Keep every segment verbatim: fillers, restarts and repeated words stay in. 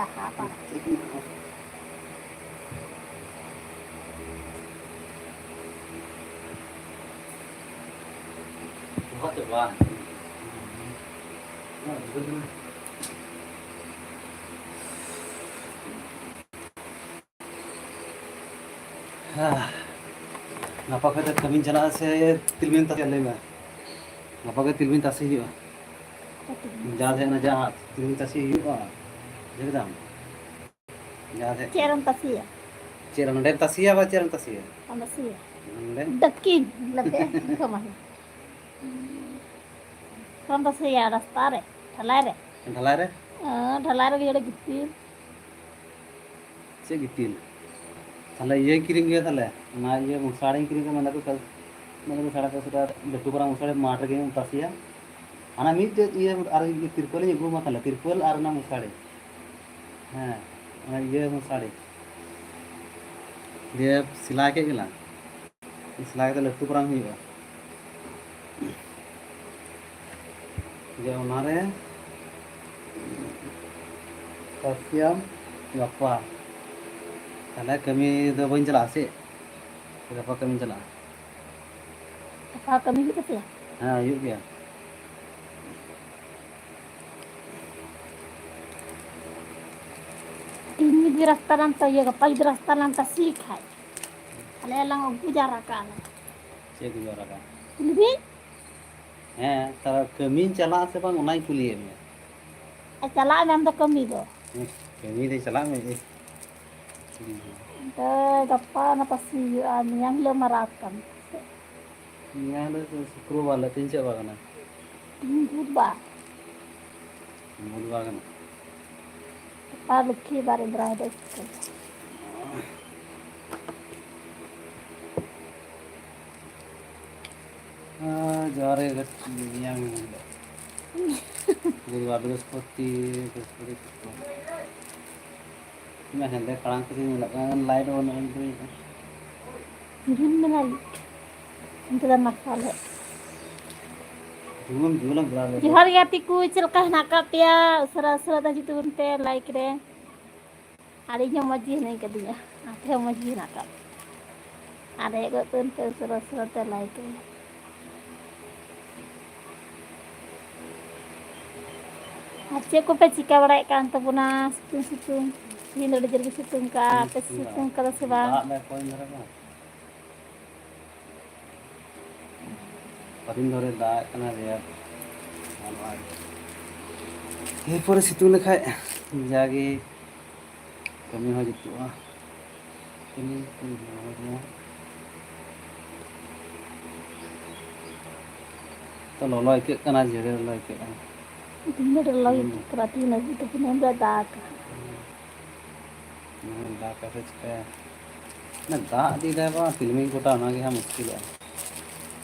ᱞᱟᱦᱟ ᱵᱟᱝ᱾ ᱦᱮᱸ᱾ ᱜᱟᱯᱟ ᱠᱷᱚᱡ ᱫᱚ ᱠᱟᱹᱢᱤᱧ ᱪᱟᱞᱟᱜᱼᱟ ᱥᱮ ᱛᱤᱞᱢᱤᱧ ᱛᱟᱥᱮ? ᱞᱟᱹᱭ ᱢᱮ᱾ ᱜᱟᱯᱟ ᱜᱮ ᱛᱤᱞᱢᱤᱧ ᱛᱟᱥᱮ ᱦᱩᱭᱩᱜᱼᱟ᱾ ᱡᱟᱦᱟᱸ ᱛᱟᱦᱮᱸ ᱠᱟᱱᱟ, ᱡᱟᱦᱟᱸ ᱛᱤᱞᱢᱤᱧ ᱛᱟᱥᱮ ᱦᱩᱭᱩᱜᱼᱟ᱾ ᱵᱩᱡᱷᱟᱹᱣ ᱠᱮᱫᱟᱢ? ᱡᱟᱦᱟᱸ ᱛᱟᱦᱮᱸ ᱪᱮᱫ ᱨᱮᱢ ᱛᱟᱥᱮᱭᱟ? ᱪᱮᱫ ᱨᱮ, ᱱᱚᱸᱰᱮᱢ ᱛᱟᱥᱮᱭᱟ ᱵᱟ ᱪᱮᱫ ᱨᱮᱢ ᱛᱟᱥᱮᱭᱟ? ᱵᱟᱢ ᱛᱟᱥᱮᱭᱟ? ᱱᱚᱸᱰᱮ᱾ ᱰᱟᱹᱠᱤᱱ ᱞᱟᱛᱮ ᱠᱟᱢᱟᱭ᱾ ᱵᱟᱢ ᱛᱟᱥᱮᱭᱟ ᱨᱟᱥᱛᱟ ᱨᱮ, ᱰᱷᱟᱞᱟᱭ ᱨᱮ? ᱰᱷᱟᱞᱟᱭ ᱨᱮ? ᱚ, ᱰᱷᱟᱞᱟᱭ ᱨᱮᱜᱮ ᱡᱚᱲᱮ ᱜᱤᱛᱤᱞ᱾ ᱪᱮᱫ ᱜᱤᱛᱤᱞ? ᱛᱟᱦᱞᱮ ᱤᱭᱟᱹ ᱠᱤᱨᱤᱧ ᱜᱮᱭᱟ ᱛᱟᱦᱞᱮ, ᱚᱱᱟ ᱤᱭᱟᱹ ᱢᱚᱥᱟᱨᱤᱧ ᱠᱤᱨᱤᱧ ᱠᱮᱫᱟ, ᱢᱮᱱᱫᱟᱠᱚ ᱥᱟᱲᱮ ᱛᱤᱱᱥᱚ ᱴᱟᱠᱟ, ᱞᱟᱹᱴᱩ ᱯᱟᱨᱟ ᱢᱚᱥᱟᱨᱤ ᱢᱟᱴᱷ ᱨᱮᱜᱮ ᱛᱟᱥᱮᱭᱟ᱾ ᱦᱟᱱᱟ ᱢᱤᱫᱴᱮᱡ ᱤᱭᱟᱹ ᱟᱨ ᱛᱤᱨᱯᱚᱞᱤᱧ ᱟᱹᱜᱩ ᱟᱢᱟ ᱛᱟᱦᱞᱮ, ᱛᱤᱨᱯᱚᱞ ᱟᱨ ᱚᱱᱟ ᱢᱚᱥᱟᱨᱤ᱾ ᱦᱮᱸ, ᱚᱱᱟ ᱤᱭᱟᱹ ᱢᱚᱥᱟᱨᱤ᱾ ᱫᱤᱭᱮ ᱥᱮᱞᱟᱭ ᱠᱮᱫ ᱜᱮᱞᱟᱝ᱾ ᱥᱮᱞᱟᱭ ᱠᱟᱛᱮ ᱞᱟᱹᱴᱩ ᱯᱟᱨᱟᱝ ᱦᱩᱭᱩᱜᱼᱟ᱾ ᱡᱮ ᱚᱱᱟᱨᱮ ᱠᱟᱞᱥᱤᱭᱟᱢ ᱜᱟᱯᱟ᱾ ᱛᱟᱦᱞᱮ ᱠᱟᱹᱢᱤ ᱫᱚ ᱵᱟᱹᱧ ᱪᱟᱞᱟᱜᱼᱟ ᱥᱮ? ᱜᱟᱯᱟ ᱠᱟᱹᱢᱤᱧ ᱪᱟᱞᱟᱜᱼᱟ᱾ ᱜᱟᱯᱟ ᱠᱟᱹᱢᱤ ᱦᱩᱭᱩᱜ ᱛᱟᱯᱮᱭᱟ? ᱦᱮᱸ, ᱦᱩᱭᱩᱜ ᱜᱮᱭᱟ᱾ ᱛᱤᱦᱤᱧ ᱡᱩᱫᱤ ᱨᱟᱥᱛᱟ ᱨᱮᱢ ᱛᱚ-, ᱤᱭᱟᱹ, ᱜᱟᱯᱟ ᱡᱩᱫᱤ ᱨᱟᱥᱛᱟ ᱨᱮᱢ ᱛᱟᱥᱮ ᱠᱷᱟᱡ, ᱟᱞᱮ ᱞᱟᱝ ᱟᱹᱜᱩ ᱡᱟᱣᱨᱟ ᱠᱟᱜᱼᱟ ᱞᱮ᱾ ᱪᱮᱫ ᱟᱹᱜᱩ ᱡᱟᱣᱨᱟ ᱠᱟᱜᱼᱟ? ᱠᱩᱞᱦᱤ? ᱦᱮᱸ, ᱛᱟᱦᱞᱮ ᱠᱟᱹᱢᱤᱧ ᱪᱟᱞᱟᱜᱼᱟ ᱥᱮ ᱵᱟᱝ, ᱚᱱᱟᱧ ᱠᱩᱞᱤᱭᱮᱫ ᱢᱮᱭᱟ᱾ ᱟᱨ ᱪᱟᱞᱟᱜ ᱢᱮ ᱟᱢ ᱫᱚ ᱠᱟᱹᱢᱤ ᱫᱚ᱾ ᱦᱮᱸ, ᱠᱟᱹᱢᱤ ᱫᱚ ᱪᱟᱞᱟᱜ ᱢᱮ᱾ ᱮ, ᱫᱚ ᱜᱟᱯᱟ ᱚᱱᱟ ᱛᱟᱥᱮ ᱦᱩᱭᱩᱜᱼᱟ, ᱢᱮᱭᱟᱝ ᱦᱤᱞᱳᱜ ᱢᱟ ᱨᱟᱛ ᱠᱟᱱ᱾ ᱢᱮᱭᱟᱝ ᱫᱚ ᱥᱩᱠᱨᱚᱵᱟᱨ ᱞᱮ, ᱛᱮᱦᱮᱧ ᱪᱮᱫ ᱵᱟᱨ ᱠᱟᱱᱟ? ᱛᱮᱦᱮᱧ ᱵᱩᱫᱷᱵᱟᱨ᱾ ᱵᱩᱫᱷᱵᱟᱨ ᱠᱟᱱᱟ᱾ ᱜᱟᱯᱟ ᱞᱚᱠᱠᱷᱤ ᱵᱟᱨ, ᱤᱱᱫᱨᱟ ᱦᱤᱞᱳᱜ ᱥᱩᱠᱨᱚᱵᱟᱨ᱾ ᱦᱮᱸ, ᱡᱚᱦᱟᱨ ᱜᱮ, ᱢᱮᱭᱟᱝ ᱦᱤᱞᱳᱜ᱾ ᱵᱩᱫᱷᱵᱟᱨ, ᱵᱨᱤᱦᱚᱥᱯᱚᱛᱤ, ᱵᱨᱤᱦᱚᱥᱯᱚᱛᱤ, ᱥᱩᱠᱨᱚᱵᱟᱨ᱾ ᱤᱧ ᱢᱟ ᱦᱮᱸᱫᱮ ᱠᱷᱟᱲᱟᱝ ᱛᱮᱜᱮᱧ ᱧᱮᱞᱚᱜ ᱠᱟᱱᱟ, ᱞᱟᱭᱤᱴ ᱵᱟᱹᱱᱩᱜᱼᱟ, ᱤᱧ ᱫᱚ᱾ ᱨᱤᱢᱤᱞ ᱢᱮᱱᱟᱜ ᱜᱮ᱾ ᱚᱱᱛᱮ ᱫᱚ ᱢᱟᱨᱥᱟᱞ ᱦᱮᱡ᱾ ᱡᱩᱞ, ᱡᱩᱞ ᱟᱢ ᱵᱮᱲᱟ ᱨᱮ᱾ ᱡᱚᱦᱟᱨ ᱜᱮ ᱜᱟᱛᱮ ᱠᱚ, ᱪᱮᱫ ᱞᱮᱠᱟ ᱦᱮᱱᱟᱜ ᱟᱠᱟᱫ ᱯᱮᱭᱟ? ᱩᱥᱟᱹᱨᱟ ᱩᱥᱟᱹᱨᱟ ᱫᱚ ᱦᱤᱡᱩᱜ ᱛᱟᱵᱚᱱ ᱯᱮ ᱞᱟᱭᱤᱠ ᱨᱮ᱾ ᱟᱨ ᱤᱧ ᱦᱚᱸ ᱢᱚᱡᱽ ᱜᱮ ᱦᱤᱱᱟᱹᱧ ᱠᱟᱹᱫᱤᱧᱟ, ᱟᱯᱮ ᱦᱚᱸ ᱢᱚᱡᱽ ᱜᱮ ᱦᱮᱱᱟᱜ ᱟᱠᱟᱫ ᱯᱮᱭᱟ᱾ ᱟᱨ ᱦᱮᱡ ᱜᱚᱫ ᱯᱮ ᱩᱥᱟᱹᱨᱟ ᱩᱥᱟᱹᱨᱟ ᱛᱮ ᱞᱟᱭᱤᱠ ᱨᱮ᱾ ᱟᱨ ᱪᱮᱫ ᱠᱚᱯᱮ ᱪᱤᱠᱟᱹ ᱵᱟᱲᱟᱭᱮᱫ ᱠᱟᱱ ᱛᱟᱵᱚᱱᱟ ᱥᱤᱛᱩᱝ ᱥᱤᱛᱩᱝ? ᱛᱮᱦᱮᱧ ᱫᱚ ᱟᱹᱰᱤ ᱡᱳᱨ ᱜᱮ ᱥᱤᱛᱩᱝ ᱠᱟᱜᱼᱟ, ᱟᱯᱮ ᱥᱤᱛᱩᱝ ᱠᱟᱫᱟ ᱥᱮ ᱵᱟᱝ? ᱫᱟᱜ ᱫᱟᱭ ᱠᱚᱭᱮᱠ ᱫᱤᱱ ᱫᱷᱚᱨᱮ ᱢᱟ᱾ ᱠᱚᱫᱤᱱ ᱫᱷᱚᱨᱮ ᱫᱟᱜ ᱮᱫ ᱠᱟᱱᱟ ᱨᱮᱭᱟᱲ᱾ ᱮᱨᱯᱚᱨᱮ ᱥᱤᱛᱩᱝ ᱞᱮᱠᱷᱟᱡ ᱡᱟᱜᱮ ᱠᱟᱹᱢᱤ ᱦᱚᱸ ᱡᱩᱛᱩᱜᱼᱟ᱾ ᱠᱟᱹᱢᱤ ᱠᱚ ᱛᱚ ᱞᱚᱞᱚ ᱟᱹᱭᱠᱟᱹᱜ ᱠᱟᱱᱟ, ᱡᱷᱮᱲᱮ ᱞᱚᱞᱚ ᱟᱹᱭᱠᱟᱹᱜ ᱠᱟᱱᱟ᱾ ᱛᱤᱦᱤᱧ ᱫᱚ ᱞᱚᱞᱚ ᱜᱮ ᱦᱩᱸ᱾ ᱟᱹᱭᱠᱟᱹᱜ ᱠᱟᱱᱟ, ᱛᱤᱦᱤᱧ ᱫᱚ ᱫᱟᱜᱟ᱾ ᱦᱩᱸ᱾ ᱦᱮᱸ, ᱫᱟᱜ ᱠᱟᱛᱮ ᱪᱤᱠᱟᱹᱭᱟ? ᱚᱱᱟ ᱫᱟᱜ ᱤᱫᱤᱭ ᱫᱟᱭ ᱵᱟᱝ, ᱛᱤᱞᱢᱤᱧ ᱠᱚᱴᱟ, ᱚᱱᱟᱜᱮ ᱦᱟᱸᱜ ᱢᱩᱥᱠᱤᱞᱚᱜᱼᱟ᱾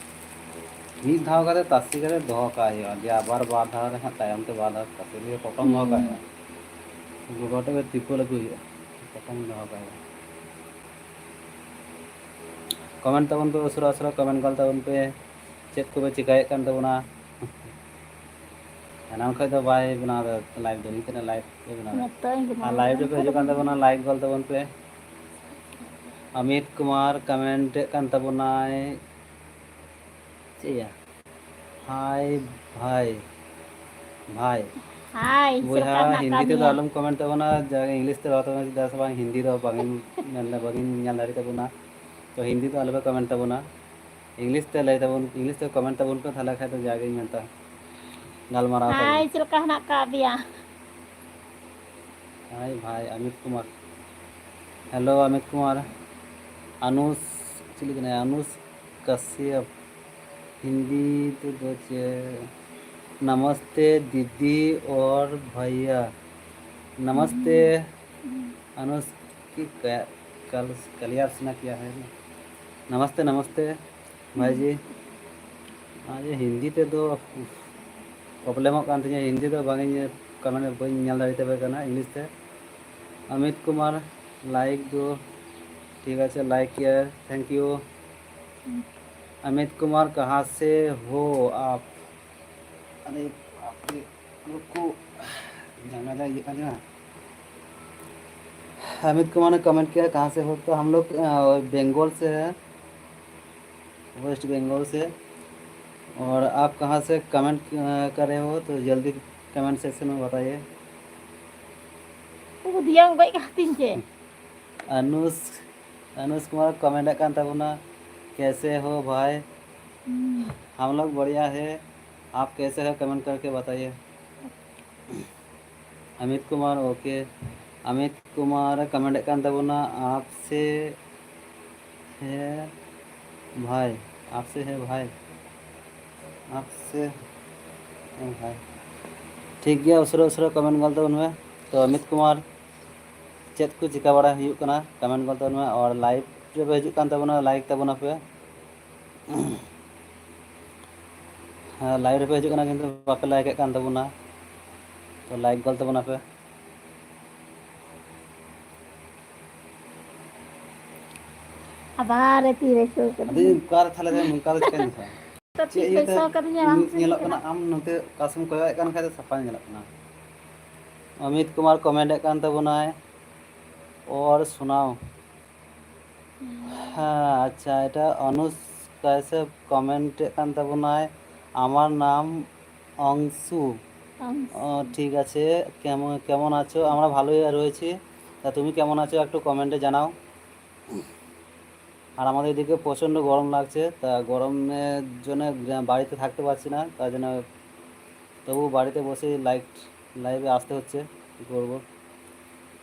ᱢᱤᱫ ᱫᱷᱟᱣ ᱠᱟᱛᱮ ᱛᱟᱥᱮ ᱠᱟᱛᱮ ᱫᱚᱦᱚ ᱠᱟᱜ ᱦᱩᱭᱩᱜᱼᱟ, ᱡᱮ ᱟᱵᱟᱨ ᱵᱟᱨ ᱫᱷᱟᱣ ᱨᱮ ᱦᱟᱸᱜ ᱛᱟᱭᱚᱢ ᱛᱮ ᱵᱟᱨ ᱫᱷᱟᱣ ᱛᱟᱥᱮ ᱞᱟᱹᱜᱤᱫ ᱯᱚᱴᱚᱢ ᱫᱚᱦᱚ ᱠᱟᱜ ᱦᱩᱸ᱾ ᱦᱩᱭᱩᱜᱼᱟ᱾ ᱜᱚᱜᱚ ᱴᱷᱮᱡ ᱠᱷᱚᱡ ᱛᱤᱨᱯᱚᱞ ᱟᱹᱜᱩ ᱦᱩᱭᱩᱜᱼᱟ, ᱯᱚᱴᱚᱢ ᱫᱚᱦᱚ ᱠᱟᱜ ᱦᱩᱭᱩᱜᱼᱟ᱾ ᱠᱚᱢᱮᱱᱴ ᱛᱟᱵᱚᱱ ᱯᱮ ᱩᱥᱟᱹᱨᱟ ᱩᱥᱟᱹᱨᱟ, ᱠᱚᱢᱮᱱᱴ ᱜᱚᱫ ᱛᱟᱵᱚᱱ ᱯᱮ, ᱪᱮᱫ ᱠᱚᱯᱮ ᱪᱮᱠᱟᱭᱮᱫ ᱠᱟᱱ ᱛᱟᱵᱚᱱᱟ? ᱮᱱᱟᱝ ᱠᱷᱚᱡ ᱫᱚ ᱵᱟᱭ ᱵᱮᱱᱟᱣ ᱮᱫᱟ ᱞᱟᱭᱤᱵᱷ ᱫᱚ, ᱱᱤᱛ ᱱᱟ ᱞᱟᱭᱤᱵᱷ ᱮ ᱵᱮᱱᱟᱣ ᱮᱫᱟ᱾ ᱱᱤᱛᱚᱜ ᱤᱧ ᱵᱮᱱᱟᱣ ᱟᱨ ᱞᱟᱭᱤᱵᱷ ᱮᱫᱟ᱾ ᱨᱮᱯᱮ ᱦᱤᱡᱩᱜ ᱠᱟᱱ ᱛᱟᱵᱚᱱᱟ, ᱞᱟᱭᱤᱠ ᱜᱚᱫ ᱛᱟᱵᱚᱱ ᱯᱮ᱾ ᱟᱢᱤᱛ ᱠᱩᱢᱟᱨ ᱠᱚᱢᱮᱱᱴ ᱮᱫ ᱠᱟᱱ ᱛᱟᱵᱚᱱᱟᱭ, ᱪᱮᱫ ᱭᱟ? ᱦᱟᱭ ᱵᱷᱟᱭ, ᱵᱷᱟᱭ᱾ ᱦᱟᱭ, ᱪᱮᱫ ᱵᱚᱭᱦᱟ, ᱞᱮᱠᱟ ᱦᱮᱱᱟᱜ ᱦᱤᱱᱫᱤ ᱟᱠᱟᱫ ᱛᱮᱫᱚ ᱢᱮᱭᱟ? ᱟᱞᱚᱢ ᱠᱚᱢᱮᱱᱴ ᱛᱟᱵᱚᱱᱟ, ᱡᱟ ᱤᱝᱞᱤᱥ ᱛᱮ ᱨᱚᱲ ᱛᱟᱵᱚᱱᱟ, ᱪᱮᱫᱟᱜ ᱥᱮ ᱵᱟᱝ ᱦᱤᱱᱫᱤ ᱫᱚ ᱵᱟᱝ ᱧᱮᱞ, ᱵᱟᱝ ᱧᱮᱞ ᱫᱟᱲᱮ ᱛᱟᱵᱚᱱᱟ᱾ ᱛᱚ ᱦᱤᱱᱫᱤ ᱫᱚ ᱟᱞᱚᱯᱮ ᱠᱚᱢᱮᱱᱴ ᱛᱟᱵᱚᱱᱟ, ᱤᱝᱞᱤᱥ ᱛᱮ ᱞᱟᱹᱭ ᱛᱟᱵᱚᱱ, ᱤᱝᱞᱤᱥ ᱛᱮ ᱠᱚᱢᱮᱱᱴ ᱛᱟᱵᱚᱱ ᱯᱮ, ᱛᱟᱦᱚᱞᱮ ᱠᱷᱟᱡ ᱫᱚ ᱡᱟᱜᱮᱧ ᱢᱮᱱᱛᱟ ᱜᱟᱞᱢᱟᱨᱟᱣ ᱛᱟᱵᱚᱱ᱾ ᱦᱟᱭ, ᱪᱮᱫ ᱞᱮᱠᱟ ᱦᱮᱱᱟᱜ ᱟᱠᱟᱫ ᱯᱮᱭᱟ? ᱦᱟᱭ ᱵᱷᱟᱭ ᱟᱢᱤᱛ ᱠᱩᱢᱟᱨ᱾ ᱦᱮᱞᱳ ᱟᱢᱤᱛ ᱠᱩᱢᱟᱨ᱾ ᱟᱱᱩᱥ, ᱪᱤᱞᱤ ᱠᱟᱱᱟᱭ? ᱟᱱᱩᱥ ᱠᱟᱥᱭᱟᱯ᱾ ᱦᱤᱱᱫᱤ ᱛᱮᱫᱚ ᱪᱮᱫ? नमस्ते दीदी और भैया। नमस्ते अनुस की क-, कल, कलियार सुना किया है ना? नमस्ते, नमस्ते भाई जी। ᱟᱨ ᱦᱤᱱᱫᱤ ᱛᱮᱫᱚ ᱯᱨᱚᱵᱞᱮᱢᱚᱜ ᱠᱟᱱ ᱛᱤᱧᱟᱹ, ᱦᱤᱱᱫᱤ ᱫᱚ ᱵᱟᱝ ᱤᱧ, ᱠᱟᱨᱚᱱ ᱵᱟᱹᱧ ᱧᱮᱞ ᱫᱟᱲᱮ ᱛᱟᱯᱮ ᱠᱟᱱᱟ ᱤᱝᱞᱤᱥ ᱛᱮ᱾ ᱟᱢᱤᱛ ᱠᱩᱢᱟᱨ, ᱞᱟᱭᱤᱠ ᱫᱚ ᱴᱷᱤᱠ ᱟᱪᱷᱮ, ᱞᱟᱭᱤᱠ ᱠᱮᱭᱟ, thank you। अमित कुमार, कहाँ से हो आप? अरे बाप रे, रुको, ᱡᱟᱸᱜᱟ ᱡᱟ ᱤᱭᱟᱹᱜ ᱠᱟᱱ ᱛᱤᱧᱟ᱾ अमित कुमार ने कमेंट किया, कहाँ से हो? तो हम लोग, अ, बंगाल से है, वेस्ट बंगाल से। और आप कहाँ से कमेंट, अ, कर रहे हो, तो जल्दी कमेंट सेक्शन में बताइए। ᱩᱫᱤᱭᱟᱝ ᱜᱚᱡ ᱠᱟᱹᱛᱤᱧ ᱪᱮ? अनुष, अनुष कुमार कमेंट ᱮᱫ ᱠᱟᱱ ᱛᱟᱵᱚᱱᱟ, कैसे हो भाई? हम लोग बढ़िया है, आप कैसे हो, कमेंट करके बताइए। अमित कुमार, ओके, अमित कुमार कमेंट ᱮᱫ ᱠᱟᱱ ᱛᱟᱵᱚᱱᱟ, आपसे है भाई, आपसे है भाई, आपसे है भाई। ᱴᱷᱤᱠ ᱜᱮᱭᱟ, ᱩᱥᱟᱹᱨᱟ ᱩᱥᱟᱹᱨᱟ ᱠᱚᱢᱮᱱᱴ ᱜᱚᱫ ᱛᱟᱵᱚᱱ ᱢᱮ᱾ ᱛᱚ ᱚᱢᱤᱛ ᱠᱩᱢᱟᱨ, ᱪᱮᱫ ᱠᱚ ᱪᱤᱠᱟ ᱵᱟᱲᱟ ᱦᱩᱭᱩᱜ ᱠᱟᱱᱟ, ᱠᱚᱢᱮᱱᱴ ᱜᱚᱫ ᱛᱟᱵᱚᱱ ᱢᱮ᱾ ᱟᱨ ᱞᱟᱭᱤᱵᱷ ᱨᱮᱯᱮ ᱦᱤᱡᱩᱜ ᱠᱟᱱ ᱛᱟᱵᱚᱱᱟ, ᱞᱟᱭᱤᱠ ᱛᱟᱵᱚᱱᱟ ᱯᱮ᱾ ᱦᱮᱸ, ᱞᱟᱭᱤᱵᱷ ᱨᱮᱯᱮ ᱦᱤᱡᱩᱜ ᱠᱟᱱᱟ, ᱠᱤᱱᱛᱩ ᱵᱟᱯᱮ ᱞᱟᱭᱤᱠ ᱮᱫ ᱠᱟᱱ ᱛᱟᱵᱚᱱᱟ, ᱛᱚ ᱞᱟᱭᱤᱠ ᱜᱚᱫ ᱛᱟᱵᱚᱱᱟ ᱯᱮ᱾ ᱟᱵᱟᱨ ᱛᱤᱨᱮ ᱥᱳ ᱠᱟᱫᱟ? ᱟᱫᱚ ᱚᱠᱟᱨᱮ ᱛᱟᱦᱞᱮ ᱱᱚᱝᱠᱟ ᱫᱚ ᱪᱤᱠᱟᱹᱧ ᱫᱮᱠᱷᱟᱣᱟ? ᱛᱚ ᱪᱮᱫ ᱛᱤᱥ ᱤᱭᱟᱹᱛᱮ ᱥᱳ ᱠᱟᱫᱤᱧᱟ ᱵᱟᱝ ᱥᱳ ᱧᱮᱞᱚᱜ ᱠᱟᱱᱟ? ᱠᱟᱱᱟ? ᱟᱢ ᱱᱚᱛᱮ ᱚᱠᱟ ᱥᱮᱫ ᱮᱢ ᱠᱚᱭᱚᱜ ᱮᱫ ᱠᱟᱱ ᱠᱷᱟᱡ ᱫᱚ ᱥᱟᱯᱷᱟ ᱧᱮᱞᱚᱜ ᱠᱟᱱᱟ᱾ ᱚᱢᱤᱛ ᱠᱩᱢᱟᱨ ᱠᱚᱢᱮᱱᱴ ᱮᱫ ᱠᱟᱱ ᱛᱟᱵᱚᱱᱟᱭ, ᱚᱨ ᱥᱩᱱᱟᱣ᱾ ᱦᱮᱸ, ᱟᱪᱪᱷᱟ, ᱮᱴᱟᱜ ᱚᱱᱩᱥ ᱠᱟᱭᱥᱮᱯ ᱠᱚᱢᱮᱱᱴ ᱮᱫ ᱠᱟᱱ ᱛᱟᱵᱚᱱᱟᱭ, আমার নাম অংশু। ᱚᱝᱥᱩ᱾ ও, ঠিক আছে, কেমন, কেমন আছো? আমরা ভালোই রয়েছি, তা তুমি কেমন আছো একটু কমেন্টে জানাও। আর আমাদের এদিকে প্রচণ্ড গরম লাগছে, তা গরমের জন্য বাড়িতে থাকতে পারছি না, তার জন্য তবু বাড়িতে বসেই লাইভ, লাইভে আসতে হচ্ছে, কী করবো।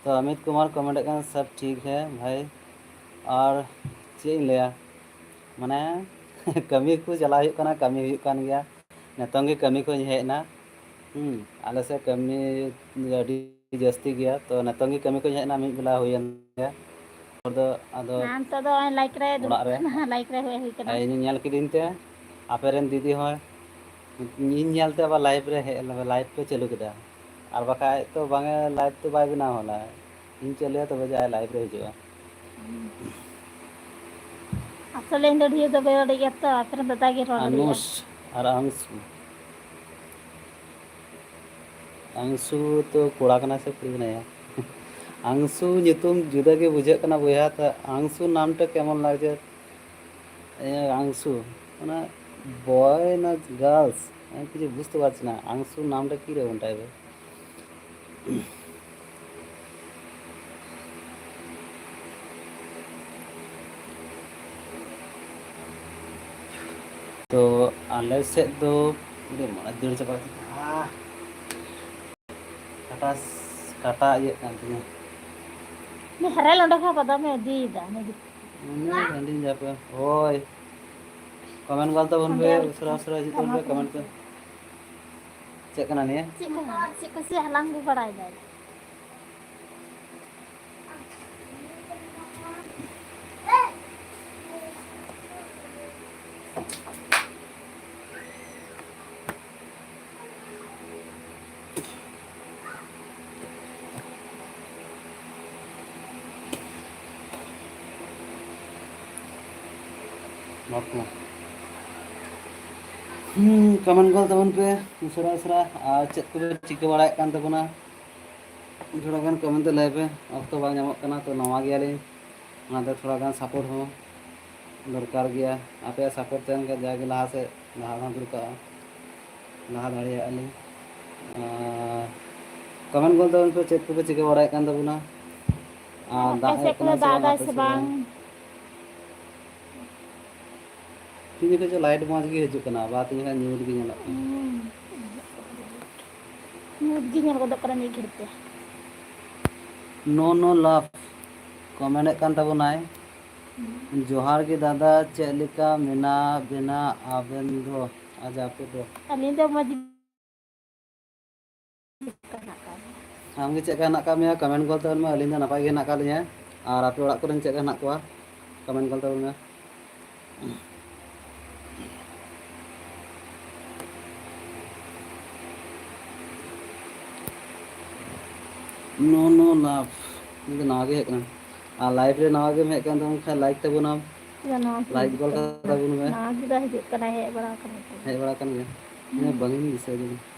তো অমিত কুমার কমেন্ট এখানে, সব ঠিক হ্যাঁ ভাই। আর ᱪᱮᱫ ᱤᱧ ᱞᱟᱹᱭᱟ, ᱢᱟᱱᱮ ᱠᱟᱹᱢᱤ ᱠᱚ ᱪᱟᱞᱟᱣ ᱦᱩᱭᱩᱜ ᱠᱟᱱᱟ, ᱠᱟᱹᱢᱤ ᱦᱩᱭᱩᱜ ᱠᱟᱱ ᱜᱮᱭᱟ᱾ ᱱᱤᱛᱚᱝ ᱜᱮ ᱠᱟᱹᱢᱤ ᱠᱷᱚᱱ ᱤᱧ ᱦᱮᱡ ᱮᱱᱟ᱾ ᱦᱩᱸ, ᱟᱞᱮ ᱥᱮᱫ ᱠᱟᱹᱢᱤ ᱟᱹᱰᱤ ᱡᱟᱹᱥᱛᱤ ᱜᱮᱭᱟ, ᱛᱚ ᱱᱤᱛᱚᱝ ᱜᱮ ᱠᱟᱹᱢᱤ ᱠᱷᱚᱱ ᱤᱧ ᱦᱮᱡ ᱮᱱᱟ, ᱢᱤᱫ ᱵᱮᱞᱟ ᱦᱩᱭᱮᱱ ᱜᱮᱭᱟ᱾ ᱦᱚᱲ ᱫᱚ ᱟᱫᱚ ᱦᱮᱸ, ᱱᱤᱛᱚᱜ ᱫᱚ ᱱᱚᱜᱼᱚᱭ ᱞᱟᱭᱤᱠ ᱨᱮ ᱫᱩᱲᱩᱵ ᱚᱲᱟᱜ ᱨᱮ ᱠᱟᱱᱟ, ᱞᱟᱭᱤᱠ ᱨᱮ ᱦᱮᱡ ᱦᱩᱭ ᱠᱟᱱᱟ᱾ ᱟᱨ ᱤᱧ ᱧᱮᱞ ᱠᱤᱫᱤᱧ ᱛᱮ ᱟᱯᱮ ᱨᱮᱱ ᱫᱤᱫᱤ ᱦᱚᱸ ᱤᱧ ᱧᱮᱞ ᱛᱮ ᱟᱵᱟᱨ ᱞᱟᱭᱤᱵᱷ ᱨᱮ ᱦᱮᱡ, ᱞᱟᱭᱤᱵᱷ ᱯᱮ ᱪᱟᱹᱞᱩ ᱠᱮᱫᱟ, ᱟᱨ ᱵᱟᱠᱷᱟᱡ ᱛᱚ ᱵᱟᱝ ᱮ ᱞᱟᱭᱤᱵᱷ ᱛᱚ ᱵᱟᱭ ᱵᱮᱱᱟᱣ ᱦᱚᱞᱟ᱾ ᱤᱧ ᱪᱟᱹᱞᱩᱭᱟ ᱛᱚᱵᱮ ᱡᱮ ᱟᱡ ᱞᱟᱭᱤᱵᱷ ᱨᱮ ᱦᱤᱡᱩᱜᱼᱟ᱾ ᱟᱥᱚᱞᱮ ᱤᱧ ᱫᱚ ᱰᱷᱮᱨ ᱫᱚ ᱵᱟᱹᱧ ᱨᱚᱲ ᱜᱮᱭᱟ ᱛᱚ, ᱟᱯᱮ ᱨᱮᱱ ᱫᱟᱫᱟ ᱜᱮ ᱨᱚᱲ ᱫᱟᱲᱮᱭᱟᱜᱼᱟ᱾ ᱟᱱᱩᱥ ᱟᱨ ᱟᱝᱥᱩ, ᱟᱝᱥᱩ ᱛᱚ ᱠᱚᱲᱟ ᱠᱟᱱᱟᱭ ᱥᱮ ᱠᱩᱲᱤ ᱠᱟᱱᱟᱭᱟ? আংশু ᱧᱩᱛᱩᱢ ᱡᱩᱫᱟᱹ ᱜᱮ ᱵᱩᱡᱷᱟᱹᱜ ᱠᱟᱱᱟ ᱵᱚᱭᱦᱟ, ᱛᱚ ᱟᱝᱥᱩ ᱱᱟᱢᱴᱟ ᱠᱮᱢᱚᱱ লাগছে? এ, আংশু, মানে বয় না গার্লস, আমি কিছু বুঝতে পারছি না। আংশু নামটা কী রকম টাইপের? ᱛᱚ ᱟᱞᱮ ᱥᱮᱫ ᱫᱚ ᱟᱹᱰᱤ ᱢᱚᱡᱽ ᱫᱟᱹᱲ ᱪᱟᱵᱟ ᱠᱮᱫᱟ᱾ ᱠᱟᱴᱟ, ᱠᱟᱴᱟ ᱤᱭᱟᱹᱜ ᱠᱟᱱ ᱛᱤᱧᱟᱹ᱾ ᱩᱱᱤ ᱦᱟᱨᱟ ᱞᱚᱸᱰᱟ ᱠᱷᱚᱱ ᱵᱟᱫᱟᱢᱮ ᱤᱫᱤᱭᱮᱫᱟ, ᱩᱱᱤ ᱫᱚ᱾ ᱩᱱᱤ ᱦᱟᱺᱰᱤᱧ ᱡᱟᱯᱮ᱾ ᱦᱳᱭ᱾ ᱠᱚᱢᱮᱱᱴ ᱜᱚᱞ ᱛᱟᱵᱚᱱ ᱯᱮ, ᱦᱟᱸᱰᱮ ᱩᱥᱟᱹᱨᱟ ᱩᱥᱟᱹᱨᱟ ᱦᱤᱡᱩᱜ ᱛᱟᱵᱚᱱ ᱯᱮ, ᱠᱚᱢᱮᱱᱴ ᱯᱮ᱾ ᱪᱮᱫ ᱠᱟᱱᱟ ᱱᱤᱭᱟᱹ? ᱪᱮᱫ ᱠᱚ, ᱪᱮᱫ ᱠᱚ ᱪᱮᱫ ᱦᱟᱞᱟᱝ ᱠᱚ ᱵᱟᱲᱟᱭ ᱫᱟ? ᱵᱟᱯᱞᱟ᱾ ᱦᱩᱸ, ᱠᱚᱢᱮᱱᱴ ᱜᱚᱞ ᱛᱟᱵᱚᱱ ᱯᱮ ᱩᱥᱟᱹᱨᱟ ᱩᱥᱟᱹᱨᱟ᱾ ᱟᱨ ᱪᱮᱫ ᱠᱚᱯᱮ ᱪᱤᱠᱟᱹ ᱵᱟᱲᱟᱭᱮᱫ ᱠᱟᱱ ᱛᱟᱵᱚᱱᱟ? ᱛᱷᱚᱲᱟ ᱜᱟᱱ ᱠᱚᱢᱮᱱᱴ ᱛᱮ ᱞᱟᱹᱭ ᱯᱮ, ᱚᱠᱛᱚ ᱵᱟᱝ ᱧᱟᱢᱚᱜ ᱠᱟᱱᱟ, ᱛᱚ ᱱᱟᱣᱟ ᱜᱮᱭᱟᱞᱤᱧ, ᱚᱱᱟᱛᱮ ᱛᱷᱚᱲᱟ ᱜᱟᱱ ᱥᱟᱯᱳᱨᱴ ᱦᱚᱸ ᱫᱚᱨᱠᱟᱨ ᱜᱮᱭᱟ᱾ ᱟᱯᱮᱭᱟᱜ ᱥᱟᱯᱳᱨᱴ ᱛᱟᱦᱮᱱ ᱠᱷᱟᱱ ᱡᱟᱜᱮ ᱞᱟᱦᱟ ᱥᱮᱫ ᱞᱟᱦᱟ ᱦᱚᱸ ᱫᱚᱨᱠᱟᱨᱚᱜᱼᱟ, ᱞᱟᱦᱟ ᱫᱟᱲᱮᱭᱟᱜᱼᱟ ᱞᱤᱧ᱾ ᱟᱨ ᱠᱚᱢᱮᱱᱴ ᱜᱚᱞ ᱛᱟᱵᱚᱱ ᱯᱮ, ᱪᱮᱫ ᱠᱚᱯᱮ ᱪᱤᱠᱟᱹ ᱵᱟᱲᱟᱭᱮᱫ ᱠᱟᱱ ᱛᱟᱵᱚᱱᱟ? ᱟᱨ ᱟᱯᱮ ᱫᱟᱜ ᱥᱮᱫ ᱦᱮᱡ ᱠᱚᱫᱚ ᱠᱟᱱᱟ ᱥᱮ ᱫᱟᱜ ᱵᱟᱝ ᱫᱟᱭ ᱟᱯᱮ ᱥᱮ ᱥᱮᱫ ᱫᱚ? ᱵᱟᱝ? ᱛᱤᱱ ᱡᱚᱠᱷᱚᱡ ᱪᱚ ᱞᱟᱭᱤᱴ ᱢᱚᱡᱽ ᱜᱮ ᱦᱤᱡᱩᱜ ᱠᱟᱱᱟ, ᱟᱵᱟᱨ ᱛᱤᱱ ᱡᱚᱠᱷᱚᱡ ᱧᱩᱛ ᱜᱮ ᱧᱮᱞᱚᱜ ᱠᱟᱱᱟ᱾ ᱦᱩᱸ᱾ ᱧᱩᱛ ᱜᱮ ᱧᱮᱞ ᱜᱚᱫᱚᱜ ᱠᱟᱱᱟ ᱢᱤᱫ ᱜᱷᱟᱹᱲᱤᱡ ᱛᱮ᱾ No no love ᱠᱚ ᱢᱮᱱᱮᱫ ᱠᱟᱱ ᱛᱟᱵᱚᱱᱟᱭ᱾ ᱦᱩᱸ᱾ ᱡᱚᱦᱟᱨ ᱜᱮ ᱫᱟᱫᱟ, ᱪᱮᱫ ᱞᱮᱠᱟ ᱢᱮᱱᱟᱜ ᱵᱮᱱᱟ ᱟᱵᱮᱱ ᱫᱚ? ᱟᱨ ᱟᱯᱮ ᱫᱚ? ᱟᱹᱞᱤᱧ ᱫᱚ ᱢᱚᱡᱽ ᱜᱮ ᱦᱮᱱᱟᱜ ᱟᱠᱟᱫ ᱞᱤᱧᱟ᱾ ᱟᱢᱜᱮ ᱪᱮᱫ ᱞᱮᱠᱟ ᱦᱮᱱᱟᱜ ᱟᱠᱟᱫ ᱢᱮᱭᱟ? ᱠᱚᱢᱮᱱᱴ ᱜᱚᱞ ᱛᱟᱵᱚᱱ ᱢᱮ᱾ ᱟᱹᱞᱤᱧ ᱫᱚ ᱱᱟᱯᱟᱭ ᱜᱮ ᱦᱮᱱᱟᱜ ᱟᱠᱟᱫ ᱞᱤᱧᱟ᱾ ᱟᱨ ᱟᱯᱮ ᱚᱲᱟᱜ ᱠᱚᱨᱮᱱ ᱪᱮᱫ ᱞᱮᱠᱟ ᱦᱮᱱᱟᱜ ᱠᱚᱣᱟ? ᱠᱚᱢᱮᱱᱴ ᱜᱚᱞ ᱛᱟᱵᱚᱱ ᱢᱮ᱾ No no love᱾ ᱩᱱᱤ ᱫᱚ ᱱᱟᱣᱟ ᱜᱮ ᱦᱮᱡ ᱠᱟᱱᱟ᱾ ᱟᱨ ᱞᱟᱭᱤᱵᱷ ᱨᱮ ᱱᱟᱣᱟ ᱜᱮᱢ ᱦᱮᱡ ᱠᱟᱱ ᱛᱟᱵᱚᱱ ᱠᱷᱟᱱ ᱞᱟᱭᱤᱠ ᱛᱟᱵᱚᱱᱟᱢ᱾ ᱪᱮᱫᱟᱜ ᱱᱟᱣᱟ ᱜᱮ ᱞᱟᱭᱤᱠ ᱦᱤᱡᱩᱜ ᱜᱚᱞ ᱠᱟᱱᱟ? ᱠᱟᱛᱟ ᱵᱚᱱ ᱢᱮ᱾ ᱱᱟᱣᱟ ᱜᱮ ᱫᱚ ᱦᱤᱡᱩᱜ ᱠᱟᱱᱟ, ᱦᱮᱡ ᱵᱟᱲᱟ ᱠᱟᱱᱟ ᱛᱚ᱾ ᱦᱮᱡ ᱵᱟᱲᱟ ᱠᱟᱱ ᱜᱮᱭᱟ᱾ ᱦᱩᱸ᱾ ᱦᱮᱸ, ᱵᱟᱝᱤᱧ ᱫᱤᱥᱟᱹᱭᱮᱫᱟ᱾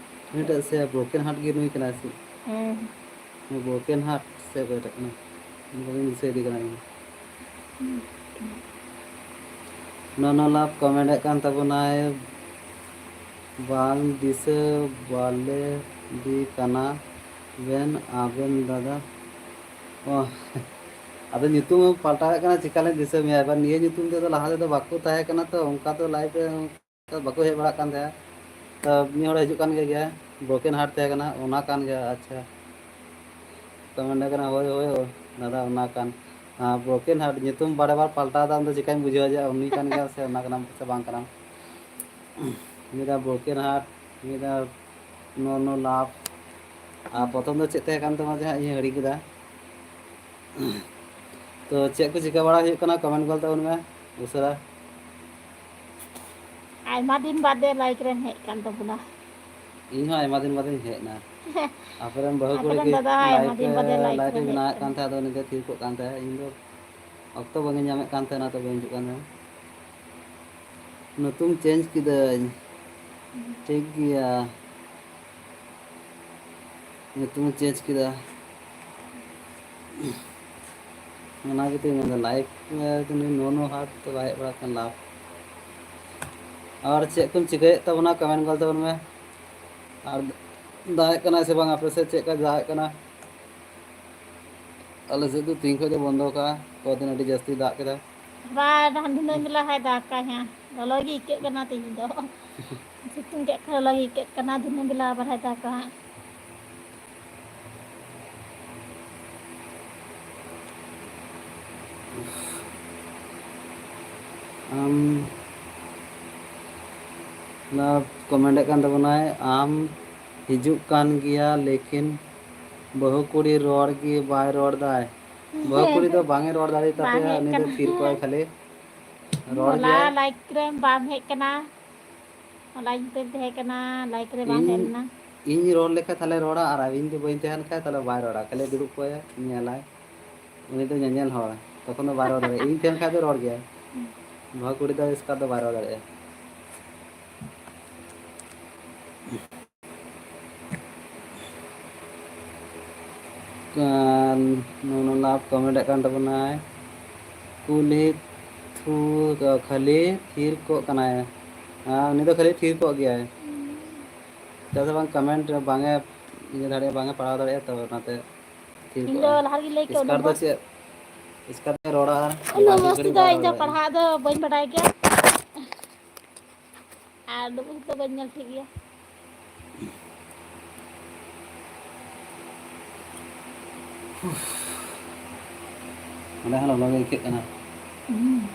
ᱩᱱᱤᱴᱟᱜ ᱥᱮ broken heart ᱜᱮ ᱱᱩᱭ ᱠᱟᱱᱟᱭ ᱥᱮ? ᱦᱮᱸ᱾ ᱵᱨᱳᱠᱮᱱ ᱦᱟᱨᱴ ᱥᱮ ᱚᱠᱚᱭᱴᱟᱜ ᱠᱟᱱᱟ? ᱵᱟᱹᱧ ᱫᱤᱥᱟᱹᱭᱮᱫᱮ ᱠᱟᱱᱟ ᱤᱧ᱾ ᱱᱚᱱᱚ ᱞᱟᱵᱷ ᱠᱚᱢᱮᱱᱴ ᱮᱫ ᱠᱟᱱ ᱛᱟᱵᱚᱱᱟᱭ, ᱵᱟᱝ ᱫᱤᱥᱟᱹ ᱵᱟᱞᱮ ᱫᱤ ᱠᱟᱱᱟ ᱵᱮᱱ ᱟᱵᱮᱱ ᱫᱟᱫᱟ᱾ ᱚ, ᱟᱫᱚ ᱧᱩᱛᱩᱢ ᱮᱢ ᱯᱟᱞᱴᱟᱣᱮᱫ ᱠᱟᱱᱟ, ᱪᱤᱠᱟᱞᱤᱧ ᱫᱤᱥᱟᱹ ᱢᱮᱭᱟ? ᱮᱵᱟᱨ ᱱᱤᱭᱟᱹ ᱧᱩᱛᱩᱢ ᱛᱮᱫᱚ ᱞᱟᱦᱟ ᱛᱮᱫᱚ ᱵᱟᱠᱚ ᱛᱟᱦᱮᱸ ᱠᱟᱱᱟ ᱛᱚ, ᱚᱱᱠᱟ ᱫᱚ ᱞᱟᱭᱤᱵᱷ ᱨᱮ ᱛᱚ ᱵᱟᱠᱚ ᱦᱮᱡ ᱵᱟᱲᱟᱜ ᱠᱟᱱ ᱛᱟᱦᱮᱸᱫ᱾ ᱛᱚ ᱢᱤᱫ ᱦᱚᱲ ᱦᱤᱡᱩᱜ ᱠᱟᱱ ᱜᱮᱭᱟ, ᱵᱨᱳᱠᱮᱱ ᱦᱟᱨᱴ ᱛᱟᱦᱮᱸ ᱠᱟᱱᱟ, ᱚᱱᱟ ᱠᱟᱱ ᱜᱮᱭᱟ᱾ ᱟᱪᱪᱷᱟ, ᱠᱚᱢᱮᱱᱴ ᱠᱟᱱᱟ, ᱦᱳᱭ, ᱦᱳᱭ, ᱦᱳᱭ, ᱫᱟᱫᱟ, ᱚᱱᱟ ᱠᱟᱱ᱾ ᱟᱨ ᱵᱨᱳᱠᱮᱱ ᱦᱟᱨᱴ ᱧᱩᱛᱩᱢ ᱵᱟᱨᱮ ᱵᱟᱨ ᱯᱟᱞᱴᱟᱣ ᱫᱟ, ᱩᱱᱫᱚ ᱪᱤᱠᱟᱹᱧ ᱵᱩᱡᱷᱟᱹᱣᱟ ᱡᱮ ᱩᱱᱤ ᱠᱟᱱ ᱜᱮᱭᱟ ᱥᱮ ᱚᱱᱟ ᱠᱟᱱᱟᱢ ᱥᱮ ᱵᱟᱝ ᱠᱟᱱᱟᱢ? ᱢᱤᱫ ᱫᱷᱟᱣ ᱵᱨᱳᱠᱮᱱ ᱦᱟᱨᱴ, ᱢᱤᱫ ᱫᱷᱟᱣ ᱱᱚ ᱱᱚ ᱞᱟᱵᱷ᱾ ᱟᱨ ᱯᱨᱚᱛᱷᱚᱢ ᱫᱚ ᱪᱮᱫ ᱛᱟᱦᱮᱸ ᱠᱟᱱ ᱛᱟᱢᱟ ᱡᱟᱦᱟᱸ ᱤᱧ ᱦᱤᱲᱤᱧ ᱠᱮᱫᱟ? ᱛᱚ ᱪᱮᱫ ᱠᱚ ᱪᱤᱠᱟᱹ ᱵᱟᱲᱟ ᱦᱩᱭᱩᱜ ᱠᱟᱱᱟ? ᱠᱚᱢᱮᱱᱴ ᱜᱚᱞ ᱛᱟᱵᱚᱱ ᱢᱮ ᱩᱥᱟᱹᱨᱟ᱾ ᱟᱭᱢᱟ ᱫᱤᱱ ᱵᱟᱫᱮ ᱞᱟᱭᱤᱵᱷ ᱨᱮᱢ ᱦᱮᱡ ᱠᱟᱱ ᱛᱟᱵᱚᱱᱟ᱾ ᱤᱧ ᱦᱚᱸ ᱟᱭᱢᱟ ᱫᱤᱱ ᱵᱟᱫᱮᱧ ᱦᱮᱡ ᱮᱱᱟ᱾ ᱟᱯᱮᱨᱮᱱ ᱵᱟᱹᱦᱩ ᱠᱩᱲᱤ ᱟᱯᱮᱨᱮᱱ ᱜᱮ ᱫᱟᱫᱟ ᱟᱭᱢᱟ ᱞᱟᱭᱤᱵᱷ ᱫᱤᱱ ᱨᱮ, ᱵᱟᱫᱮ ᱞᱟᱭᱤᱵᱷ ᱞᱟᱭᱤᱵᱷ ᱨᱮ ᱮ ᱦᱮᱡ ᱵᱮᱱᱟᱣᱮᱫ ᱠᱟᱱᱟ᱾ ᱠᱟᱱ ᱛᱟᱦᱮᱸᱫ, ᱟᱫᱚ ᱩᱱᱤ ᱫᱚ ᱛᱷᱤᱨ ᱠᱚᱜ ᱠᱟᱱ ᱛᱟᱦᱮᱸᱫ᱾ ᱤᱧ ᱫᱚ ᱚᱠᱛᱚ ᱵᱟᱝ ᱤᱧ ᱧᱟᱢᱮᱫ ᱠᱟᱱ ᱛᱟᱦᱮᱸᱫ, ᱚᱱᱟᱛᱮ ᱵᱟᱹᱧ ᱦᱤᱡᱩᱜ ᱠᱟᱱ ᱛᱟᱦᱮᱸᱫ᱾ ᱧᱩᱛᱩᱢ ᱪᱮᱧᱡᱽ ᱠᱤᱫᱟᱹᱧ, ᱴᱷᱤᱠ ᱜᱮᱭᱟ᱾ ᱧᱩᱛᱩᱢ ᱪᱮᱧᱡᱽ ᱠᱮᱫᱟ᱾ ᱚᱱᱟ ᱜᱮᱛᱚᱧ ᱢᱮᱱᱫᱟ, ᱞᱟᱭᱤᱵᱷ ᱨᱮ ᱱᱚ ᱱᱚ ᱦᱟᱴ ᱛᱚ ᱵᱟᱭ ᱦᱮᱡ ᱵᱟᱲᱟᱜ ᱠᱟᱱᱟ, ᱞᱟᱵᱷ᱾ ᱟᱨ ᱪᱮᱫ ᱠᱚᱢ ᱪᱤᱠᱟᱹᱭᱮᱫ ᱛᱟᱵᱚᱱᱟ, ᱠᱚᱢᱮᱱᱴ ᱜᱚᱞ ᱛᱟᱵᱚᱱ ᱢᱮ᱾ ᱟᱨ ᱫᱟᱜ ᱮᱫ ᱠᱟᱱᱟᱭ ᱥᱮ ᱵᱟᱝ ᱟᱯᱮ ᱥᱮᱫ? ᱪᱮᱫ ᱞᱮᱠᱟ ᱫᱟᱜ ᱮᱫ ᱠᱟᱱᱟ? ᱟᱞᱮ ᱥᱮᱫ ᱫᱚ ᱛᱤᱦᱤᱧ ᱠᱷᱚᱱ ᱫᱚ ᱵᱚᱱᱫᱚ ᱠᱟᱜᱼᱟ, ᱠᱚᱫᱤᱱ ᱟᱹᱰᱤ ᱡᱟᱹᱥᱛᱤ ᱫᱟᱜ ᱠᱮᱫᱟ᱾ ᱵᱟᱭ ᱫᱷᱤᱱᱟᱹᱝ ᱵᱮᱞᱟ ᱦᱚᱸᱭ ᱫᱟᱜᱟ ᱦᱟᱸᱜ, ᱞᱚᱞᱚ ᱜᱮ ᱟᱹᱭᱠᱟᱹᱜ ᱠᱟᱱᱟ ᱛᱤᱦᱤᱧ ᱫᱚ᱾ ᱥᱤᱛᱩᱝ ᱠᱮᱫ ᱠᱷᱟᱱ ᱞᱚᱞᱚ ᱜᱮ ᱟᱹᱭᱠᱟᱹᱜ ᱠᱟᱱᱟ, ᱫᱷᱤᱱᱟᱹᱝ ᱵᱮᱞᱟ ᱟᱵᱟᱨ ᱦᱚᱸᱭ ᱫᱟᱜᱟ ᱦᱟᱸᱜ᱾ ᱟᱢ ᱞᱟᱵᱷ ᱠᱚᱢᱮᱱᱴ ᱮᱫ ᱠᱟᱱ ᱛᱟᱵᱚᱱᱟᱭ, ᱟᱢ ᱦᱤᱡᱩᱜ ᱠᱟᱱ ᱜᱮᱭᱟ, ᱞᱮᱠᱤᱱ ᱵᱟᱹᱦᱩ ᱠᱩᱲᱤ ᱨᱚᱲ ᱜᱮ ᱵᱟᱭ ᱨᱚᱲ ᱫᱟᱭ᱾ ᱵᱟᱹᱦᱩ ᱠᱩᱲᱤ ᱫᱚ ᱵᱟᱝ ᱮ ᱨᱚᱲ ᱫᱟᱲᱮ ᱵᱟᱝ ᱛᱟᱯᱮᱭᱟ, ᱦᱮᱡ ᱩᱱᱤ ᱫᱚ ᱠᱟᱱᱟ᱾ ᱛᱷᱤᱨ ᱠᱚᱜᱼᱟᱭ ᱠᱷᱟᱹᱞᱤ᱾ ᱨᱚᱲ ᱦᱚᱞᱟ ᱜᱮᱭᱟᱭ᱾ ᱞᱟᱭᱤᱵᱷ ᱨᱮ ᱵᱟᱢ ᱦᱮᱡ ᱠᱟᱱᱟ, ᱦᱚᱞᱟ ᱧᱤᱫᱟᱹ ᱛᱟᱦᱮᱸ ᱠᱟᱱᱟ, ᱞᱟᱭᱤᱵᱷ ᱨᱮ ᱵᱟᱢ ᱦᱮᱡ ᱤᱧ, ᱞᱮᱱᱟ᱾ ᱤᱧ ᱨᱚᱲ ᱞᱮᱠᱷᱟᱱ ᱛᱟᱦᱞᱮ ᱨᱚᱲᱟ, ᱟᱨ ᱤᱧ ᱫᱚ ᱵᱟᱹᱧ ᱛᱟᱦᱮᱱ ᱠᱷᱟᱱ ᱛᱟᱦᱞᱮ ᱵᱟᱭ ᱨᱚᱲᱟ, ᱠᱷᱟᱹᱞᱤ ᱫᱩᱲᱩᱵ ᱠᱚᱜᱼᱟᱭ, ᱧᱮᱞᱟᱭ᱾ ᱩᱱᱤ ᱫᱚ ᱧᱮᱧᱮᱞ ᱦᱚᱲ, ᱛᱚᱠᱷᱚᱱ ᱫᱚ ᱵᱟᱭ ᱨᱚᱲ ᱫᱟᱲᱮᱭᱟᱜᱼᱟ᱾ ᱤᱧ ᱛᱟᱦᱮᱱ ᱠᱷᱟᱱ ᱫᱚ ᱨᱚᱲ ᱜᱮᱭᱟᱭ᱾ ᱵᱟᱹᱦᱩ ᱠᱩᱲᱤ ᱫᱚ ᱮᱥᱠᱟᱨ ᱫᱚ ᱵᱟᱭ ᱨᱚᱲ ᱫᱟᱲᱮᱭᱟᱜᱼᱟ᱾ ᱱᱩᱱᱩ ᱞᱟᱵᱷ ᱠᱚᱢᱮᱱᱴ ᱮᱫ ᱠᱟᱱ ᱛᱟᱵᱚᱱᱟᱭ, ᱠᱩᱞᱦᱤ ᱛᱷᱩ ᱠᱷᱟᱹᱞᱤ ᱛᱷᱤᱨ ᱠᱚᱜ ᱠᱟᱱᱟᱭ᱾ ᱦᱮᱸ, ᱩᱱᱤ ᱫᱚ ᱠᱷᱟᱹᱞᱤ ᱛᱷᱤᱨ ᱠᱚᱜ ᱜᱮᱭᱟᱭ᱾ ᱪᱮᱫᱟᱜ ᱥᱮ ᱵᱟᱝ, ᱠᱚᱢᱮᱱᱴ ᱵᱟᱝ ᱮ ᱤᱭᱟᱹ ᱫᱟᱲᱮᱭᱟᱜᱼᱟ, ᱵᱟᱝ ᱮ ᱯᱟᱲᱦᱟᱣ ᱫᱟᱲᱮᱭᱟᱜᱼᱟ, ᱛᱚ ᱚᱱᱟᱛᱮ ᱛᱷᱤᱨ ᱤᱧ ᱫᱚ ᱠᱚᱜᱼᱟᱭ᱾ ᱞᱟᱦᱟ ᱨᱮᱜᱮᱧ ᱞᱟᱹᱭ ᱠᱮᱫ, ᱮᱥᱠᱟᱨ ᱩᱱᱟᱹᱜ ᱫᱚ ᱢᱚᱡᱽ ᱪᱮᱫ, ᱮᱥᱠᱟᱨ ᱫᱚ ᱨᱚᱲᱟ, ᱩᱱᱟᱹᱜ ᱢᱚᱡᱽ ᱛᱮᱫᱚ ᱤᱧ ᱫᱚ ᱯᱟᱲᱦᱟᱣ ᱫᱚ ᱵᱟᱹᱧ ᱵᱟᱰᱟᱭ ᱜᱮᱭᱟ᱾ ᱟᱨ ᱫᱩᱲᱩᱵ ᱦᱚᱸᱛᱚ ᱵᱟᱹᱧ ᱧᱮᱞ ᱴᱷᱤᱠ ᱜᱮᱭᱟ᱾ ᱚᱸᱰᱮ ᱦᱚᱸ ᱞᱚᱞᱚ ᱜᱮ ᱟᱹᱭᱠᱟᱹᱜ ᱠᱟᱱᱟ᱾ ᱦᱩᱸ᱾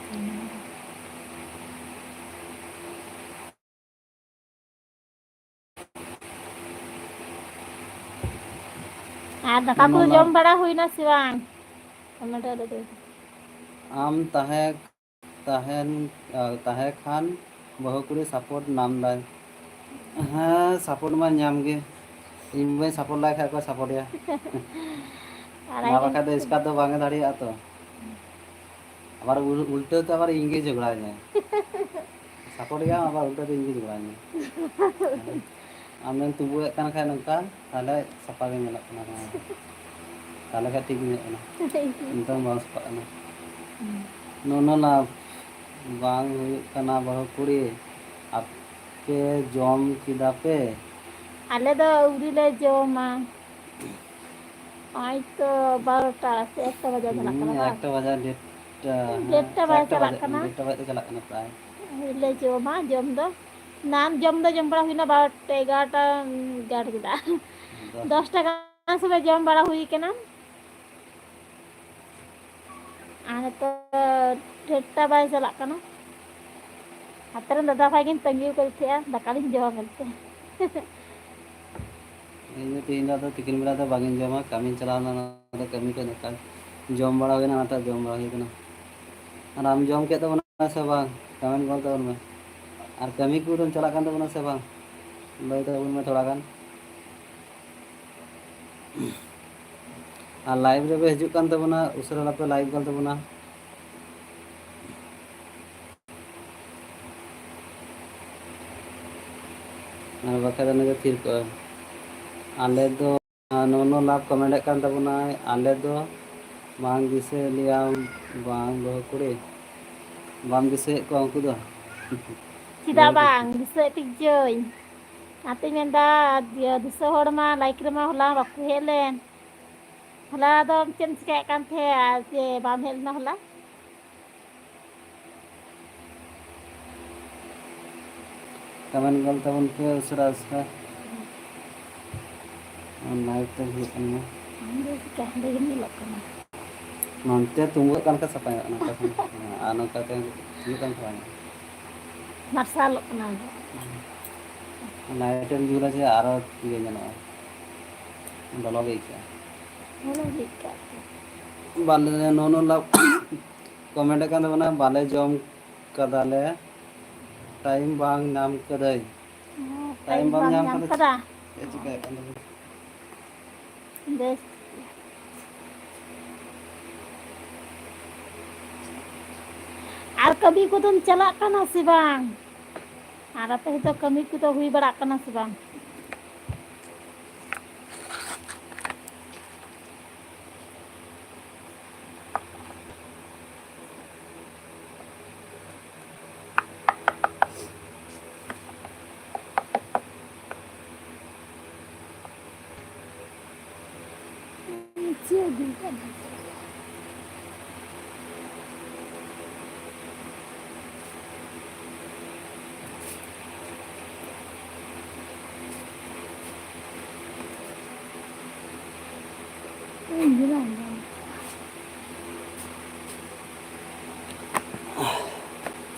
ᱟᱨ ᱫᱟᱠᱟ ᱠᱚ ᱱᱚᱱᱟ ᱡᱚᱢ ᱵᱟᱲᱟ ᱦᱩᱭᱱᱟ ᱥᱮ ᱵᱟᱝ? ᱠᱚᱢᱮᱱᱴ ᱨᱮ ᱞᱟᱹᱭ ᱫᱟᱹᱧ᱾ ᱟᱢ ᱛᱟᱦᱮᱸ, ᱛᱟᱦᱮᱱ, ᱛᱟᱦᱮᱸ ᱠᱷᱟᱱ ᱵᱟᱹᱦᱩ ᱠᱩᱲᱤ ᱥᱟᱯᱳᱨᱴ ᱱᱟᱢ ᱫᱟᱭ᱾ ᱦᱮᱸ, ᱥᱟᱯᱳᱨᱴ ᱢᱟ ᱧᱟᱢ ᱜᱮ᱾ ᱤᱧ ᱵᱟᱹᱧ ᱥᱟᱯᱳᱨᱴ ᱞᱟᱭ ᱠᱷᱟᱡ ᱚᱠᱚᱭ ᱥᱟᱯᱳᱨᱴ ᱮᱭᱟ? ᱟᱨ ᱚᱱᱟ ᱟᱭᱳ ᱵᱟᱠᱷᱟᱡ ᱫᱚ ᱮᱥᱠᱟᱨ ᱫᱚ ᱵᱟᱝ ᱮ ᱫᱟᱲᱮᱭᱟᱜᱼᱟ ᱛᱚ᱾ ᱟᱵᱟᱨ ᱩᱞ-, ᱩᱞᱴᱟᱹ ᱛᱮ ᱟᱵᱟᱨ ᱤᱧ ᱜᱮ ᱡᱷᱚᱜᱽᱲᱟᱧᱟᱭ᱾ ᱥᱟᱯᱳᱨᱴ ᱜᱮᱭᱟᱢ, ᱟᱵᱟᱨ ᱩᱞᱴᱟᱹ ᱛᱮ ᱤᱧ ᱜᱮ ᱡᱷᱚᱜᱽᱲᱟᱧᱟᱭ᱾ ᱟᱢᱮᱢ ᱛᱩᱸᱵᱩᱭᱮᱫ ᱠᱟᱱ ᱠᱷᱟᱡ ᱱᱚᱝᱠᱟ, ᱛᱟᱦᱞᱮ ᱥᱟᱯᱷᱟ ᱜᱮ ᱧᱮᱞᱚᱜ ᱠᱟᱱᱟ ᱱᱚᱣᱟ ᱫᱚ᱾ ᱛᱟᱦᱞᱮ ᱠᱷᱟᱡ ᱴᱷᱤᱠ ᱧᱮᱞᱚᱜ ᱠᱟᱱᱟ᱾ ᱱᱤᱛᱚᱝ ᱵᱟᱝ ᱥᱟᱯᱷᱟᱜ ᱠᱟᱱᱟ᱾ ᱱᱚᱱᱚᱞᱟ ᱵᱟᱝ ᱦᱩᱭᱩᱜ ᱠᱟᱱᱟ ᱵᱟᱹᱦᱩ ᱠᱩᱲᱤ, ᱟᱯᱮ ᱡᱚᱢ ᱠᱮᱫᱟ ᱯᱮ? ᱟᱞᱮ ᱫᱚ ᱟᱹᱣᱨᱤ ᱞᱮ ᱡᱚᱢᱟ᱾ ᱱᱚᱜᱼᱚᱭ ᱛᱚ ᱵᱟᱨᱚᱴᱟ ᱥᱮ ᱮᱠᱴᱟ ᱵᱟᱡᱟᱣ ᱪᱟᱞᱟᱜ ᱦᱩᱸ, ᱠᱟᱱᱟ ᱵᱟᱝ? ᱮᱠᱴᱟ ᱵᱟᱡᱟᱣ, ᱰᱮᱴᱴᱟ, ᱦᱮᱸ, ᱰᱮᱴᱴᱟ ᱵᱟᱡᱟᱣ ᱮᱠᱴᱟ ᱪᱟᱞᱟᱜ ᱵᱟᱡᱟᱜ, ᱠᱟᱱᱟ᱾ ᱰᱮᱴᱴᱟ ᱵᱟᱡᱟᱜ ᱪᱟᱞᱟᱜ ᱠᱟᱱᱟ ᱯᱨᱟᱭ᱾ ᱟᱹᱣᱨᱤ ᱞᱮ ᱡᱚᱢᱟ, ᱡᱚᱢ ᱫᱚ ᱮᱱᱟᱱ ᱡᱚᱢ ᱫᱚ ᱡᱚᱢ ᱵᱟᱲᱟ ᱦᱩᱭᱱᱟ ᱵᱟᱨᱚᱴᱟ, ᱮᱜᱟᱨᱚᱴᱟ ᱜᱟᱱ ᱠᱮᱫᱟ᱾ ᱫᱚᱥ᱾ ᱫᱚᱥᱴᱟ ᱜᱟᱱ ᱥᱚᱢᱚᱭ ᱡᱚᱢ ᱵᱟᱲᱟ ᱦᱩᱭ ᱠᱟᱱᱟ᱾ ᱟᱨ ᱱᱤᱛᱚᱜ ᱰᱮᱴᱴᱟ ᱵᱟᱭ ᱪᱟᱞᱟᱜ ᱠᱟᱱᱟ᱾ ᱦᱟᱱᱛᱮ ᱨᱮᱱ ᱫᱟᱫᱟ ᱵᱷᱟᱭ ᱜᱤᱧ ᱛᱟᱺᱜᱤ ᱟᱠᱟᱫᱮ ᱛᱟᱦᱮᱸᱜᱼᱟ, ᱫᱟᱠᱟ ᱞᱤᱧ ᱡᱚᱢᱟ ᱢᱮᱱᱛᱮ᱾ ᱤᱧ ᱫᱚ ᱛᱮᱦᱮᱧ ᱫᱚ ᱟᱫᱚ ᱛᱤᱠᱤᱱ ᱵᱮᱲᱟ ᱫᱚ ᱵᱟᱝ ᱤᱧ ᱡᱚᱢᱟ, ᱠᱟᱹᱢᱤᱧ ᱪᱟᱞᱟᱣ ᱞᱮᱱᱟ, ᱟᱫᱚ ᱠᱟᱹᱢᱤ ᱠᱷᱚᱱ ᱫᱟᱠᱟ ᱡᱚᱢ ᱵᱟᱲᱟ ᱦᱩᱭᱱᱟ, ᱚᱱᱟᱛᱮ ᱡᱚᱢ ᱵᱟᱲᱟ ᱦᱩᱭ ᱠᱟᱱᱟ᱾ ᱟᱨ ᱟᱢ ᱡᱚᱢ ᱠᱮᱫ ᱛᱟᱵᱚᱱᱟ ᱥᱮ ᱵᱟᱝ? ᱠᱚᱢᱮᱱᱴ ᱜᱚᱫ ᱛᱟᱵᱚᱱ ᱢᱮ᱾ ᱟᱨ ᱠᱟᱹᱢᱤ ᱠᱚᱨᱮᱢ ᱪᱟᱞᱟᱜ ᱠᱟᱱ ᱛᱟᱵᱚᱱᱟ ᱥᱮ ᱵᱟᱝ? ᱞᱟᱹᱭ ᱛᱟᱵᱚᱱ ᱢᱮ ᱛᱷᱚᱲᱟ ᱜᱟᱱ᱾ ᱟᱨ ᱞᱟᱭᱤᱵᱷ ᱨᱮᱯᱮ ᱦᱤᱡᱩᱜ ᱠᱟᱱ ᱛᱟᱵᱚᱱᱟ, ᱩᱥᱟᱹᱨᱟ ᱞᱟᱯᱮ ᱞᱟᱭᱤᱵᱷ ᱠᱟᱱ ᱛᱟᱵᱚᱱᱟ᱾ ᱟᱨ ᱵᱟᱠᱷᱟᱡ ᱫᱚ ᱚᱱᱟ ᱜᱮ ᱛᱷᱤᱨ ᱠᱚᱜᱼᱟ᱾ ᱟᱞᱮ ᱫᱚ ᱱᱚᱱᱚ ᱞᱟᱵᱷ ᱠᱚᱢᱮᱱᱴ ᱮᱫ ᱠᱟᱱ ᱛᱟᱵᱚᱱᱟᱭ, ᱟᱞᱮ ᱫᱚ ᱵᱟᱝ ᱫᱤᱥᱟᱹᱭᱮᱫ ᱞᱮᱭᱟᱢ ᱵᱟᱝ ᱵᱟᱹᱦᱩ ᱠᱩᱲᱤ, ᱵᱟᱢ ᱫᱤᱥᱟᱹᱭᱮᱫ ᱠᱚᱣᱟ ᱩᱱᱠᱩ ᱫᱚ? ᱪᱮᱫᱟᱜ ᱵᱟᱝ ᱫᱤᱥᱟᱹᱭᱮᱫ ᱯᱮ ᱜᱤᱭᱟᱹᱧ᱾ ᱚᱱᱟᱛᱮᱧ ᱢᱮᱱᱫᱟ, ᱤᱭᱟᱹ, ᱫᱤᱥᱟᱹ ᱦᱚᱲ ᱢᱟ ᱞᱟᱭᱤᱠ ᱨᱮᱢᱟ ᱦᱚᱞᱟ ᱵᱟᱠᱚ ᱦᱮᱡ ᱞᱮᱱ᱾ ᱦᱚᱞᱟ ᱫᱚ ᱪᱮᱫ ᱮᱢ ᱪᱤᱠᱟᱹᱭᱮᱫ ᱠᱟᱱ ᱛᱟᱦᱮᱸᱫ ᱡᱮ ᱵᱟᱢ ᱦᱮᱡ ᱞᱮᱱᱟ ᱦᱚᱞᱟ? ᱠᱚᱢᱮᱱᱴ ᱜᱚᱞ ᱛᱟᱵᱚᱱ ᱯᱮ ᱩᱥᱟᱹᱨᱟ ᱩᱥᱟᱹᱨᱟ᱾ ᱞᱟᱭᱤᱵᱷ ᱛᱮ ᱦᱩᱭᱩᱜ ᱠᱟᱱ ᱜᱮᱭᱟ᱾ ᱟᱢ ᱫᱚ ᱪᱤᱠᱟ ᱦᱟᱸᱰᱮ ᱜᱮᱢ ᱧᱮᱞᱚᱜ ᱠᱟᱱᱟ? ᱱᱚᱱᱛᱮ ᱛᱩᱢᱵᱟᱹᱜ ᱠᱟᱱ ᱠᱷᱟᱱ ᱥᱟᱯᱷᱟ ᱧᱚᱜ ᱠᱟᱱᱟ, ᱚᱠᱟ ᱠᱷᱚᱱ? ᱦᱮᱸ, ᱟᱨ ᱱᱚᱝᱠᱟ ᱛᱮ ᱦᱩᱭᱩᱜ ᱠᱟᱱ ᱠᱷᱟᱱ ᱵᱟᱝ᱾ ᱢᱟᱨᱥᱟᱞᱚᱜ ᱠᱟᱱᱟ ᱟᱫᱚ᱾ ᱞᱟᱭᱤᱴ ᱮᱢ ᱡᱩᱞᱟ ᱡᱮ ᱟᱨᱚ ᱤᱭᱟᱹ ᱧᱮᱞᱚᱜᱼᱟ, ᱞᱚᱞᱚ ᱜᱮ ᱟᱹᱭᱠᱟᱹᱜᱼᱟ᱾ ᱞᱚᱞᱚ ᱜᱮ ᱟᱹᱭᱠᱟᱹᱜᱼᱟ ᱛᱚ᱾ ᱵᱟᱞᱮ ᱱᱚᱱᱚ ᱞᱟᱵᱷ ᱠᱚᱢᱮᱱᱴ ᱟᱠᱟᱱ ᱛᱟᱵᱚᱱᱟ, ᱵᱟᱞᱮ ᱡᱚᱢ ᱠᱟᱫᱟᱞᱮ, ᱴᱟᱭᱤᱢ ᱵᱟᱝ ᱧᱟᱢ ᱠᱟᱹᱫᱟᱹᱧ᱾ ᱦᱮᱸ, ᱴᱟᱭᱤᱢ ᱵᱟᱢ ᱧᱟᱢ ᱠᱟᱫᱟ? ᱪᱮᱫ ᱪᱤᱠᱟᱹᱭᱮᱫ ᱠᱟᱱ ᱛᱟᱵᱚᱱᱟ? ᱵᱮᱥ᱾ ᱟᱨ ᱠᱟᱹᱢᱤ ᱠᱚᱫᱚᱢ ᱪᱟᱞᱟᱜ ᱠᱟᱱᱟ ᱥᱮ ᱵᱟᱝ? ᱟᱨ ᱟᱯᱮ ᱥᱮᱫ ᱫᱚ ᱠᱟᱹᱢᱤ ᱠᱚᱫᱚ ᱦᱩᱭ ᱵᱟᱲᱟᱜ ᱠᱟᱱᱟ ᱥᱮ ᱵᱟᱝ?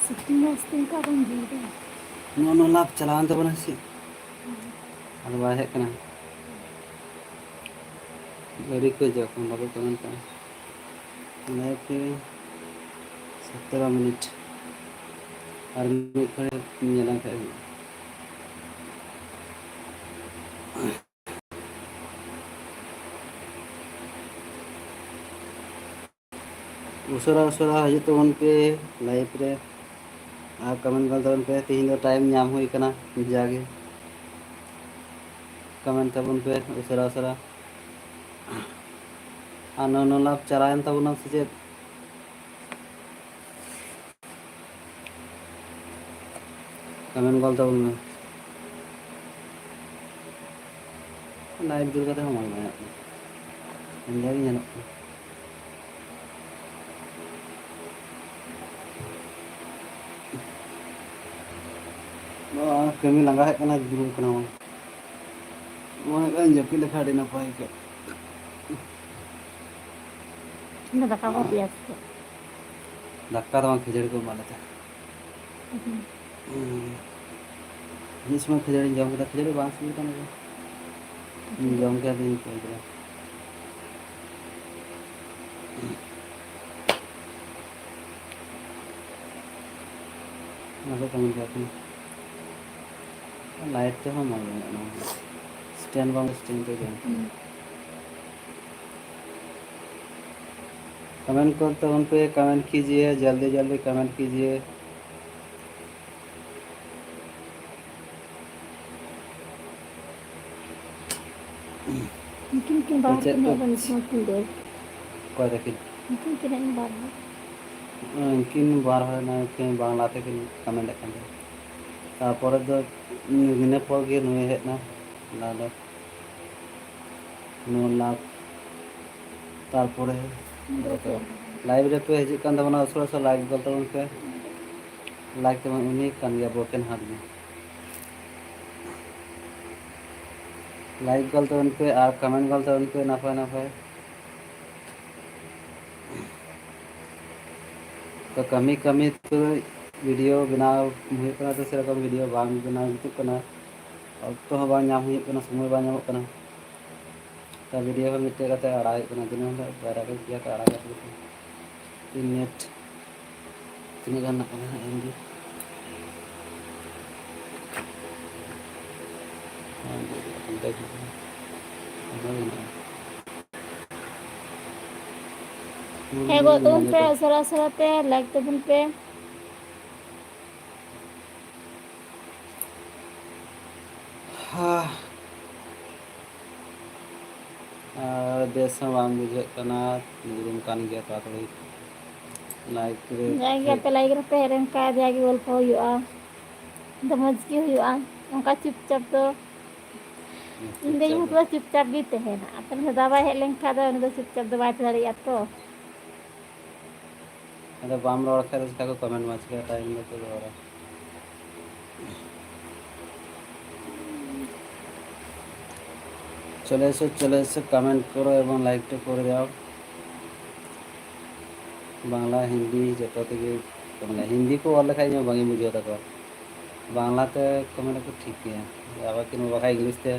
ᱥᱤᱛᱩᱝ ᱫᱚ ᱥᱤᱛᱩᱝ ᱠᱟᱜ ᱵᱟᱝ ᱵᱩᱡᱷᱟᱹᱣ ᱫᱟ᱾ ᱱᱚᱜᱼᱚ ᱱᱚᱣᱟ ᱞᱟᱵᱷ ᱪᱟᱞᱟᱣᱮᱱ ᱛᱟᱵᱚᱱᱟ ᱥᱮ? ᱟᱫᱚ ᱵᱟᱭ ᱦᱮᱡ ᱠᱟᱱᱟ᱾ ᱟᱹᱰᱤ ᱠᱚ ᱦᱤᱡᱩᱜ ᱠᱟᱱᱟ, ᱵᱟᱠᱚ ᱠᱚᱢᱮᱱᱴ ᱠᱟᱱᱟ᱾ ᱞᱟᱭᱤᱵᱷ ᱨᱮ ᱥᱚᱛᱨᱚ ᱢᱤᱱᱤᱴ, ᱟᱨ ᱢᱤᱫ ᱜᱷᱟᱹᱲᱤᱡ ᱧᱮᱞ ᱞᱮᱱ ᱠᱷᱟᱡ ᱦᱩᱭᱩᱜᱼᱟ᱾ ᱩᱥᱟᱹᱨᱟ ᱩᱥᱟᱹᱨᱟ ᱦᱤᱡᱩᱜ ᱛᱟᱵᱚᱱ ᱯᱮ ᱞᱟᱭᱤᱵᱷ ᱨᱮ, ᱟᱨ ᱠᱚᱢᱮᱱᱴ ᱜᱚᱞ ᱛᱟᱵᱚᱱ ᱯᱮ᱾ ᱛᱮᱦᱮᱧ ᱫᱚ ᱴᱟᱭᱤᱢ ᱧᱟᱢ ᱦᱩᱭ ᱠᱟᱱᱟ ᱡᱟᱜᱮ᱾ ᱠᱚᱢᱮᱱᱴ ᱛᱟᱵᱚᱱ ᱯᱮ ᱩᱥᱟᱹᱨᱟ ᱩᱥᱟᱹᱨᱟ᱾ ᱟᱨ ᱱᱚ ᱱᱚ ᱞᱟᱵᱷ ᱪᱟᱞᱟᱣᱮᱱ ᱛᱟᱵᱚᱱᱟ ᱥᱮ ᱪᱮᱫ? ᱠᱚᱢᱮᱱᱴ ᱜᱚᱞ ᱛᱟᱵᱚᱱ ᱢᱮ᱾ ᱞᱟᱭᱤᱴ ᱫᱩᱞ ᱠᱟᱛᱮ ᱦᱚᱸ ᱵᱟᱝ ᱧᱮᱞᱚᱜ ᱠᱟᱱᱟ᱾ ᱦᱮᱸᱫᱮ ᱜᱮ ᱧᱮᱞᱚᱜ ᱠᱟᱱᱟ᱾ ᱱᱚᱣᱟ ᱠᱟᱹᱢᱤ ᱞᱟᱸᱜᱟ ᱦᱮᱡ ᱠᱟᱱᱟ, ᱫᱩᱲᱩᱵ ᱠᱟᱱᱟ ᱵᱚᱱ᱾ ᱱᱚᱣᱟ ᱦᱩᱭᱩᱜ ᱠᱟᱱᱟ ᱡᱟᱹᱯᱤᱫ ᱞᱮᱠᱷᱟᱱ ᱟᱹᱰᱤ ᱱᱟᱯᱟᱭ ᱟᱹᱭᱠᱟᱹᱜ᱾ ᱤᱧ ᱫᱚ ᱫᱟᱠᱟ ᱠᱚ ᱩᱛᱩᱭᱟ ᱥᱮ ᱪᱮᱫ? ᱫᱟᱠᱟ ᱫᱚ ᱵᱟᱝ, ᱠᱷᱟᱹᱡᱟᱹᱲᱤ ᱠᱚ ᱮᱢᱟᱜ ᱞᱮ ᱛᱟᱦᱮᱸᱫ᱾ ᱦᱩᱸ᱾ ᱦᱩᱸ᱾ ᱢᱤᱫ ᱥᱚᱢᱚᱭ ᱠᱷᱟᱹᱡᱟᱹᱲᱤᱧ ᱡᱚᱢ ᱠᱮᱫᱟ, ᱠᱷᱟᱹᱡᱟᱹᱲᱤ ᱵᱟᱝ ᱥᱤᱵᱤᱞ ᱠᱟᱱᱟ᱾ ᱦᱩᱸ᱾ ᱡᱚᱢ ᱠᱮᱫᱟ ᱫᱤᱱ ᱠᱚ ᱠᱮᱫᱟ᱾ ᱚᱱᱟ ᱫᱚ ᱠᱟᱹᱢᱤ ᱠᱟᱹᱥᱱᱤ᱾ ᱞᱟᱭᱤᱴ ᱛᱮᱦᱚᱸ ᱵᱟᱝ ᱜᱟᱱᱚᱜᱼᱟ ᱱᱚᱣᱟ ᱫᱚ᱾ ᱥᱴᱮᱱᱰ ᱵᱟᱝ ᱥᱴᱮᱱᱰ ᱛᱮ ᱡᱚᱢ᱾ ᱦᱩᱸ᱾ कमेंट करते उन पे कमेंट कीजिए, जल्दी जल्दी कमेंट कीजिए। ᱩᱱᱠᱤᱱ ᱠᱤᱱ ᱵᱟᱨ ᱦᱚᱲ ᱪᱮᱫ ᱠᱤᱱ ᱠᱚ ᱦᱮᱡ ᱞᱮᱱ ᱛᱟᱦᱮᱸ ᱠᱤᱱ ᱫᱚ᱾ ᱚᱠᱚᱭ ᱛᱟᱹᱠᱤᱱ? ᱩᱱᱠᱤᱱ ᱠᱤᱱ ᱦᱮᱡ ᱞᱮᱱ ᱵᱟᱨ ᱦᱚᱲ᱾ ᱩᱱᱠᱤᱱ ᱵᱟᱨ ᱦᱚᱲ ᱱᱟᱭ ᱠᱤᱱ ᱵᱟᱝᱞᱟ ᱛᱮᱠᱤᱱ ᱠᱚᱢᱮᱱᱴ ᱮᱫ ᱠᱟᱱ ᱛᱟᱦᱮᱸᱫ᱾ ᱛᱟᱨᱯᱚᱨᱮ ᱫᱚ ᱤᱱᱟᱹ ᱯᱚᱨ ᱜᱮ ᱱᱩᱭ ᱦᱮᱡ ᱮᱱᱟ, ᱞᱟᱫᱟ ᱱᱚ ᱞᱟᱠᱷ᱾ ᱛᱟᱨᱯᱚᱨᱮ ᱞᱟᱭᱤᱵᱷ ᱨᱮᱯᱮ ᱦᱤᱡᱩᱜ ᱠᱟᱱ ᱛᱟᱵᱚᱱᱟ, ᱩᱥᱟᱹᱨᱟ ᱩᱥᱟᱹᱨᱟ ᱞᱟᱭᱤᱠ ᱜᱚᱫ ᱛᱟᱵᱚᱱ ᱯᱮ᱾ ᱞᱟᱭᱤᱠ ᱛᱟᱵᱚᱱ ᱩᱱᱤ ᱠᱟᱱ ᱜᱮᱭᱟ ᱵᱨᱳᱠᱮᱱ ᱦᱟᱨᱴ ᱜᱮ᱾ ᱞᱟᱭᱤᱠ ᱜᱚᱫ ᱛᱟᱵᱚᱱ ᱯᱮ ᱟᱨ ᱠᱚᱢᱮᱱᱴ ᱜᱚᱫ ᱛᱟᱵᱚᱱ ᱯᱮ ᱱᱟᱯᱟᱭ ᱱᱟᱯᱟᱭ᱾ ᱛᱚ ᱠᱟᱹᱢᱤ ᱠᱟᱹᱢᱤ ᱛᱮ ᱵᱷᱤᱰᱤᱭᱳ ᱵᱮᱱᱟᱣ ᱦᱩᱭᱩᱜ ᱠᱟᱱᱟ, ᱛᱚ ᱥᱮᱨᱚᱠᱚᱢ ᱵᱷᱤᱰᱤᱭᱳ ᱵᱟᱝ ᱵᱮᱱᱟᱣ ᱡᱩᱛᱩᱜ ᱠᱟᱱᱟ, ᱚᱠᱛᱚ ᱦᱚᱸ ᱵᱟᱝ ᱧᱟᱢ ᱦᱩᱭᱩᱜ ᱠᱟᱱᱟ, ᱥᱚᱢᱚᱭ ᱵᱟᱝ ᱧᱟᱢᱚᱜ ᱠᱟᱱᱟ᱾ ᱛᱚ ᱵᱷᱤᱰᱤᱭᱳ ᱦᱚᱸ ᱢᱤᱫᱴᱮᱡ ᱠᱟᱛᱮ ᱟᱲᱟᱜ ᱦᱩᱭᱩᱜ ᱠᱟᱱᱟ, ᱫᱤᱱᱟᱹᱢ ᱦᱤᱞᱳᱜ ᱵᱟᱨᱭᱟ ᱠᱟᱛᱮ ᱯᱮᱭᱟ ᱠᱚ ᱟᱲᱟᱜᱟ᱾ ᱛᱤᱱ ᱢᱤᱱᱤᱴ ᱛᱤᱱᱟᱹᱜ ᱜᱟᱱ ᱢᱮᱱᱟᱜ ᱠᱟᱫᱟ ᱦᱟᱸᱜ ᱮᱢ ᱵᱤ? ᱦᱮᱸ, ᱜᱚᱫ ᱛᱟᱵᱚᱱ ᱯᱮ, ᱩᱥᱟᱹᱨᱟ ᱩᱥᱟᱹᱨᱟ ᱛᱮ ᱞᱟᱭᱤᱠ ᱛᱟᱵᱚᱱ ᱯᱮ᱾ ᱦᱟ᱾ ᱟᱨ ᱵᱮᱥ ᱦᱚᱸ ᱵᱟᱝ ᱵᱩᱡᱷᱟᱹᱜ ᱠᱟᱱᱟ, ᱫᱩᱲᱩᱵ ᱠᱟᱱ ᱜᱮᱭᱟ ᱛᱟᱲᱟᱛᱟᱲᱤ ᱞᱟᱭᱤᱠ ᱨᱮ᱾ ᱡᱟᱜᱮ ᱟᱯᱮ ᱞᱟᱭᱤᱠ ᱨᱮᱯᱮ ᱦᱮᱡ ᱞᱮᱱᱠᱷᱟᱱ ᱡᱟᱜᱮ ᱜᱚᱞᱯᱚ ᱦᱩᱭᱩᱜᱼᱟ, ᱫᱚ ᱢᱚᱡᱽ ᱜᱮ ᱦᱩᱭᱩᱜᱼᱟ᱾ ᱚᱱᱠᱟ ᱪᱩᱯᱪᱟᱯ ᱫᱚ ᱤᱧ ᱫᱚᱧ ᱪᱩᱯᱪᱟᱯ ᱫᱚ᱾ ᱢᱚᱛᱞᱚᱵ ᱪᱩᱯᱪᱟᱯ ᱜᱮ ᱛᱟᱦᱮᱱᱟ᱾ ᱟᱯᱮ ᱫᱟᱫᱟ ᱵᱟᱭ ᱦᱮᱡ ᱞᱮᱱᱠᱷᱟᱱ ᱫᱚ ᱩᱱᱤ ᱫᱚ ᱪᱩᱯᱪᱟᱯ ᱫᱚ ᱵᱟᱭ ᱛᱟᱦᱮᱸ ᱫᱟᱲᱮᱭᱟᱜᱼᱟ ᱛᱚ᱾ ᱟᱫᱚ ᱵᱟᱢ ᱨᱚᱲ ᱠᱷᱟᱡ ᱫᱚ ᱪᱤᱠᱟ ᱠᱚ ᱠᱚᱢᱮᱱᱴ ᱢᱟ, ᱪᱤᱠᱟ ᱴᱟᱭᱤᱢ ᱫᱚᱠᱚ ᱨᱚᱲᱟ? চলে এসো, চলে এসো, কমেন্ট করো এবং লাইকটা করে দাও। বাংলা, হিন্দি যত থেকে, মানে, হিন্দি ᱠᱚ ᱚᱞ ᱞᱮᱠᱷᱟᱡ ᱤᱧ ᱦᱚᱸ ᱵᱟᱝ ᱤᱧ ᱵᱩᱡᱷᱟᱹᱣ ᱛᱟᱠᱚᱣᱟ᱾ ᱵᱟᱝᱞᱟ ᱛᱮ ᱠᱚᱢᱮᱱᱴ ᱟᱠᱚ ᱴᱷᱤᱠ ᱜᱮᱭᱟ, ᱟᱵᱟᱨ ᱠᱤ ᱵᱟᱠᱷᱟᱡ ᱤᱝᱞᱤᱥ ᱛᱮ,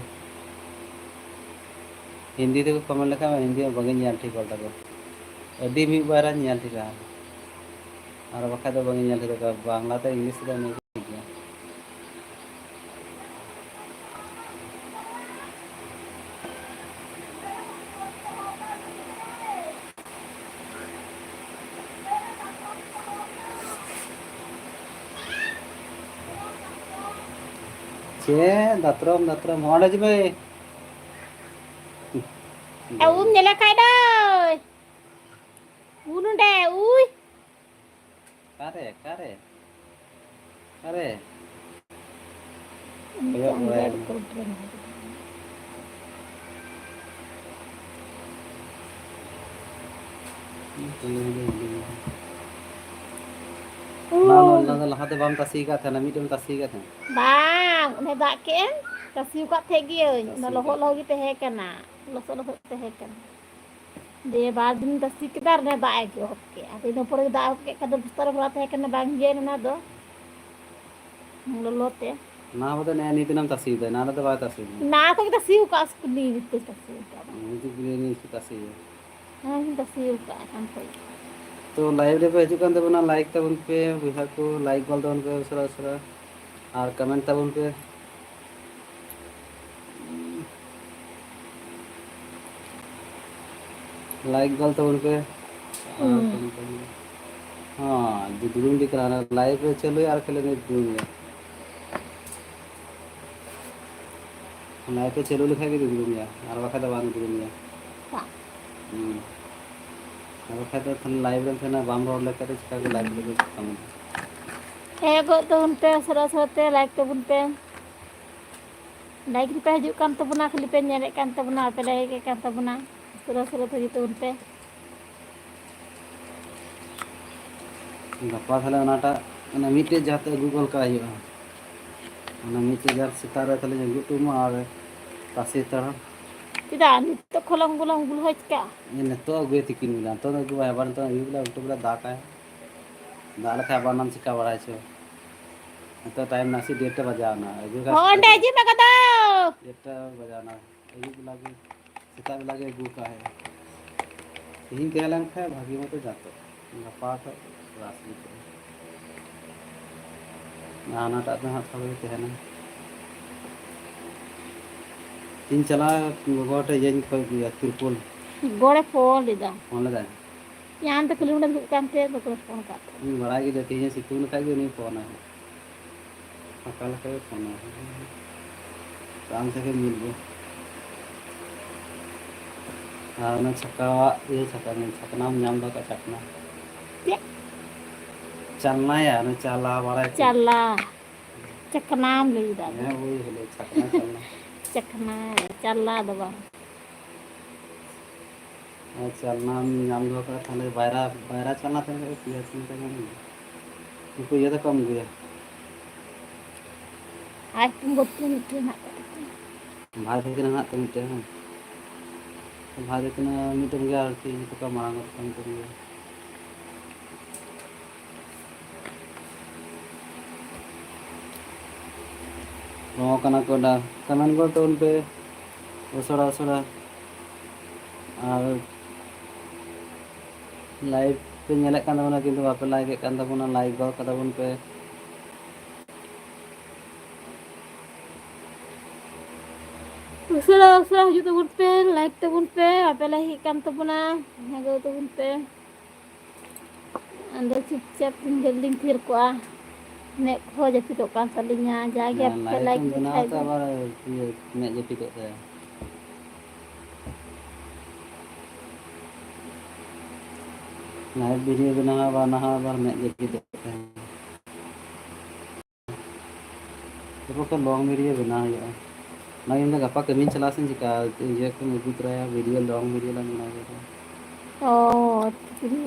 ᱦᱤᱱᱫᱤ ᱛᱮᱠᱚ ᱠᱚᱢᱮᱱᱴ ᱞᱮᱠᱷᱟᱡ ᱢᱟ ᱦᱤᱱᱫᱤ ᱢᱟ ᱵᱟᱝ ᱤᱧ ᱧᱮᱞ ᱴᱷᱤᱠ ᱚᱞ ᱛᱟᱠᱚ᱾ ᱟᱹᱰᱤ ᱢᱤᱫ ᱵᱟᱨ ᱤᱧ ᱧᱮᱞ ᱴᱷᱤᱠᱟ, ᱟᱨ ᱵᱟᱠᱷᱟᱡ ᱫᱚ ᱵᱟᱝ ᱤᱧ ᱧᱮᱞ ᱴᱷᱤᱠ ᱛᱟᱠᱚᱣᱟ᱾ ᱵᱟᱝᱞᱟ ᱛᱮ ᱤᱝᱞᱤᱥ ᱛᱮᱫᱚ ᱤᱱᱟᱹ ᱠᱚ ᱴᱷᱤᱠ ᱜᱮᱭᱟ᱾ ᱪᱮᱫ ᱫᱟᱛᱨᱚᱢ ᱫᱟᱛᱨᱚᱢ ᱦᱚᱸ ᱚᱸᱰᱮ ᱡᱮ ᱵᱷᱟᱹᱭ᱾ ᱮ, ᱩᱢ ᱧᱮᱞᱮ ᱠᱷᱟᱡ ᱫᱚᱭ᱾ ᱩ ᱱᱚᱸᱰᱮ, ᱩᱭ᱾ ᱚᱠᱟᱨᱮ, ᱚᱠᱟᱨᱮ? ᱚᱠᱟᱨᱮ? ᱠᱚᱭᱚᱜ ᱵᱟᱲᱟᱭ ᱢᱮ᱾ ᱩ᱾ ᱚᱱᱟ, ᱚᱱᱟ, ᱚᱱᱟ ᱫᱚ ᱞᱟᱦᱟᱛᱮ ᱵᱟᱢ ᱛᱟᱥᱮ ᱟᱠᱟᱫ ᱛᱟᱦᱮᱱᱟ, ᱢᱤᱫᱴᱮᱱ ᱮᱢ ᱛᱟᱥᱮ ᱟᱠᱟᱫ ᱛᱟᱦᱮᱱᱟ᱾ ᱵᱟᱝ, ᱚᱱᱮ ᱫᱟᱜ ᱠᱮᱫ ᱮᱢ, ᱛᱟᱥᱮ ᱟᱠᱟᱫ ᱛᱟᱦᱮᱸ ᱜᱤᱭᱟᱹᱧ, ᱚᱱᱟ ᱛᱟᱥᱮ ᱞᱚᱦᱚᱫ ᱟᱠᱟᱫ᱾ ᱞᱚᱦᱚᱫ ᱜᱮ ᱛᱟᱦᱮᱸ ᱠᱟᱱᱟ, ᱞᱚᱥᱚᱫ ᱞᱚᱥᱚᱫ ᱛᱟᱦᱮᱸ ᱠᱟᱱᱟ᱾ ᱫᱤᱭᱮ ᱵᱟᱨ ᱫᱤᱱ ᱛᱟᱥᱮ ᱠᱮᱫᱟ ᱟᱨ ᱚᱱᱮ ᱫᱟᱜ ᱮ ᱮᱦᱚᱵ ᱠᱮᱫ, ᱟᱫᱚ ᱤᱱᱟᱹ ᱯᱚᱨᱮ ᱫᱟᱜ ᱮᱦᱚᱵ ᱠᱮᱫ ᱠᱷᱟᱱ ᱫᱚ ᱵᱚᱥᱛᱟ ᱨᱮ ᱵᱷᱚᱨᱟᱣ ᱛᱟᱦᱮᱸ ᱠᱟᱱᱟ, ᱵᱟᱝ ᱤᱭᱟᱹᱭᱮᱱᱟ ᱚᱱᱟ ᱫᱚ᱾ ᱞᱚᱞᱚ ᱛᱮ᱾ ᱚᱱᱟ ᱵᱚᱞᱮ ᱱᱮᱜᱼᱮ ᱱᱤᱭᱟᱹ ᱫᱤᱱᱮᱢ ᱛᱟᱥᱮᱭᱮᱫᱟ, ᱮᱱᱟᱱ ᱨᱮᱫᱚ ᱵᱟᱭ ᱛᱟᱥᱮᱭᱮᱫᱟ᱾ ᱚᱱᱟ ᱠᱚᱜᱮ ᱛᱟᱥᱮ ᱟᱠᱟᱫ, ᱥᱩᱠᱨᱤ ᱛᱮ ᱛᱟᱥᱮ ᱟᱠᱟᱫ᱾ ᱱᱤᱭᱟᱹ ᱫᱤᱱ ᱛᱟᱥᱮᱭᱟ᱾ ᱦᱮᱸ, ᱛᱟᱥᱮ ᱟᱠᱟᱫ ᱠᱟᱱ ᱛᱟᱦᱮᱸᱫ᱾ ᱛᱚ, ᱞᱟᱭᱤᱵᱷ ᱨᱮᱯᱮ ᱦᱤᱡᱩᱜ ᱠᱟᱱ ᱛᱟᱵᱚᱱᱟ, ᱞᱟᱭᱤᱠ ᱛᱟᱵᱚᱱ ᱯᱮ ᱵᱚᱭᱦᱟ ᱠᱚ, ᱞᱟᱭᱤᱠ ᱜᱚᱞ ᱛᱟᱵᱚᱱ ᱯᱮ ᱩᱥᱟᱹᱨᱟ ᱩᱥᱟᱹᱨᱟ, ᱟᱨ ᱠᱚᱢᱮᱱᱴ ᱛᱟᱵᱚᱱ ᱯᱮ᱾ ᱞᱟᱭᱤᱠ ᱜᱚᱞ ᱛᱟᱵᱚᱱ ᱯᱮ᱾ ᱟᱨ ᱦᱩᱸ᱾ ᱦᱚᱸ, ᱫᱩᱫᱲᱩᱢ ᱜᱮ ᱠᱟᱱᱟ᱾ ᱞᱟᱭᱤᱵᱷ ᱨᱮ ᱪᱟᱹᱞᱩᱭᱟ ᱟᱨ ᱠᱷᱟᱹᱞᱤ ᱩᱱᱤ ᱫᱩᱫᱲᱩᱢ ᱜᱮᱭᱟ᱾ ᱞᱟᱭᱤᱵᱷ ᱨᱮ ᱪᱟᱹᱞᱩ ᱞᱮᱠᱷᱟᱡ ᱜᱮ ᱫᱩᱫᱲᱩᱢ ᱜᱮᱭᱟ, ᱟᱨ ᱵᱟᱠᱷᱟᱡ ᱫᱚ ᱵᱟᱝ ᱫᱩᱫᱲᱩᱢ ᱜᱮᱭᱟ᱾ ᱟᱨ ᱵᱟᱠᱷᱟᱡ ᱫᱚ ᱛᱟᱦᱞᱮ live ᱨᱮᱢ ᱛᱟᱦᱮᱱᱟ, ᱵᱟᱢ ᱨᱚᱲ ᱞᱮᱠᱷᱟᱡ ᱫᱚ ᱪᱤᱠᱟ ᱜᱮ live ᱨᱮᱫᱚ ᱪᱤᱠᱟᱢ ᱩᱫᱩᱜᱟ? ᱦᱮᱡ ᱜᱚᱫ ᱛᱟᱵᱚᱱ ᱯᱮ, ᱩᱥᱟᱹᱨᱟ ᱩᱥᱟᱹᱨᱟ ᱛᱮ like ᱛᱟᱵᱚᱱ ᱯᱮ᱾ Like ᱯᱮ ᱦᱤᱡᱩᱜ ᱠᱟᱱ ᱛᱟᱵᱚᱱᱟ, ᱠᱷᱟᱹᱞᱤ ᱯᱮ ᱧᱮᱞᱮᱫ ᱠᱟᱱ ᱛᱟᱵᱚᱱᱟ, ᱟᱯᱮ like ᱮᱫ ᱠᱟᱱ ᱛᱟᱵᱚᱱᱟ᱾ ᱩᱥᱟᱹᱨᱟ ᱩᱥᱟᱹᱨᱟ ᱛᱮ ᱦᱤᱡᱩᱜ ᱛᱟᱵᱚᱱ ᱯᱮ᱾ ᱜᱟᱯᱟ ᱛᱟᱦᱞᱮ ᱚᱱᱟᱴᱟᱜ, ᱚᱱᱟ ᱢᱤᱫᱴᱮᱡ ᱡᱟᱦᱟᱸ ᱛᱮ ᱟᱹᱜᱩ ᱜᱚᱫ ᱠᱟᱜ ᱦᱩᱭᱩᱜᱼᱟ᱾ ᱚᱱᱟ ᱢᱤᱫᱴᱮᱡ ᱡᱟᱦᱟᱸ ᱥᱮᱛᱟᱜ ᱨᱮ ᱛᱟᱦᱞᱮ ᱟᱹᱜᱩ ᱦᱚᱴᱚ ᱟᱢᱟ ᱟᱨ ᱛᱟᱥᱮ ᱦᱟᱛᱟᱲᱟ᱾ ᱪᱮᱫᱟᱜ ᱱᱤᱛᱚᱜ ᱠᱷᱚᱞᱚᱝ ᱵᱚᱞᱚᱝ ᱵᱩᱞ ᱦᱚᱸ ᱪᱤᱠᱟᱹᱜᱼᱟ? ᱤᱧ ᱱᱤᱛᱚᱜ ᱟᱹᱜᱩᱭᱟ ᱛᱤᱠᱤᱱ ᱵᱮᱞᱟ, ᱱᱤᱛᱚᱜ ᱫᱚ ᱟᱹᱜᱩ ᱵᱟᱭ, ᱟᱵᱟᱨ ᱱᱤᱛᱚᱜ ᱟᱹᱭᱩᱵ ᱵᱮᱞᱟ ᱩᱞᱴᱟᱹ ᱵᱮᱞᱟ ᱫᱟᱜᱟᱭ᱾ ᱫᱟᱜ ᱞᱮᱠᱷᱟᱡ ᱟᱵᱟᱨ ᱚᱱᱟᱢ ᱪᱤᱠᱟ ᱵᱟᱲᱟᱭ ᱪᱚ᱾ ᱱᱤᱛᱚᱜ time ᱱᱟᱥᱮ ᱰᱮᱲᱴᱟ ᱵᱟᱡᱟᱣ ᱮᱱᱟ, ᱟᱹᱜᱩ ᱠᱟᱜ ᱦᱚᱸ, ᱚᱸᱰᱮ ᱥᱮᱛᱟᱜ ᱨᱮ᱾ ᱦᱤᱡᱩᱜ ᱢᱮ ᱜᱚᱫᱚ᱾ ᱰᱮᱲᱴᱟ ᱵᱟᱡᱟᱣ ᱮᱱᱟ, ᱟᱹᱭᱩᱵ ᱵᱮᱞᱟ ᱜᱮ, ᱥᱮᱛᱟᱜ ᱵᱮᱞᱟ ᱜᱮ ᱟᱹᱜᱩ ᱠᱟᱜ ᱦᱩᱭᱩᱜᱼᱟ᱾ ᱛᱮᱦᱮᱧ ᱛᱟᱦᱮᱸ ᱞᱮᱱ ᱠᱷᱟᱡ ᱵᱷᱟᱹᱜᱤ ᱢᱚᱛᱚ ᱡᱟᱛᱚ, ᱜᱟᱯᱟ ᱠᱷᱚᱡ ᱠᱞᱟᱥ ᱦᱩᱭᱩᱜᱼᱟ᱾ ᱟᱨ ᱦᱟᱱᱟᱴᱟᱜ ᱫᱚ ᱦᱟᱸᱜ ᱛᱷᱚᱲᱟ ᱜᱮ ᱛᱟᱦᱮᱱᱟ᱾ ᱤᱧ ᱪᱟᱞᱟᱜᱼᱟ, ᱜᱚᱜᱚ ᱴᱷᱮᱡ ᱤᱭᱟᱹᱧ ᱠᱷᱚᱡ ᱟᱹᱜᱩᱭᱟ, ᱛᱤᱨᱯᱚᱞ᱾ ᱜᱚᱲᱮ ᱯᱷᱳᱱ ᱞᱮᱫᱟ᱾ ᱯᱷᱳᱱ ᱞᱮᱫᱟᱭ? ᱤᱧ ᱟᱢ ᱛᱮ ᱠᱷᱟᱹᱞᱤ ᱱᱚᱰᱮ ᱫᱩᱲᱩᱵ ᱠᱟᱱ ᱛᱮ ᱵᱟᱠᱚ ᱯᱷᱳᱱ ᱠᱟᱜ ᱛᱟᱦᱮᱸ᱾ ᱤᱧ ᱵᱟᱲᱟᱭ ᱠᱮᱫᱟ ᱛᱮᱦᱮᱧ ᱥᱤᱛᱩᱝ ᱞᱮᱠᱷᱟᱡ ᱜᱮ ᱩᱱᱤᱧ ᱯᱷᱳᱱᱟ᱾ ᱯᱷᱟᱸᱠᱟ ᱞᱮᱠᱷᱟᱡ ᱜᱮ ᱯᱷᱳᱱᱟ᱾ ᱟᱢ ᱥᱟᱶ ᱜᱮ ᱢᱤᱫ ᱜᱮ᱾ ᱟᱨ ᱚᱱᱟ ᱪᱷᱟᱠᱟᱣᱟᱜ ᱤᱭᱟᱹ ᱪᱷᱟᱠᱟ, ᱪᱷᱟᱠᱱᱟᱢ ᱧᱟᱢ ᱫᱚ ᱪᱷᱟᱠᱱᱟ᱾ ᱪᱮᱫ? ᱪᱟᱞᱱᱟᱭᱟ, ᱚᱱᱟ ᱪᱟᱞᱟ ᱵᱟᱲᱟᱭ ᱠᱚ᱾ ᱪᱟᱞᱟ᱾ ᱪᱟᱠᱱᱟᱢ ᱞᱟᱹᱭ ᱫᱟ᱾ ᱦᱮᱸ, ᱳᱭ ᱦᱤᱞᱳ ᱪᱷᱟᱠᱱᱟ, ᱪᱟᱞᱱᱟ᱾ ᱪᱟᱠᱱᱟ, ᱪᱟᱞᱟ ᱫᱚ ᱵᱟᱝ᱾ ᱟᱨ ᱪᱟᱞᱱᱟᱢ ᱧᱟᱢ ᱫᱚᱦᱚ ᱠᱟᱜᱼᱟ, ᱛᱟᱦᱞᱮ ᱵᱟᱭᱨᱟ, ᱵᱟᱭᱨᱟ ᱪᱟᱞᱱᱟ ᱛᱟᱦᱮᱱ ᱠᱷᱟᱡ ᱯᱮᱭᱟ ᱪᱤᱱᱛᱟ ᱧᱟᱢ ᱢᱮ᱾ ᱩᱱᱠᱩ ᱤᱭᱟᱹ ᱛᱟᱠᱚ ᱵᱟᱢ ᱟᱹᱜᱩᱭᱟ? ᱟᱡ ᱛᱤᱧ ᱵᱚᱛᱤ ᱢᱤᱫᱴᱮᱱ ᱦᱮᱱᱟᱜ ᱛᱟᱠᱚ᱾ ᱵᱷᱟᱭ ᱛᱟᱹᱠᱤᱱ ᱦᱮᱱᱟᱜ ᱛᱟᱠᱤᱱ ᱢᱤᱫᱴᱮᱱ, ᱦᱮᱸ᱾ ᱵᱷᱟᱭ ᱛᱟᱹᱠᱤᱱ ᱢᱤᱫᱴᱮᱱ ᱜᱮᱭᱟ ᱟᱨᱠᱤ, ᱤᱧ ᱠᱷᱚᱱ ᱢᱟᱨᱟᱝ ᱠᱚ ᱛᱟᱠᱤᱱ ᱢᱤᱫᱴᱮᱱ ᱜᱮᱭᱟ᱾ ᱨᱚ ᱠᱟᱱᱟ ᱠᱚ ᱰᱟ-, comment ᱜᱚᱫ ᱛᱟᱵᱚᱱ ᱯᱮ ᱩᱥᱟᱹᱨᱟ ᱩᱥᱟᱹᱨᱟ᱾ ᱟᱨ live ᱯᱮ ᱧᱮᱞᱮᱫ ᱠᱟᱱ ᱛᱟᱵᱚᱱᱟ, ᱠᱤᱱᱛᱩ ᱵᱟᱯᱮ like ᱮᱫ ᱠᱟᱱ ᱛᱟᱵᱚᱱᱟ, like ᱜᱚᱫ ᱠᱟᱛᱟ ᱵᱚᱱ ᱯᱮ᱾ ᱩᱥᱟᱹᱨᱟ ᱩᱥᱟᱹᱨᱟ ᱦᱤᱡᱩᱜ ᱛᱟᱵᱚᱱ ᱯᱮ, like ᱛᱟᱵᱚᱱ ᱯᱮ, ᱵᱟᱯᱮ like ᱮᱫ ᱠᱟᱱ ᱛᱟᱵᱚᱱᱟ, ᱦᱮᱸ ᱜᱚᱫ ᱛᱟᱵᱚᱱ ᱯᱮ᱾ ᱟᱫᱚ ᱪᱩᱯᱪᱟᱯ ᱤᱧ ᱜᱮᱞᱤᱧ ᱛᱷᱤᱨ ᱠᱚᱜᱼᱟ᱾ ᱢᱮᱫ ᱠᱚᱦᱚᱸ ᱡᱟᱹᱯᱤᱫᱚᱜ ᱠᱟᱱ ᱛᱟᱹᱞᱤᱧᱟ, ᱡᱟᱜᱮ ᱦᱮᱸ, ᱟᱯᱮ ᱯᱮ like ᱞᱟᱭᱤᱴ ᱮᱢ ᱞᱮᱠᱷᱟᱡ ᱵᱮᱱᱟᱣᱟ ᱛᱚ ᱫᱚ᱾ ᱟᱵᱟᱨ ᱤᱭᱟᱹ ᱢᱮᱫ ᱡᱟᱹᱯᱤᱫᱚᱜ ᱛᱟᱭᱟ᱾ ᱞᱟᱭᱤᱵᱷ ᱵᱷᱤᱰᱤᱭᱳ ᱵᱮᱱᱟᱣ ᱟᱵᱟᱨ ᱱᱟᱦᱟᱜ ᱟᱵᱟᱨ ᱢᱮᱫ ᱡᱟᱹᱯᱤᱫᱚᱜ ᱛᱟᱦᱮᱸᱱ᱾ ᱮᱨᱯᱚᱨ ᱛᱚ ᱞᱚᱝ ᱵᱷᱤᱰᱤᱭᱳ ᱵᱮᱱᱟᱣ ᱦᱩᱭᱩᱜᱼᱟ᱾ ᱚᱱᱟᱜᱮ ᱢᱮᱱᱫᱟ ᱜᱟᱯᱟ ᱠᱟᱹᱢᱤᱧ ᱪᱟᱞᱟᱜᱼᱟ ᱥᱮᱧ ᱪᱤᱠᱟ ᱤᱭᱟᱹ ᱠᱚᱧ ᱟᱹᱜᱩ ᱛᱚᱨᱟᱭᱟ, ᱵᱷᱤᱰᱤᱭᱳ ᱞᱚᱝ ᱵᱷᱤᱰᱤᱭᱳ ᱞᱟᱝ ᱵᱮᱱᱟᱣ ᱠᱮᱫᱟ᱾ ᱚ,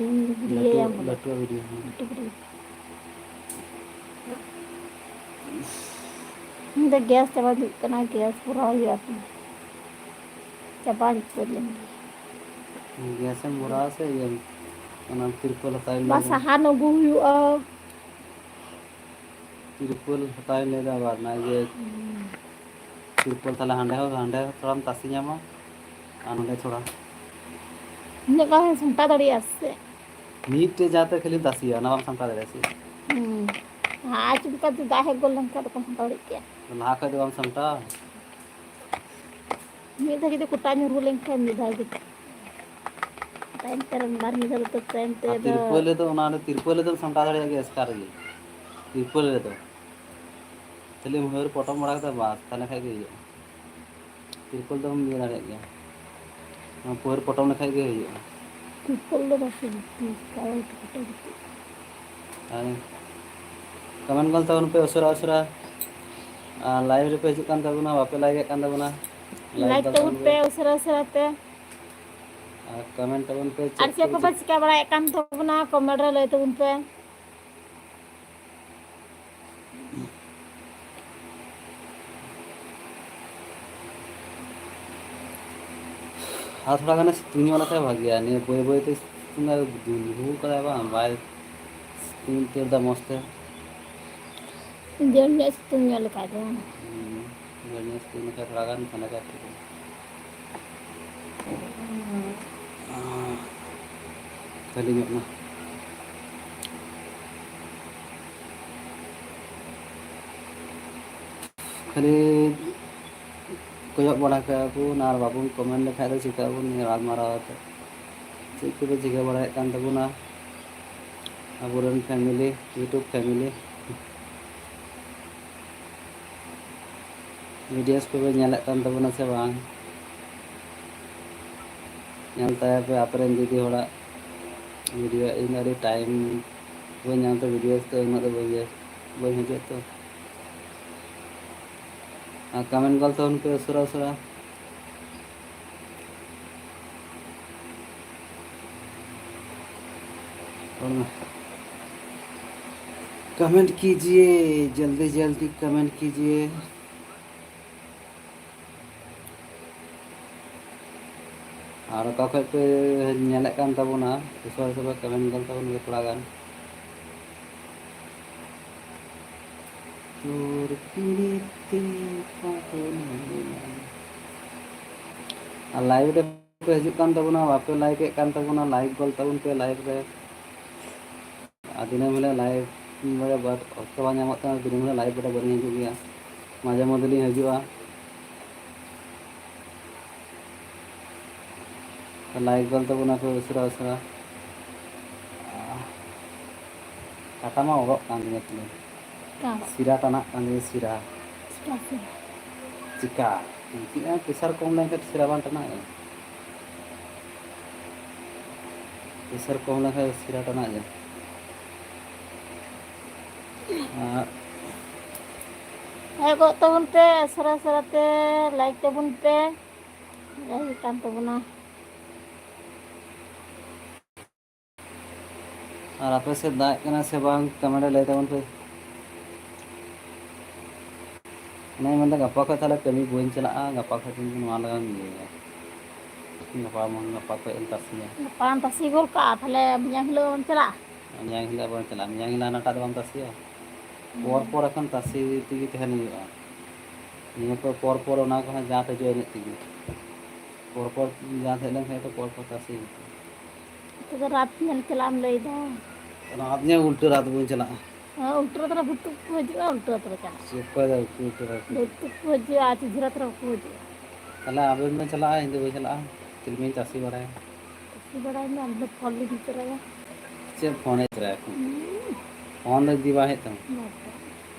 ᱞᱟᱹᱴᱩ, ᱤᱭᱟᱹᱭᱟᱢ ᱵᱚᱞᱮ᱾ ᱞᱟᱹᱴᱩᱣᱟᱜ ᱵᱷᱤᱰᱤᱭᱳ, ᱦᱮᱸ᱾ ᱞᱟᱹᱴᱩ ᱵᱷᱤᱰᱤᱭᱳ᱾ ᱤᱧ ᱫᱚ ᱜᱮᱥ ᱪᱟᱵᱟ ᱦᱤᱡᱩᱜ ᱠᱟᱱᱟ, ᱜᱮᱥ ᱵᱷᱚᱨᱟᱣ ᱦᱩᱭᱩᱜᱼᱟ᱾ ᱪᱟᱵᱟ ᱩᱛᱟᱹᱨ ᱞᱮᱱ ᱜᱮ᱾ ᱜᱮᱥ ᱮᱢ ᱵᱷᱚᱨᱟᱣᱟ ᱥᱮ ᱤᱭᱟᱹ, ᱚᱱᱟ ᱛᱤᱨᱯᱚᱞ ᱦᱟᱛᱟᱣ ᱤᱧ ᱵᱟ, ᱞᱟᱹᱭᱫᱟ᱾ ᱥᱟᱦᱟᱱ ᱟᱹᱜᱩ ᱦᱩᱭᱩᱜᱼᱟ᱾ ᱛᱤᱨᱯᱚᱞ ᱦᱟᱛᱟᱣ ᱤᱧ ᱞᱟᱹᱭᱫᱟ ᱟᱵᱟᱨ, ᱚᱱᱟ ᱤᱭᱟᱹ, ᱦᱩᱸ᱾ ᱛᱤᱨᱯᱚᱞ ᱛᱟᱦᱞᱮ ᱦᱟᱸᱰᱮ ᱦᱚᱸ, ᱦᱟᱸᱰᱮ ᱦᱚᱸ ᱛᱷᱚᱲᱟᱢ ᱛᱟᱥᱮ ᱧᱟᱢᱟ, ᱟᱨ ᱱᱚᱸᱰᱮ ᱛᱷᱚᱲᱟ᱾ ᱩᱱᱟᱹᱜ ᱜᱟᱱ ᱥᱟᱢᱴᱟᱣ ᱫᱟᱲᱮᱭᱟᱜᱼᱟ ᱥᱮ? ᱢᱤᱫᱴᱮᱡ ᱡᱟᱦᱟᱸ ᱛᱮ ᱠᱷᱟᱹᱞᱤᱢ ᱛᱟᱥᱮᱭᱟ, ᱚᱱᱟ ᱵᱟᱢ ᱥᱟᱢᱴᱟᱣ ᱫᱟᱲᱮᱭᱟᱜᱼᱟ ᱥᱮ? ᱦᱩᱸ᱾ ᱟᱨ ᱪᱮᱫ ᱞᱮᱠᱟ ᱛᱮ ᱫᱟᱜ ᱦᱮᱡ ᱜᱚᱫ ᱞᱮᱱᱠᱷᱟᱱ ᱫᱚ ᱵᱟᱢ ᱥᱟᱢᱴᱟᱣ ᱫᱟᱲᱮᱭᱟᱜ ᱠᱮᱭᱟ? ᱞᱟᱦᱟ ᱠᱷᱚᱡ ᱫᱚ ᱵᱟᱢ ᱥᱟᱢᱴᱟᱣᱟ? ᱢᱤᱫ ᱫᱷᱟᱣ ᱡᱩᱫᱤ ᱠᱚᱴᱟ ᱧᱩᱨᱦᱩ ᱞᱮᱱᱠᱷᱟᱱ ᱢᱤᱫ ᱫᱷᱟᱣ ᱜᱮ᱾ ᱛᱟᱭᱚᱢ ᱛᱮ ᱵᱟᱨ ᱢᱤᱫ ᱫᱷᱟᱣ ᱫᱚ ᱛᱟᱭᱚᱢ ᱛᱮ ᱟᱨ ᱫᱚ ᱛᱤᱨᱯᱚᱞ ᱨᱮᱫᱚ, ᱚᱱᱟ ᱨᱮ ᱛᱤᱨᱯᱚᱞ ᱨᱮᱫᱚᱢ ᱥᱟᱢᱴᱟᱣ ᱫᱟᱲᱮᱭᱟᱜ ᱜᱮᱭᱟ ᱮᱥᱠᱟᱨ ᱜᱮ᱾ ᱛᱤᱨᱯᱚᱞ ᱨᱮᱫᱚ ᱠᱷᱟᱹᱞᱤᱢ ᱦᱟᱹᱨ ᱯᱚᱴᱚᱢ ᱵᱟᱲᱟ ᱠᱮᱫᱟ, ᱵᱟᱥ, ᱛᱟᱦᱞᱮ ᱠᱷᱟᱡ ᱜᱮ ᱦᱩᱭᱩᱜᱼᱟ᱾ ᱛᱤᱨᱯᱚᱞ ᱫᱚᱢ ᱤᱭᱟᱹ ᱫᱟᱲᱮᱭᱟᱜ ᱜᱮᱭᱟ᱾ ᱚᱱᱟ ᱯᱟᱹᱨ ᱯᱚᱴᱚᱢ ᱞᱮᱠᱷᱟᱡ ᱜᱮ ᱦᱩᱭᱩᱜᱼᱟ᱾ ᱛᱤᱨᱯᱚᱞ ᱫᱚ ᱵᱟᱠᱚ ᱡᱩᱛᱟ, ᱠᱟᱨᱚᱱ ᱛᱮ ᱯᱚᱴᱚᱢ ᱠᱟᱛᱮ᱾ ᱟᱨ comment ᱜᱚᱞ ᱛᱟᱵᱚᱱ ᱯᱮ ᱩᱥᱟᱹᱨᱟ ᱩᱥᱟᱹᱨᱟ᱾ ᱟᱨ live ᱨᱮᱯᱮ ᱦᱤᱡᱩᱜ ᱠᱟᱱ ᱛᱟᱵᱚᱱᱟ, ᱵᱟᱯᱮ like ᱮᱫ ᱠᱟᱱ ᱛᱟᱵᱚᱱᱟ, like ᱞᱟᱭᱤᱠ ᱛᱟᱵᱚᱱ ᱛᱟᱵᱚᱱ ᱯᱮ᱾ ᱯᱮ ᱩᱥᱟᱹᱨᱟ ᱩᱥᱟᱹᱨᱟ ᱛᱮ᱾ ᱟᱨ comment ᱛᱟᱵᱚᱱ ᱯᱮ ᱟᱨ ᱪᱮᱫ ᱪᱮᱫ ᱠᱚᱯᱮ ᱠᱚᱯᱮ ᱪᱤᱠᱟᱹ ᱪᱤᱠᱟ ᱵᱟᱲᱟᱭᱮᱫ ᱠᱟᱱ ᱛᱟᱵᱚᱱᱟ, comment ᱨᱮ ᱞᱟᱹᱭ ᱛᱟᱵᱚᱱ ᱯᱮ᱾ ᱟᱨ ᱛᱷᱚᱲᱟ ᱜᱟᱱᱮ ᱥᱤᱛᱩᱝ ᱧᱚᱜ ᱞᱮᱠᱷᱟᱡ ᱵᱷᱟᱜᱮᱜᱼᱟ᱾ ᱱᱤᱭᱟᱹ ᱵᱟᱹᱭ ᱵᱟᱹᱭ ᱛᱮ ᱥᱤᱛᱩᱝ ᱮ ᱫᱩᱞᱦᱩ ᱠᱟᱫᱟᱭ ᱵᱟᱝ, ᱵᱟᱭ ᱥᱤᱛᱩᱝ ᱩᱛᱟᱹᱨ ᱫᱟ ᱢᱚᱡᱽ ᱛᱮ᱾ ᱡᱳᱨ ᱧᱚᱜ ᱥᱤᱛᱩᱝ ᱧᱚᱜ ᱞᱮᱠᱷᱟᱡ ᱫᱚ᱾ ᱦᱩᱸ, ᱡᱳᱨ ᱧᱚᱜ ᱥᱤᱛᱩᱝ ᱞᱮᱠᱷᱟᱡ ᱛᱷᱚᱲᱟ ᱜᱟᱱ ᱥᱟᱸᱰᱮ ᱠᱟᱜ ᱛᱮ᱾ ᱠᱷᱟᱹᱞᱤ ᱠᱚᱭᱚᱜ ᱵᱟᱲᱟ ᱠᱟᱜᱼᱟ ᱵᱚᱱ ᱟᱨ ᱵᱟᱵᱚᱱ comment ᱞᱮᱠᱷᱟᱡ ᱫᱚ ᱪᱤᱠᱟᱹ ᱟᱵᱚᱱ ᱱᱤᱭᱟᱹ ᱜᱟᱞᱢᱟᱨᱟᱣ ᱠᱟᱛᱮ? ᱪᱮᱫ ᱠᱚᱯᱮ ᱪᱤᱠᱟᱹ ᱵᱟᱲᱟᱭᱮᱫ ᱠᱟᱱ ᱛᱟᱵᱚᱱᱟ ᱟᱵᱚᱨᱮᱱ family, YouTube family? Videos ᱠᱚᱯᱮ ᱧᱮᱞᱮᱫ ᱠᱟᱱ ᱛᱟᱵᱚᱱᱟ ᱥᱮ ᱵᱟᱝ? ᱧᱮᱞ ᱛᱟᱭᱟ ᱯᱮ ᱟᱯᱮ ᱨᱮᱱ ᱫᱤᱫᱤ ᱦᱚᱲᱟᱜ ᱵᱷᱤᱰᱤᱭᱳ ᱤᱧ ᱫᱚ ᱟᱹᱰᱤ ᱴᱟᱭᱤᱢ ᱵᱟᱹᱧ ᱧᱟᱢ ᱛᱮ ᱵᱷᱤᱰᱤᱭᱳ ᱛᱮ ᱩᱱᱟᱹᱜ ᱫᱚ ᱵᱟᱹᱧ, ᱵᱟᱹᱧ ᱦᱤᱡᱩᱜᱼᱟ ᱛᱚ᱾ ᱟᱨ ᱠᱚᱢᱮᱱᱴ ᱜᱚᱞ ᱛᱟᱵᱚᱱ ᱯᱮ ᱩᱥᱟᱹᱨᱟ ᱩᱥᱟᱹᱨᱟ᱾ ᱠᱚᱢᱮᱱᱴ ᱠᱤᱡᱤᱭᱮ, ᱡᱚᱞᱫᱤ ᱡᱚᱞᱫᱤ ᱠᱚᱢᱮᱱᱴ ᱠᱤᱡᱤᱭᱮ᱾ ᱟᱨ ᱚᱠᱟ ᱠᱷᱚᱡ ᱯᱮ ᱧᱮᱞᱮᱫ ᱠᱟᱱ ᱛᱟᱵᱚᱱᱟ, ᱩᱥᱟᱹᱨᱟ ᱩᱥᱟᱹᱨᱟ ᱠᱚᱢᱮᱱᱴ ᱜᱚᱞ ᱛᱟᱵᱚᱱ ᱯᱮ ᱛᱷᱚᱲᱟ ᱜᱟᱱ᱾ ᱪᱳᱨ ᱯᱤᱲᱤᱛ ᱛᱮ ᱯᱟᱜᱚᱞ ᱦᱩᱭᱱᱟ᱾ ᱟᱨ ᱞᱟᱭᱤᱵᱷ ᱨᱮ ᱯᱮ ᱦᱤᱡᱩᱜ ᱠᱟᱱ ᱛᱟᱵᱚᱱᱟ, ᱵᱟᱯᱮ ᱞᱟᱭᱤᱠ ᱮᱫ ᱠᱟᱱ ᱛᱟᱵᱚᱱᱟ, ᱞᱟᱭᱤᱠ ᱜᱚᱞ ᱛᱟᱵᱚᱱ ᱯᱮ ᱞᱟᱭᱤᱵᱷ ᱨᱮ᱾ ᱟᱨ ᱫᱤᱱᱟᱹᱢ ᱦᱤᱞᱳᱜ ᱞᱟᱭᱤᱵᱷ ᱨᱮ ᱚᱠᱛᱚ ᱵᱟᱝ ᱧᱟᱢᱚᱜ ᱠᱟᱱᱟ, ᱫᱤᱱᱟᱹᱢ ᱦᱤᱞᱳᱜ ᱞᱟᱭᱤᱵᱷ ᱨᱮ ᱵᱟᱹᱞᱤᱧ ᱦᱤᱡᱩᱜ ᱜᱮᱭᱟ, ᱢᱟᱡᱷᱮ ᱢᱚᱫᱽᱫᱷᱮ ᱞᱤᱧ ᱦᱤᱡᱩᱜᱼᱟ᱾ ᱞᱟᱭᱤᱠ ᱜᱚᱞ ᱛᱟᱵᱚᱱᱟ ᱯᱮ ᱩᱥᱟᱹᱨᱟ ᱩᱥᱟᱹᱨᱟ᱾ ᱠᱟᱴᱟ ᱢᱟ ᱚᱨᱚᱜ ᱠᱟᱱ ᱛᱤᱧᱟᱹ ᱛᱤᱱᱟᱹᱜ᱾ ᱚᱠᱟ? ᱥᱤᱨᱟ ᱴᱟᱱᱟᱜ ᱠᱟᱱ ᱛᱤᱧᱟᱹ, ᱥᱤᱨᱟ᱾ ᱪᱮᱫᱟᱜ ᱥᱤᱨᱟ? ᱪᱤᱠᱟ? ᱪᱮᱫ ᱯᱮᱥᱟᱨ ᱠᱚᱢ ᱞᱮᱱᱠᱷᱟᱱ ᱥᱤᱨᱟ ᱵᱟᱝ ᱴᱟᱱᱟᱜᱼᱟ? ᱯᱮᱥᱟᱨ ᱠᱚᱢ ᱞᱮᱱᱠᱷᱟᱱ ᱥᱤᱨᱟ ᱴᱟᱱᱟᱜ ᱜᱮᱭᱟ᱾ ᱟᱨ ᱞᱟᱭᱤᱠᱚᱜ ᱛᱟᱵᱚᱱ ᱯᱮ, ᱥᱟᱨᱟ ᱥᱟᱨᱟ ᱛᱮ ᱞᱟᱭᱤᱠ ᱛᱟᱵᱚᱱ ᱯᱮ᱾ ᱞᱟᱭᱤᱠ ᱠᱟᱱ ᱛᱟᱵᱚᱱᱟ᱾ ᱟᱨ ᱟᱯᱮ ᱥᱮᱫ ᱫᱟᱜ ᱮᱫ ᱠᱟᱱᱟ ᱥᱮ ᱵᱟᱝ, ᱠᱚᱢᱮᱱᱴ ᱨᱮ ᱞᱟᱹᱭ ᱛᱟᱵᱚᱱ ᱯᱮ᱾ ᱚᱱᱟᱧ ᱢᱮᱱᱫᱟ, ᱜᱟᱯᱟ ᱠᱷᱚᱡ ᱛᱟᱦᱞᱮ ᱠᱟᱹᱢᱤ ᱵᱟᱹᱧ ᱪᱟᱞᱟᱜᱼᱟ, ᱜᱟᱯᱟ ᱠᱷᱚᱡ ᱫᱚ ᱱᱚᱣᱟ ᱞᱟᱜᱟᱣ ᱤᱧ ᱤᱭᱟᱹᱭᱟ᱾ ᱜᱟᱯᱟ ᱢᱟ, ᱜᱟᱯᱟ ᱠᱷᱚᱡ ᱮᱢ ᱛᱟᱥᱮᱭᱟ᱾ ᱜᱟᱯᱟᱢ ᱛᱟᱥᱮ ᱜᱚᱫ ᱠᱟᱜᱼᱟ, ᱛᱟᱦᱞᱮ ᱢᱮᱭᱟᱝ ᱦᱤᱞᱳᱜ ᱮᱢ ᱪᱟᱞᱟᱜᱼᱟ? ᱢᱮᱭᱟᱝ ᱦᱤᱞᱳᱜ ᱵᱟᱢ ᱪᱟᱞᱟᱜᱼᱟ, ᱢᱮᱭᱟᱝ ᱦᱤᱞᱳᱜ ᱦᱟᱱᱟᱴᱟᱜ ᱫᱚ ᱵᱟᱢ ᱛᱟᱥᱮᱭᱟ? ᱦᱩᱸ᱾ ᱯᱚᱨ ᱯᱚᱨ ᱮᱠᱷᱚᱱ ᱛᱟᱥᱮ ᱛᱮᱜᱮ ᱛᱟᱦᱮᱱ ᱦᱩᱭᱩᱜᱼᱟ᱾ ᱱᱤᱭᱟᱹ ᱠᱚ ᱯᱚᱨ ᱯᱚᱨ ᱚᱱᱟ ᱠᱚᱦᱚᱸ ᱡᱟᱸᱠ ᱦᱤᱡᱩᱜᱼᱟ ᱤᱱᱟᱹᱜ ᱛᱮᱜᱮ᱾ ᱯᱚᱨ ᱯᱚᱨ ᱡᱟᱸᱠ ᱦᱮᱡ ᱞᱮᱱᱠᱷᱟᱱ ᱫᱚ ᱯᱚᱨ ᱯᱚᱨ ᱛᱟᱥᱮ ᱦᱩᱭᱩᱜᱼᱟ᱾ ᱱᱤᱛᱚᱜ ᱫᱚ ᱨᱟᱛ ᱧᱮᱞ ᱪᱟᱞᱟᱜ ᱮᱢ ᱞᱟᱹᱭᱫᱟ? ᱨᱟᱛ ᱧᱮᱞ ᱩᱞᱴᱟᱹ ᱨᱟᱛ ᱵᱚᱱ ᱪᱟᱞᱟᱜᱼᱟ᱾ ᱦᱮᱸ, ᱩᱞᱴᱟᱹ ᱨᱟᱛ ᱨᱮ ᱵᱷᱩᱛ ᱠᱚ ᱦᱤᱡᱩᱜᱼᱟ, ᱩᱞᱴᱟᱹ ᱨᱟᱛ ᱨᱮ ᱪᱟᱞᱟᱜᱼᱟ᱾ ᱪᱮᱫ ᱚᱠᱚᱭ ᱫᱚ ᱩᱞᱴᱟᱹ ᱨᱟᱛ ᱠᱚ ᱵᱷᱩᱛ ᱠᱚ ᱦᱤᱡᱩᱜᱼᱟ, ᱟᱨ ᱪᱤᱡᱷᱤ ᱨᱟᱛ ᱨᱮ ᱵᱟᱠᱚ ᱦᱤᱡᱩᱜᱼᱟ᱾ ᱛᱟᱦᱞᱮ ᱟᱵᱮᱱ ᱵᱮᱱ ᱪᱟᱞᱟᱜᱼᱟ, ᱤᱧ ᱫᱚ ᱵᱟᱹᱧ ᱪᱟᱞᱟᱜᱼᱟ, ᱛᱤᱞᱢᱤᱧ ᱛᱟᱥᱮ ᱵᱟᱲᱟᱭᱟ᱾ ᱛᱟᱥᱮ ᱵᱟᱲᱟᱭ ᱢᱮ, ᱟᱢ ᱫᱚ ᱯᱷᱳᱱ ᱨᱮᱜᱮᱢ ᱛᱚᱨᱟᱭᱟ᱾ ᱪᱮᱫ ᱯᱷᱳᱱ ᱮ ᱛᱚᱨᱟᱭᱟ? ᱦᱩᱸ᱾ ᱯᱷᱳᱱ ᱫᱚ ᱤᱫᱤ ᱵᱟᱝ ᱦᱩᱭᱩᱜ ᱛᱟᱢᱟ᱾ ᱵᱟᱵᱟ᱾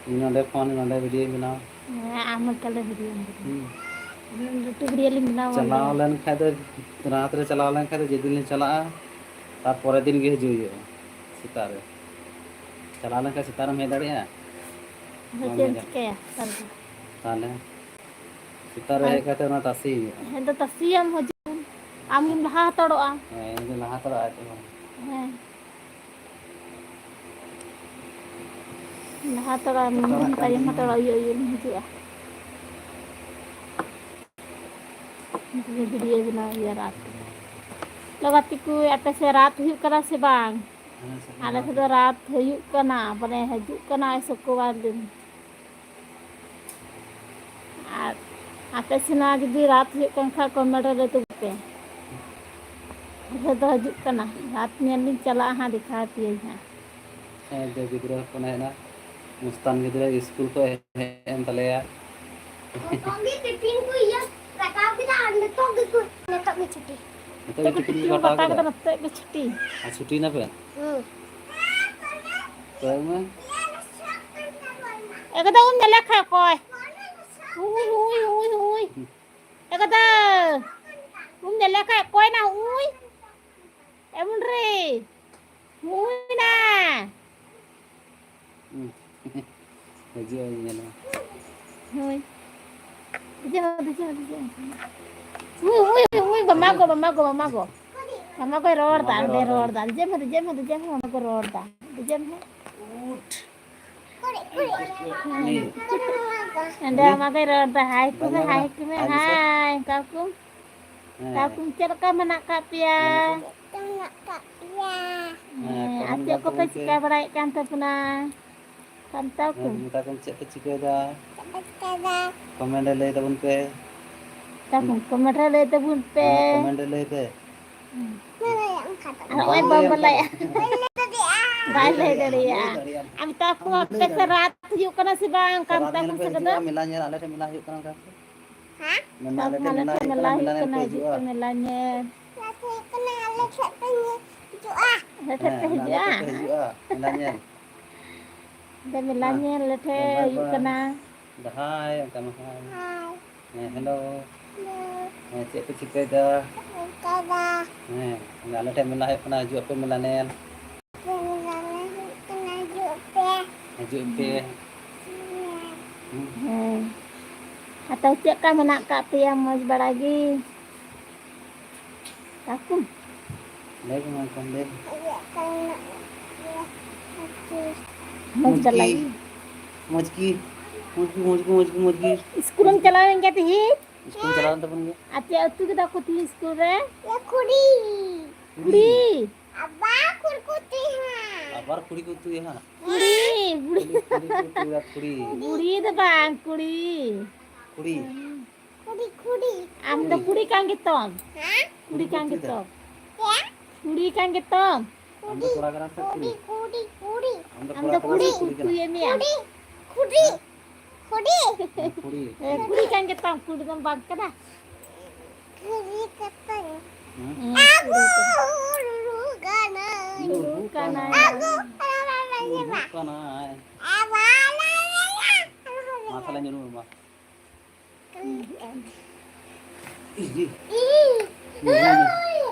ᱤᱧ ᱱᱚᱸᱰᱮ ᱯᱷᱳᱱ, ᱱᱚᱸᱰᱮ ᱵᱷᱤᱰᱤᱭᱳᱧ ᱵᱮᱱᱟᱣᱟ᱾ ᱦᱮᱸ, ᱟᱢ ᱮᱠᱟᱞ ᱛᱮ ᱵᱷᱤᱰᱤᱭᱳᱢ ᱵᱮᱱᱟᱣᱟ᱾ ᱦᱩᱸ᱾ ᱩᱱᱟᱹᱜ ᱞᱟᱹᱴᱩ ᱵᱷᱤᱰᱤᱭᱳ ᱞᱤᱧ ᱵᱮᱱᱟᱣᱟ ᱪᱟᱞᱟᱣ ᱵᱚᱞᱮ᱾ ᱞᱮᱱ ᱠᱷᱟᱡ ᱫᱚ, ᱨᱟᱛ ᱨᱮ ᱪᱟᱞᱟᱣ ᱞᱮᱱ ᱠᱷᱟᱡ ᱫᱚ ᱡᱮᱫᱤᱱ ᱞᱤᱧ ᱪᱟᱞᱟᱜᱼᱟ, ᱛᱟᱨᱯᱚᱨᱮ ᱫᱤᱱ ᱜᱮ ᱦᱤᱡᱩᱜ ᱦᱩᱭᱩᱜᱼᱟ ᱥᱮᱛᱟᱜ ᱨᱮ᱾ ᱪᱟᱞᱟᱣ ᱞᱮᱱᱠᱷᱟᱱ ᱥᱮᱛᱟᱜ ᱨᱮᱢ ᱦᱮᱡ ᱫᱟᱲᱮᱭᱟᱜᱼᱟ᱾ ᱟᱫᱚ ᱵᱟᱢ ᱪᱮᱫ ᱮᱢ ᱦᱮᱡ ᱫᱟᱲᱮᱭᱟᱜᱼᱟ᱾ ᱪᱤᱠᱟᱹᱭᱟ ᱛᱟᱦᱞᱮ? ᱛᱟᱦᱞᱮ ᱥᱮᱛᱟᱜ ᱨᱮ ᱟᱨ ᱦᱮᱡ ᱠᱟᱛᱮ ᱚᱱᱟ ᱛᱟᱥᱮ ᱦᱩᱭᱩᱜᱼᱟ᱾ ᱦᱮᱸ, ᱫᱚ ᱛᱟᱥᱮᱭᱟᱢ, ᱦᱤᱡᱩᱜ ᱟᱢ᱾ ᱟᱢ ᱜᱮᱢ ᱞᱟᱦᱟ ᱦᱟᱛᱟᱲᱚᱜᱼᱟ᱾ ᱦᱮᱸ, ᱤᱧ ᱫᱚ ᱞᱟᱦᱟ ᱦᱟᱛᱟᱲᱚᱜᱼᱟ, ᱟᱡ ᱫᱚ ᱵᱟᱝ᱾ ᱦᱮᱸ᱾ ᱞᱟᱦᱟ ᱛᱚᱨᱟ ᱛᱟᱭᱚᱢ ᱦᱟᱛᱟᱲᱟ, ᱤᱭᱟᱹ, ᱤᱭᱟᱹ ᱦᱤᱡᱩᱜᱼᱟ᱾ ᱵᱷᱤᱰᱤᱭᱳ ᱵᱮᱱᱟᱣ ᱜᱮᱭᱟ ᱨᱟᱛ᱾ ᱞᱚ ᱜᱟᱛᱮ ᱠᱚ, ᱟᱯᱮ ᱥᱮᱫ ᱨᱟᱛ ᱦᱩᱭᱩᱜ ᱠᱟᱱᱟ ᱥᱮ ᱵᱟᱝ? ᱦᱮᱸ, ᱥᱮ ᱟᱞᱮ ᱥᱮᱫ ᱫᱚ ᱨᱟᱛ ᱦᱩᱭᱩᱜ ᱠᱟᱱᱟ, ᱢᱟᱱᱮ ᱦᱤᱡᱩᱜ ᱠᱟᱱᱟ ᱥᱩᱠᱨᱵᱟᱨ ᱫᱤᱱ᱾ ᱟᱨ ᱟᱯᱮ ᱥᱮᱱᱟᱜ ᱡᱩᱫᱤ ᱨᱟᱛ ᱦᱩᱭᱩᱜ ᱠᱟᱱ ᱠᱷᱟᱡ, ᱠᱚᱢᱮᱱᱴ ᱨᱮ ᱞᱟᱹᱭ ᱛᱟᱵᱚᱱ ᱯᱮ᱾ ᱟᱞᱮ ᱫᱚ ᱦᱤᱡᱩᱜ ᱠᱟᱱᱟ, ᱨᱟᱛ ᱧᱮᱞ ᱞᱤᱧ ᱪᱟᱞᱟᱜᱼᱟ ᱦᱟᱸᱜ, ᱫᱮᱠᱷᱟᱣ ᱟᱯᱮᱭᱟᱹᱧ ᱦᱟᱸᱜ᱾ ᱦᱮᱸ, ᱫᱚ ᱜᱤᱫᱽᱨᱟᱹ ᱦᱚᱯᱚᱱ ᱦᱮᱡ ᱮᱱᱟ, ᱢᱩᱥᱛᱟᱱ ᱜᱤᱫᱽᱨᱟᱹ ᱥᱠᱩᱞ ᱠᱷᱚᱱ ᱦᱮᱡ ᱮᱱ ᱛᱟᱞᱮᱭᱟ᱾ ᱱᱤᱛᱚᱜ ᱜᱮ ᱴᱤᱯᱷᱤᱱ ᱠᱚ ᱤᱭᱟᱹ ᱠᱟᱴᱟᱣ ᱠᱮᱫᱟ ᱟᱨ ᱱᱤᱛᱚᱜ ᱜᱮᱠᱚ, ᱱᱤᱛᱚᱜ ᱜᱮ ᱪᱷᱩᱴᱤ᱾ ᱱᱤᱛᱚᱜ ᱜᱮ ᱴᱤᱯᱷᱤᱱ ᱠᱚ ᱠᱟᱴᱟᱣ ᱠᱮᱫᱟ, ᱱᱤᱛᱚᱜ ᱜᱮ ᱪᱷᱩᱴᱤ᱾ ᱟᱨ ᱪᱷᱩᱴᱤ ᱮᱱᱟ ᱯᱮ? ᱦᱩᱸ᱾ ᱠᱚᱭᱚᱜ ᱢᱮ᱾ ᱮᱠᱫᱚᱢ ᱧᱮᱞᱮ ᱠᱷᱟᱡ ᱚᱠᱚᱭ? ᱦᱩᱭ, ᱦᱩᱭ, ᱦᱩᱭ, ᱦᱩᱭ᱾ ᱮᱠᱫᱚᱢ᱾ ᱩᱢ ᱧᱮᱞᱮ ᱠᱷᱟᱡ ᱚᱠᱚᱭ ᱱᱟ ᱦᱩᱭ? ᱮᱢᱚᱱ ᱨᱮ᱾ ᱦᱩᱭ ᱱᱟ᱾ ᱦᱩᱸ᱾ ᱦᱤᱡᱩᱜ ᱟᱭ ᱧᱮᱞ ᱢᱮ᱾ ᱦᱳᱭ᱾ ᱫᱮᱡᱚᱜ ᱢᱮ, ᱫᱮᱡᱚᱜ ᱢᱮ, ᱫᱮᱡᱚᱜ ᱢᱮ᱾ ᱦᱩᱭ, ᱦᱩᱭ, ᱦᱩᱭ, ᱵᱟᱢᱟ ᱜᱚ, ᱵᱟᱢᱟ ᱜᱚ, ᱵᱟᱢᱟ ᱜᱚ᱾ ᱵᱟᱢᱟ ᱜᱚᱭ ᱨᱚᱲ ᱫᱟ, ᱵᱟᱢᱟ ᱜᱚᱭ ᱚᱸᱰᱮ ᱨᱚᱲ ᱫᱟ᱾ ᱨᱚᱲ ᱫᱟ᱾ ᱫᱮᱡᱚᱜ ᱢᱮ, ᱫᱮᱡᱚᱜ ᱢᱮ, ᱫᱮᱡᱚᱜ ᱢᱮ, ᱵᱟᱢᱟ ᱜᱚ ᱨᱚᱲ ᱫᱟ᱾ ᱫᱮᱡᱚᱜ ᱢᱮ᱾ ᱩᱴ᱾ ᱚᱸᱰᱮ ᱵᱟᱢᱟ ᱜᱚᱭ ᱨᱚᱲ ᱫᱟ, ᱦᱟᱭ ᱠᱚ ᱢᱮ, ᱵᱟᱢᱟ ᱦᱟᱭ ᱜᱚ᱾ ᱠᱚ ᱢᱮ, ᱦᱟᱭ ᱢᱮᱥᱮ᱾ ᱦᱟᱭ, ᱚᱱᱠᱟ ᱠᱚ᱾ ᱦᱮᱸ᱾ ᱛᱟᱨᱯᱚᱨ ᱪᱮᱫ ᱞᱮᱠᱟ ᱢᱮᱱᱟᱜ ᱠᱟᱜ ᱯᱮᱭᱟ? ᱢᱮᱱᱟᱜ ᱠᱟᱜ ᱯᱮᱭᱟ? ᱦᱮᱸ, ᱦᱮᱸ, ᱟᱨ ᱠᱚᱢᱮᱱᱴ ᱪᱮᱫ ᱜᱟᱱ ᱠᱚᱯᱮ ᱛᱟᱵᱚᱱ ᱯᱮ᱾ ᱪᱤᱠᱟᱹ ᱵᱟᱲᱟᱭᱮᱫ ᱠᱟᱱ ᱛᱟᱵᱚᱱᱟ? ᱠᱟᱱᱛᱟᱣ ᱠᱚ? ᱦᱮᱸ, ᱢᱮᱛᱟ ᱠᱚᱢ ᱪᱮᱫ ᱯᱮ ᱪᱤᱠᱟᱹᱭᱮᱫᱟ? ᱪᱮᱫ ᱯᱮ ᱪᱤᱠᱟᱹᱭᱮᱫᱟ? ᱠᱚᱢᱮᱱᱴ ᱨᱮ ᱞᱟᱹᱭ ᱛᱟᱵᱚᱱ ᱯᱮ᱾ ᱛᱟᱵᱚᱱ, ᱠᱚᱢᱮᱱᱴ ᱨᱮ ᱞᱟᱹᱭ ᱛᱟᱵᱚᱱ ᱯᱮ᱾ ᱦᱮᱸ, ᱠᱚᱢᱮᱱᱴ ᱨᱮ ᱞᱟᱹᱭ ᱯᱮ᱾ ᱦᱮᱸ᱾ ᱟᱨ ᱱᱚᱜᱼᱚᱭ ᱵᱟᱢ ᱵᱟᱞᱟᱭᱟ᱾ ᱵᱟᱭ ᱞᱟᱹᱭ ᱫᱟᱲᱮᱭᱟᱜᱼᱟ᱾ ᱟᱢ ᱛᱟᱠᱚ ᱟᱯᱮ ᱥᱮᱫ ᱨᱟᱛ ᱦᱩᱭᱩᱜ ᱠᱟᱱᱟ ᱥᱮ ᱵᱟᱝ? ᱨᱟᱛ ᱠᱟᱱᱛᱟᱣ ᱧᱮᱞ ᱠᱚ ᱯᱮ ᱥᱮᱫ ᱫᱚ? ᱦᱤᱡᱩᱜᱼᱟ, ᱢᱮᱞᱟ ᱧᱮᱞ, ᱟᱞᱮ ᱴᱷᱮᱱ ᱢᱮᱞᱟ ᱦᱩᱭᱩᱜ ᱠᱟᱱᱟ ᱚᱱᱠᱟ᱾ ᱦᱮᱸ? ᱢᱮᱱᱟ ᱟᱞᱮ ᱴᱷᱮᱱ ᱢᱮᱞᱟ ᱦᱩᱭᱩᱜ ᱠᱟᱱᱟ, ᱢᱮᱞᱟ ᱧᱮᱞ ᱯᱮ ᱦᱤᱡᱩᱜᱼᱟ᱾ ᱢᱮᱞᱟ ᱧᱮᱞ᱾ ᱢᱮᱞᱟ ᱦᱩᱭᱩᱜ ᱠᱟᱱᱟ, ᱟᱞᱮ ᱴᱷᱮᱱ ᱯᱮ ᱦᱤᱡᱩᱜᱼᱟ᱾ ᱟᱞᱮ ᱴᱷᱮᱱ ᱦᱮᱸ, ᱯᱮ ᱢᱮᱞᱟ ᱧᱮᱞ ᱯᱮ ᱦᱤᱡᱩᱜᱼᱟ᱾ ᱦᱤᱡᱩᱜᱼᱟ, ᱢᱮᱞᱟ ᱧᱮᱞ᱾ ᱟᱫᱚ ᱢᱮᱞᱟ ᱦᱮᱸ᱾ ᱧᱮᱞ ᱟᱞᱮ ᱴᱷᱮᱱ ᱵᱟᱭ ᱦᱩᱭᱩᱜ ᱵᱟᱭ᱾ ᱠᱟᱱᱟ᱾ ᱫᱚ ᱦᱟᱭ, ᱚᱱᱠᱟ ᱢᱟ ᱦᱟᱭ᱾ ᱦᱟᱭ᱾ ᱦᱮᱸ, ᱦᱮᱞᱳ᱾ ᱦᱮᱞᱳ᱾ ᱦᱮᱸ, ᱪᱮᱫ ᱯᱮ ᱪᱤᱠᱟᱹᱭᱮᱫᱟ? ᱪᱮᱫ ᱯᱮ ᱠᱟᱫᱟ᱾ ᱦᱮᱸ, ᱟᱞᱮ ᱴᱷᱮᱱ ᱢᱮᱞᱟ ᱦᱩᱭᱩᱜ ᱠᱟᱱᱟ, ᱦᱤᱡᱩᱜ ᱟᱯᱮ ᱢᱮᱞᱟ ᱧᱮᱞ᱾ ᱢᱮᱞᱟ ᱧᱮᱞ ᱦᱩᱭᱩᱜ ᱠᱟᱱᱟ, ᱦᱤᱡᱩᱜ ᱯᱮ᱾ ᱦᱤᱡᱩᱜ ᱯᱮ᱾ ᱦᱮᱸ᱾ ᱦᱩᱸ᱾ ᱦᱮᱸ᱾ ᱟᱫᱚ ᱪᱮᱫ ᱞᱮᱠᱟ ᱢᱮᱱᱟᱜ ᱟᱠᱟᱫ ᱯᱮᱭᱟ? ᱢᱚᱡᱽ ᱵᱟᱲᱟ ᱜᱮ? ᱠᱟᱠᱩ? ᱞᱟᱹᱭ ᱢᱮ, ᱢᱟ ᱮᱱᱠᱷᱟᱱ ᱞᱟᱹᱭ ᱢᱮ᱾ ᱢᱚᱡᱽ ᱵᱟᱞᱟ ᱜᱮ᱾ ᱢᱚᱡᱽ ᱜᱮ᱾ ᱢᱚᱡᱽ ᱜᱮ, ᱢᱚᱡᱽ ᱜᱮ, ᱢᱚᱡᱽ ᱜᱮ, ᱢᱚᱡᱽ ᱜᱮ᱾ ᱤᱥᱠᱩᱞᱮᱢ ᱪᱟᱞᱟᱣ ᱞᱮᱱ ᱜᱮᱭᱟ ᱛᱤᱦᱤᱧ? ᱤᱥᱠᱩᱞ ᱪᱟᱞᱟᱣ ᱞᱮᱱ ᱛᱟᱵᱚᱱ ᱜᱮᱭᱟ᱾ ᱟᱨ ᱪᱮᱫ ᱩᱛᱩ ᱠᱮᱫᱟ ᱠᱚ ᱛᱤᱦᱤᱧ ᱤᱥᱠᱩᱞ ᱨᱮ? ᱠᱷᱩᱲᱤ᱾ ᱠᱷᱩᱲᱤ᱾ ᱟᱵᱟᱨ ᱠᱷᱩᱲᱤ ᱠᱚ ᱩᱛᱩᱭᱟ ᱦᱟᱸᱜ᱾ ᱟᱵᱟᱨ ᱠᱷᱩᱲᱤ ᱠᱚ ᱩᱛᱩᱭᱟ ᱦᱟᱸᱜ᱾ ᱠᱷᱩᱲᱤ, ᱠᱷᱩᱲᱤ, ᱠᱷᱩᱲᱤ ᱠᱚ ᱩᱛᱩᱭᱟ, ᱠᱷᱩᱲᱤ᱾ ᱠᱷᱩᱲᱤ ᱫᱚ ᱵᱟᱝ, ᱠᱩᱲᱤ᱾ ᱠᱷᱩᱲᱤ᱾ ᱠᱷᱩᱲᱤ, ᱠᱷᱩᱲᱤ᱾ ᱟᱢ ᱫᱚ ᱠᱩᱲᱤ ᱠᱟᱱ ᱜᱮᱛᱚᱢ? ᱦᱮᱸ? ᱠᱩᱲᱤ ᱠᱟᱱ ᱜᱮᱛᱚᱢ? ᱪᱮᱫ? ᱠᱩᱲᱤ ᱠᱟᱱ ᱜᱮᱛᱚᱢ? ᱟᱢ ᱫᱚ ᱠᱚᱲᱟ ᱠᱟᱱᱟᱢ ᱥᱮ ᱠᱩᱲᱤ? ᱠᱩᱲᱤ, ᱠᱩᱲᱤ᱾ ᱟᱢ ᱫᱚ ᱟᱢ ᱠᱚᱲᱟ ᱫᱚ ᱠᱟᱱᱟᱢ ᱠᱩᱲᱤ ᱥᱮ ᱠᱩᱲᱤ ᱠᱟᱱᱟᱢ? ᱠᱩᱲᱤ ᱠᱟᱱ ᱜᱮᱛᱟᱢ? ᱦᱮᱸ, ᱠᱩᱲᱤ᱾ ᱦᱮᱸ, ᱠᱩᱲᱤ ᱠᱟᱱ ᱜᱮᱛᱟᱢ, ᱠᱩᱲᱤ ᱫᱚᱢ ᱵᱟᱝ ᱠᱟᱱᱟ? ᱠᱩᱲᱤ ᱠᱟᱱᱟᱧ᱾ ᱦᱮᱸ? ᱦᱮᱸ, ᱠᱩᱲᱤ ᱠᱟᱱᱟᱢ᱾ ᱨᱩᱨᱩ ᱠᱟᱱᱟᱭ᱾ ᱨᱩᱨᱩ ᱠᱟᱱᱟᱭ᱾ ᱨᱩᱨᱩ ᱠᱟᱱᱟᱭ᱾ ᱢᱟ ᱛᱟᱦᱞᱮ ᱧᱩᱨᱩᱜ ᱢᱮ ᱢᱟ᱾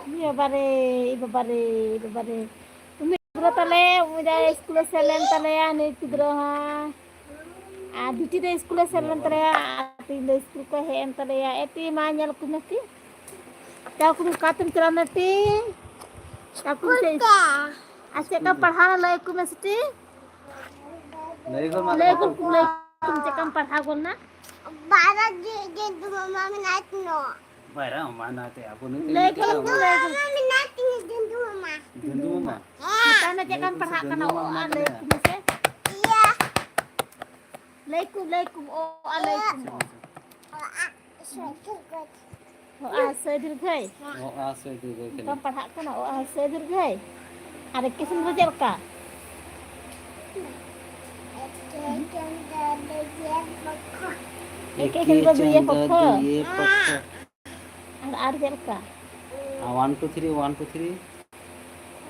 ᱤ ᱵᱟᱵᱟ ᱨᱮ, ᱤ ᱵᱟᱵᱟ ᱨᱮ, ᱤ ᱵᱟᱵᱟ ᱨᱮ᱾ ᱩᱢᱤ ᱜᱤᱫᱽᱨᱟᱹ ᱛᱟᱞᱮ, ᱩᱢᱤ ᱫᱚ ᱤᱥᱠᱩᱞᱮ ᱥᱮᱱ ᱞᱮᱱ ᱛᱟᱞᱮᱭᱟ, ᱱᱩᱭ ᱜᱤᱫᱽᱨᱟᱹ ᱦᱚᱸ᱾ ᱟᱨ ᱵᱤᱴᱤ ᱫᱚ ᱤᱥᱠᱩᱞᱮ ᱥᱮᱱ ᱞᱮᱱ ᱛᱟᱞᱮᱭᱟ, ᱟᱨ ᱛᱤᱦᱤᱧ ᱫᱚ ᱤᱥᱠᱩᱞ ᱠᱚ ᱦᱮᱡ ᱮᱱ ᱛᱟᱞᱮᱭᱟ᱾ ᱮ ᱛᱤ ᱢᱟ ᱧᱮᱞ ᱠᱚᱢᱮ ᱛᱤ᱾ ᱪᱟᱣ ᱠᱚᱢᱮ, ᱚᱠᱟᱛᱮᱢ ᱪᱟᱞᱟᱣ ᱞᱮᱱᱟ ᱛᱤ? ᱪᱟᱣ ᱠᱚᱢᱮ ᱥᱮ᱾ ᱟᱨ ᱪᱮᱫ ᱞᱮᱠᱟᱢ ᱯᱟᱲᱦᱟᱣ ᱞᱮᱱᱟ ᱞᱟᱹᱭ ᱠᱚᱢᱮ ᱥᱮ ᱛᱤ? ᱞᱟᱹᱭ ᱜᱚᱫ ᱢᱟ ᱞᱟᱹᱭ ᱛᱟᱵᱚᱱ ᱜᱚᱫ ᱯᱮ᱾ ᱠᱚᱢ, ᱞᱟᱹᱭ ᱠᱚᱢ, ᱪᱮᱫ ᱞᱮᱠᱟᱢ ᱯᱟᱲᱦᱟᱣ ᱜᱚᱫ ᱱᱟ? ᱵᱟᱨᱟ ᱡᱮ, ᱡᱮ ᱫᱩ ᱢᱟᱢᱟ ᱢᱮᱱᱟᱭ ᱛᱤᱧᱟ᱾ ᱵᱟᱭᱨᱟ ᱢᱟᱢᱟ ᱢᱮᱱᱟᱭ ᱛᱮ, ᱟᱵᱚ ᱱᱩᱭ ᱞᱟᱹᱭ ᱴᱷᱮᱱ ᱠᱚᱢ, ᱪᱟᱞᱟᱣ ᱞᱟᱹᱭ ᱠᱚᱢ᱾ ᱢᱟᱢᱟ ᱢᱮᱱᱟᱭ ᱛᱤᱧᱟ, ᱡᱮ ᱫᱩ ᱢᱟᱢᱟ᱾ ᱫᱩ ᱢᱟᱢᱟ᱾ ᱢᱮᱛᱟᱭ ᱢᱮ ᱪᱮᱫ ᱞᱮᱠᱟᱢ ᱞᱟᱹᱭ ᱠᱚᱢ ᱥᱮ ᱯᱟᱲᱦᱟᱜ ᱫᱩ ᱠᱟᱱᱟ, ᱢᱟᱢᱟ ᱚ, ᱟᱨ ᱢᱮᱱᱟᱭ ᱞᱟᱹᱭ ᱛᱤᱧᱟ᱾ ᱠᱚᱢ ᱥᱮ᱾ ᱤᱭᱟ᱾ ᱞᱟᱹᱭ ᱠᱚᱢ, ᱞᱟᱹᱭ ᱠᱚᱢ, ᱚ, ᱟᱨ ᱞᱟᱹᱭ ᱠᱚᱢ, ᱚ᱾ ᱚ, ᱟ, ᱥᱚᱭ ᱫᱤᱨᱜᱷᱟᱹᱭ᱾ ᱚ, ᱟ, ᱥᱚᱭ ᱫᱤᱨᱜᱷᱟᱹᱭ ᱠᱟᱱᱟ᱾ ᱚᱱᱠᱟᱢ ᱯᱟᱲᱦᱟᱜ ᱠᱟᱱᱟ, ᱚ, ᱟ, ᱥᱚᱭ ᱫᱤᱨᱜᱷᱟᱹᱭ᱾ ᱟᱨ ᱮᱠᱮ ᱥᱤᱸᱫᱩᱨ ᱪᱮᱫ ᱞᱮᱠᱟ? ᱮᱠᱮ ᱮᱠᱮ ᱥᱤᱸᱫᱩᱨ ᱫᱩᱭᱮ ᱪᱚᱱᱫᱚ ᱯᱚᱠᱷᱚ᱾ ᱫᱩᱭᱮ ᱯᱚᱠᱷᱚ᱾ ᱟᱨ, ᱟᱨ ᱪᱮᱫ ᱞᱮᱠᱟ? ᱟᱨ one, two, three, one, two, three᱾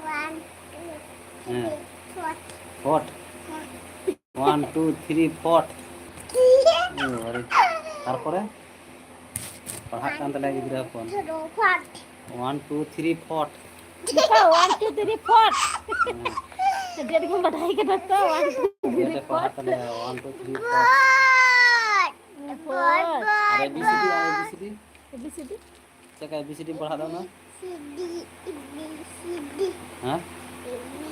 One, two, ᱦᱮᱸ᱾ Three, four᱾ Four᱾ ᱦᱮᱸ᱾ One, two, three, four᱾ ᱮ ᱵᱟᱵᱟᱨᱮ᱾ ᱛᱟᱨᱯᱚᱨᱮ? ᱯᱟᱲᱦᱟᱜ ᱠᱟᱱ ᱛᱟᱞᱮᱭᱟ ᱜᱤᱫᱽᱨᱟᱹ ᱦᱚᱯᱚᱱ᱾ One, two, three, four᱾ One, two, three, four. ᱱᱚᱝᱠᱟ, one, two, three, four. ᱦᱮᱸ᱾ ᱟᱹᱰᱤ ᱟᱸᱴ ᱜᱮᱢ ᱵᱟᱰᱟᱭ ᱠᱟᱱᱟ ᱛᱚ, one, two, three, ᱡᱮᱛᱮ ᱯᱟᱲᱦᱟᱜ four. ᱛᱟᱞᱮ, one, two, three, four. Four. R A B C D, R A B C D? A B C D? ᱪᱮᱫ ᱞᱮᱠᱟ A B C D ᱯᱟᱲᱦᱟᱜ ᱛᱟᱵᱚᱱᱟ? ᱦᱮᱸ?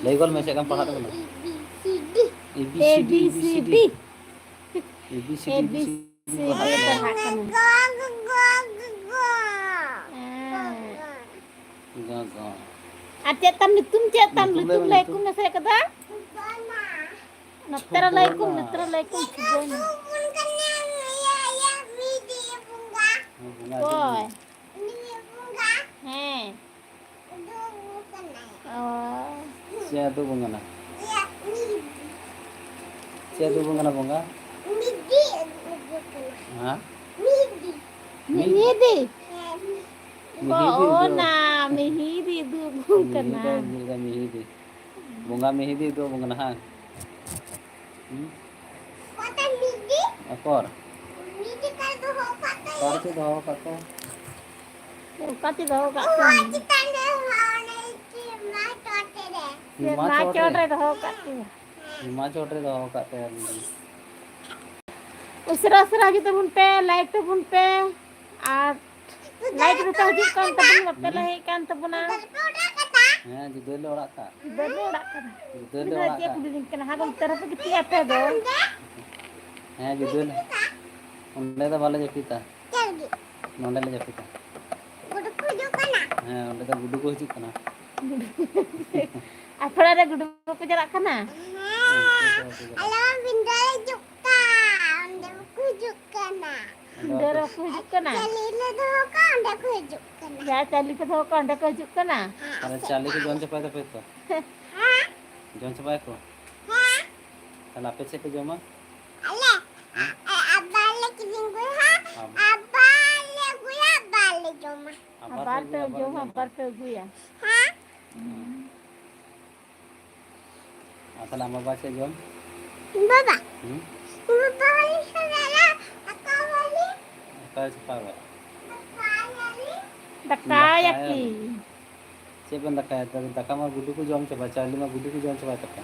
ᱞᱟᱹᱭ ᱜᱚᱫ ᱢᱮ, ᱪᱮᱫ ᱞᱮᱠᱟᱢ ᱯᱟᱲᱦᱟᱜ ᱛᱟᱵᱚᱱᱟ? A B C D, A B C D, A B C D, A B C D, A B C D ᱯᱟᱲᱦᱟᱜ ᱠᱟᱱᱟ᱾ ᱦᱮᱸ᱾ ᱜᱚ, ᱜᱚ᱾ ᱟᱨ ᱪᱮᱫ ᱛᱟᱢ ᱧᱩᱛᱩᱢ? ᱪᱮᱫ ᱛᱟᱢ ᱧᱩᱛᱩᱢ? ᱧᱩᱛᱩᱢ ᱞᱟᱹᱭ ᱢᱮ, ᱞᱟᱹᱭ ᱧᱩᱛᱩᱢ᱾ ᱠᱚ ᱢᱮᱥᱮ ᱠᱟᱫᱟ? ᱱᱚᱛᱮ ᱨᱮ ᱞᱟᱹᱭ ᱠᱚᱢ, ᱪᱷᱚᱵᱚᱱᱟ᱾ ᱱᱚᱛᱮ ᱨᱮ ᱞᱟᱹᱭ ᱠᱚᱢ, ᱪᱷᱚᱵᱚᱱᱟ᱾ ᱦᱮᱸ, ᱵᱚᱸᱜᱟ ᱚᱠᱚᱭ? ᱦᱤᱡᱩᱜ ᱢᱮ᱾ ᱦᱮᱸ᱾ ᱚ᱾ ᱪᱮᱫ ᱟᱹᱛᱩ ᱵᱚᱸᱜᱟ ᱱᱟ? ᱪᱮᱫ ᱟᱹᱛᱩ ᱵᱚᱸᱜᱟ ᱱᱟ ᱵᱚᱸᱜᱟ? ᱦᱮᱸ? ᱢᱤᱦᱤᱫᱤ᱾ ᱢᱤᱦᱤᱫᱤ᱾ ᱢᱤᱦᱤᱫᱤ ᱚ, ᱩᱫᱩᱜ᱾ ᱚᱱᱟ ᱢᱤᱦᱤᱫᱤ ᱩᱫᱩᱜ ᱟᱵᱚᱱ ᱠᱟᱱᱟ᱾ ᱢᱤᱦᱤᱫᱤ, ᱢᱤᱦᱤᱫᱤ᱾ ᱵᱚᱸᱜᱟ ᱢᱤᱦᱤᱫᱤ ᱩᱫᱩᱜ ᱟᱵᱚᱱ ᱠᱟᱱᱟ, ᱦᱟᱝ? ᱦᱩᱸ? ᱚᱠᱚᱨ? ᱚᱠᱟ ᱨᱮᱪᱚ ᱫᱚᱦᱚ ᱟᱠᱟᱫ ᱠᱚᱣᱟ᱾ ᱚᱠᱟᱛᱮ ᱫᱚᱦᱚ ᱟᱠᱟᱫ ᱠᱚᱣᱟ? ᱥᱮᱨᱢᱟ ᱪᱚᱴ ᱨᱮ ᱫᱚᱦᱚ ᱟᱠᱟᱫ ᱠᱚᱣᱟ᱾ ᱥᱮᱨᱢᱟ ᱪᱚᱴ ᱨᱮ ᱫᱚᱦᱚ ᱟᱠᱟᱫ ᱠᱚᱣᱟ᱾ ᱩᱥᱟᱹᱨᱟ ᱩᱥᱟᱹᱨᱟ ᱦᱤᱡᱩᱜ ᱛᱟᱵᱚᱱ ᱯᱮ, like ᱛᱟᱵᱚᱱ ᱯᱮ᱾ ᱟᱨ like ᱨᱮ ᱛᱚ ᱦᱤᱡᱩᱜ ᱠᱟᱱ ᱛᱟᱵᱚᱱᱟ, ᱵᱟᱯᱮ ᱦᱩᱸ᱾ Like ᱮᱫ ᱠᱟᱱ ᱛᱟᱵᱚᱱᱟ᱾ ᱦᱮᱸ, ᱡᱩᱫᱟᱹ ᱞᱮ ᱚᱲᱟᱜ ᱠᱟᱜ᱾ ᱡᱩᱫᱟᱹ ᱞᱮ ᱚᱲᱟᱜ ᱠᱟᱜ᱾ ᱡᱩᱫᱟᱹ ᱞᱮ ᱩᱱᱤ ᱫᱚ ᱚᱲᱟᱜ ᱪᱮᱫ ᱠᱟᱜ᱾ ᱠᱩᱞᱤ ᱞᱤᱧ ᱠᱟᱱᱟ? ᱦᱟᱸᱜ ᱚᱱᱛᱮ ᱨᱮᱯᱮ ᱜᱤᱛᱤᱡ ᱟᱯᱮ ᱫᱚ᱾ ᱦᱮᱸ, ᱡᱩᱫᱟᱹ ᱞᱮ᱾ ᱚᱸᱰᱮ ᱫᱚ ᱵᱟᱞᱮ ᱡᱟᱹᱯᱤᱫᱟ᱾ ᱪᱮᱫ ᱞᱟᱹᱜᱤᱫ? ᱱᱚᱸᱰᱮ ᱞᱮ ᱡᱟᱹᱯᱤᱫᱟ᱾ ᱜᱩᱰᱩ ᱠᱚ ᱦᱤᱡᱩᱜ ᱠᱟᱱᱟ? ᱦᱮᱸ, ᱚᱸᱰᱮ ᱫᱚ ᱜᱩᱰᱩ ᱠᱚ ᱦᱤᱡᱩᱜ ᱠᱟᱱᱟ᱾ ᱟᱯᱷᱲᱟ ᱨᱮ ᱜᱩᱰᱩ ᱠᱚ ᱪᱟᱞᱟᱜ ᱠᱟᱱᱟ? ᱦᱮᱸ, ᱟᱞᱮ ᱢᱟ ᱵᱤᱱᱰᱟᱹ ᱞᱮ ᱡᱩᱛ ᱠᱟᱜ, ᱚᱸᱰᱮ ᱵᱟᱠᱚ ᱦᱤᱡᱩᱜ ᱠᱟᱱᱟ᱾ ᱚᱸᱰᱮ ᱵᱟᱠᱚ ᱦᱤᱡᱩᱜ ᱠᱟᱱᱟ? ᱪᱟᱹᱞᱤ ᱞᱮ ᱫᱚᱦᱚ ᱠᱟᱜ, ᱚᱸᱰᱮ ᱠᱚ ᱦᱤᱡᱩᱜ ᱠᱟᱱᱟ᱾ ᱡᱟᱦᱟᱸ ᱪᱟᱹᱞᱤ ᱯᱮ ᱫᱚᱦᱚ ᱠᱟᱜ, ᱚᱸᱰᱮ ᱠᱚ ᱦᱤᱡᱩᱜ ᱠᱟᱱᱟ? ᱦᱮᱸ, ᱛᱟᱦᱞᱮ ᱪᱟᱹᱞᱤ ᱠᱚ ᱡᱚᱢ ᱪᱟᱵᱟᱭ ᱛᱟᱯᱮ ᱛᱚ? ᱦᱮᱸ? ᱡᱚᱢ ᱪᱟᱵᱟᱭᱟᱠᱚ? ᱦᱮᱸ᱾ ᱛᱟᱦᱞᱮ ᱟᱯᱮ ᱪᱮᱫ ᱯᱮ ᱡᱚᱢᱟ? ᱟᱞᱮ? ᱦᱮᱸ? ᱟ-, ᱟ-, ᱟᱵᱟᱨ ᱞᱮ ᱠᱤᱨᱤᱧ ᱟᱹᱜᱩᱭᱟ, ᱦᱮᱸ? ᱟᱵ- ᱟᱵᱟᱨ ᱞᱮ ᱟᱹᱜᱩᱭᱟ, ᱟᱵᱟᱨ ᱞᱮ ᱡᱚᱢᱟ᱾ ᱟᱵᱟᱨ ᱯᱮ ᱟᱹᱜᱩᱭᱟ, ᱟᱵᱟᱨ ᱯᱮ ᱡᱚᱢᱟ, ᱟᱵᱟᱨ ᱯᱮ ᱟᱹᱜᱩᱭᱟ᱾ ᱦᱮᱸ? ᱦᱮᱸ᱾ ᱟᱨ ᱛᱟᱦᱞᱮ ᱟᱢ ᱵᱟᱵᱟ ᱪᱮᱫ ᱡᱚᱢ? ᱵᱟᱵᱟ? ᱦᱩᱸ? ᱵᱟᱵᱟ ᱦᱚᱸ ᱥᱟᱞᱟᱜ ᱟᱠᱟ ᱵᱟᱞᱤ? ᱚᱠᱟᱨᱮ ᱪᱷᱟᱯᱟ ᱟᱠᱟᱫ? ᱟᱠᱟ ᱵᱟᱞᱤ? ᱫᱟᱠᱟᱭᱟ ᱠᱤ? ᱫᱟᱠᱟᱭᱟᱞᱮ᱾ ᱪᱮᱫ ᱵᱮᱱ ᱫᱟᱠᱟᱭᱟ? ᱫᱟ-, ᱫᱟᱠᱟ ᱢᱟ ᱜᱩᱰᱩ ᱠᱚ ᱡᱚᱢ ᱪᱟᱵᱟ, ᱪᱟᱣᱞᱮ ᱢᱟ ᱜᱩᱰᱩ ᱠᱚ ᱡᱚᱢ ᱪᱟᱵᱟᱭ ᱛᱟᱯᱮ᱾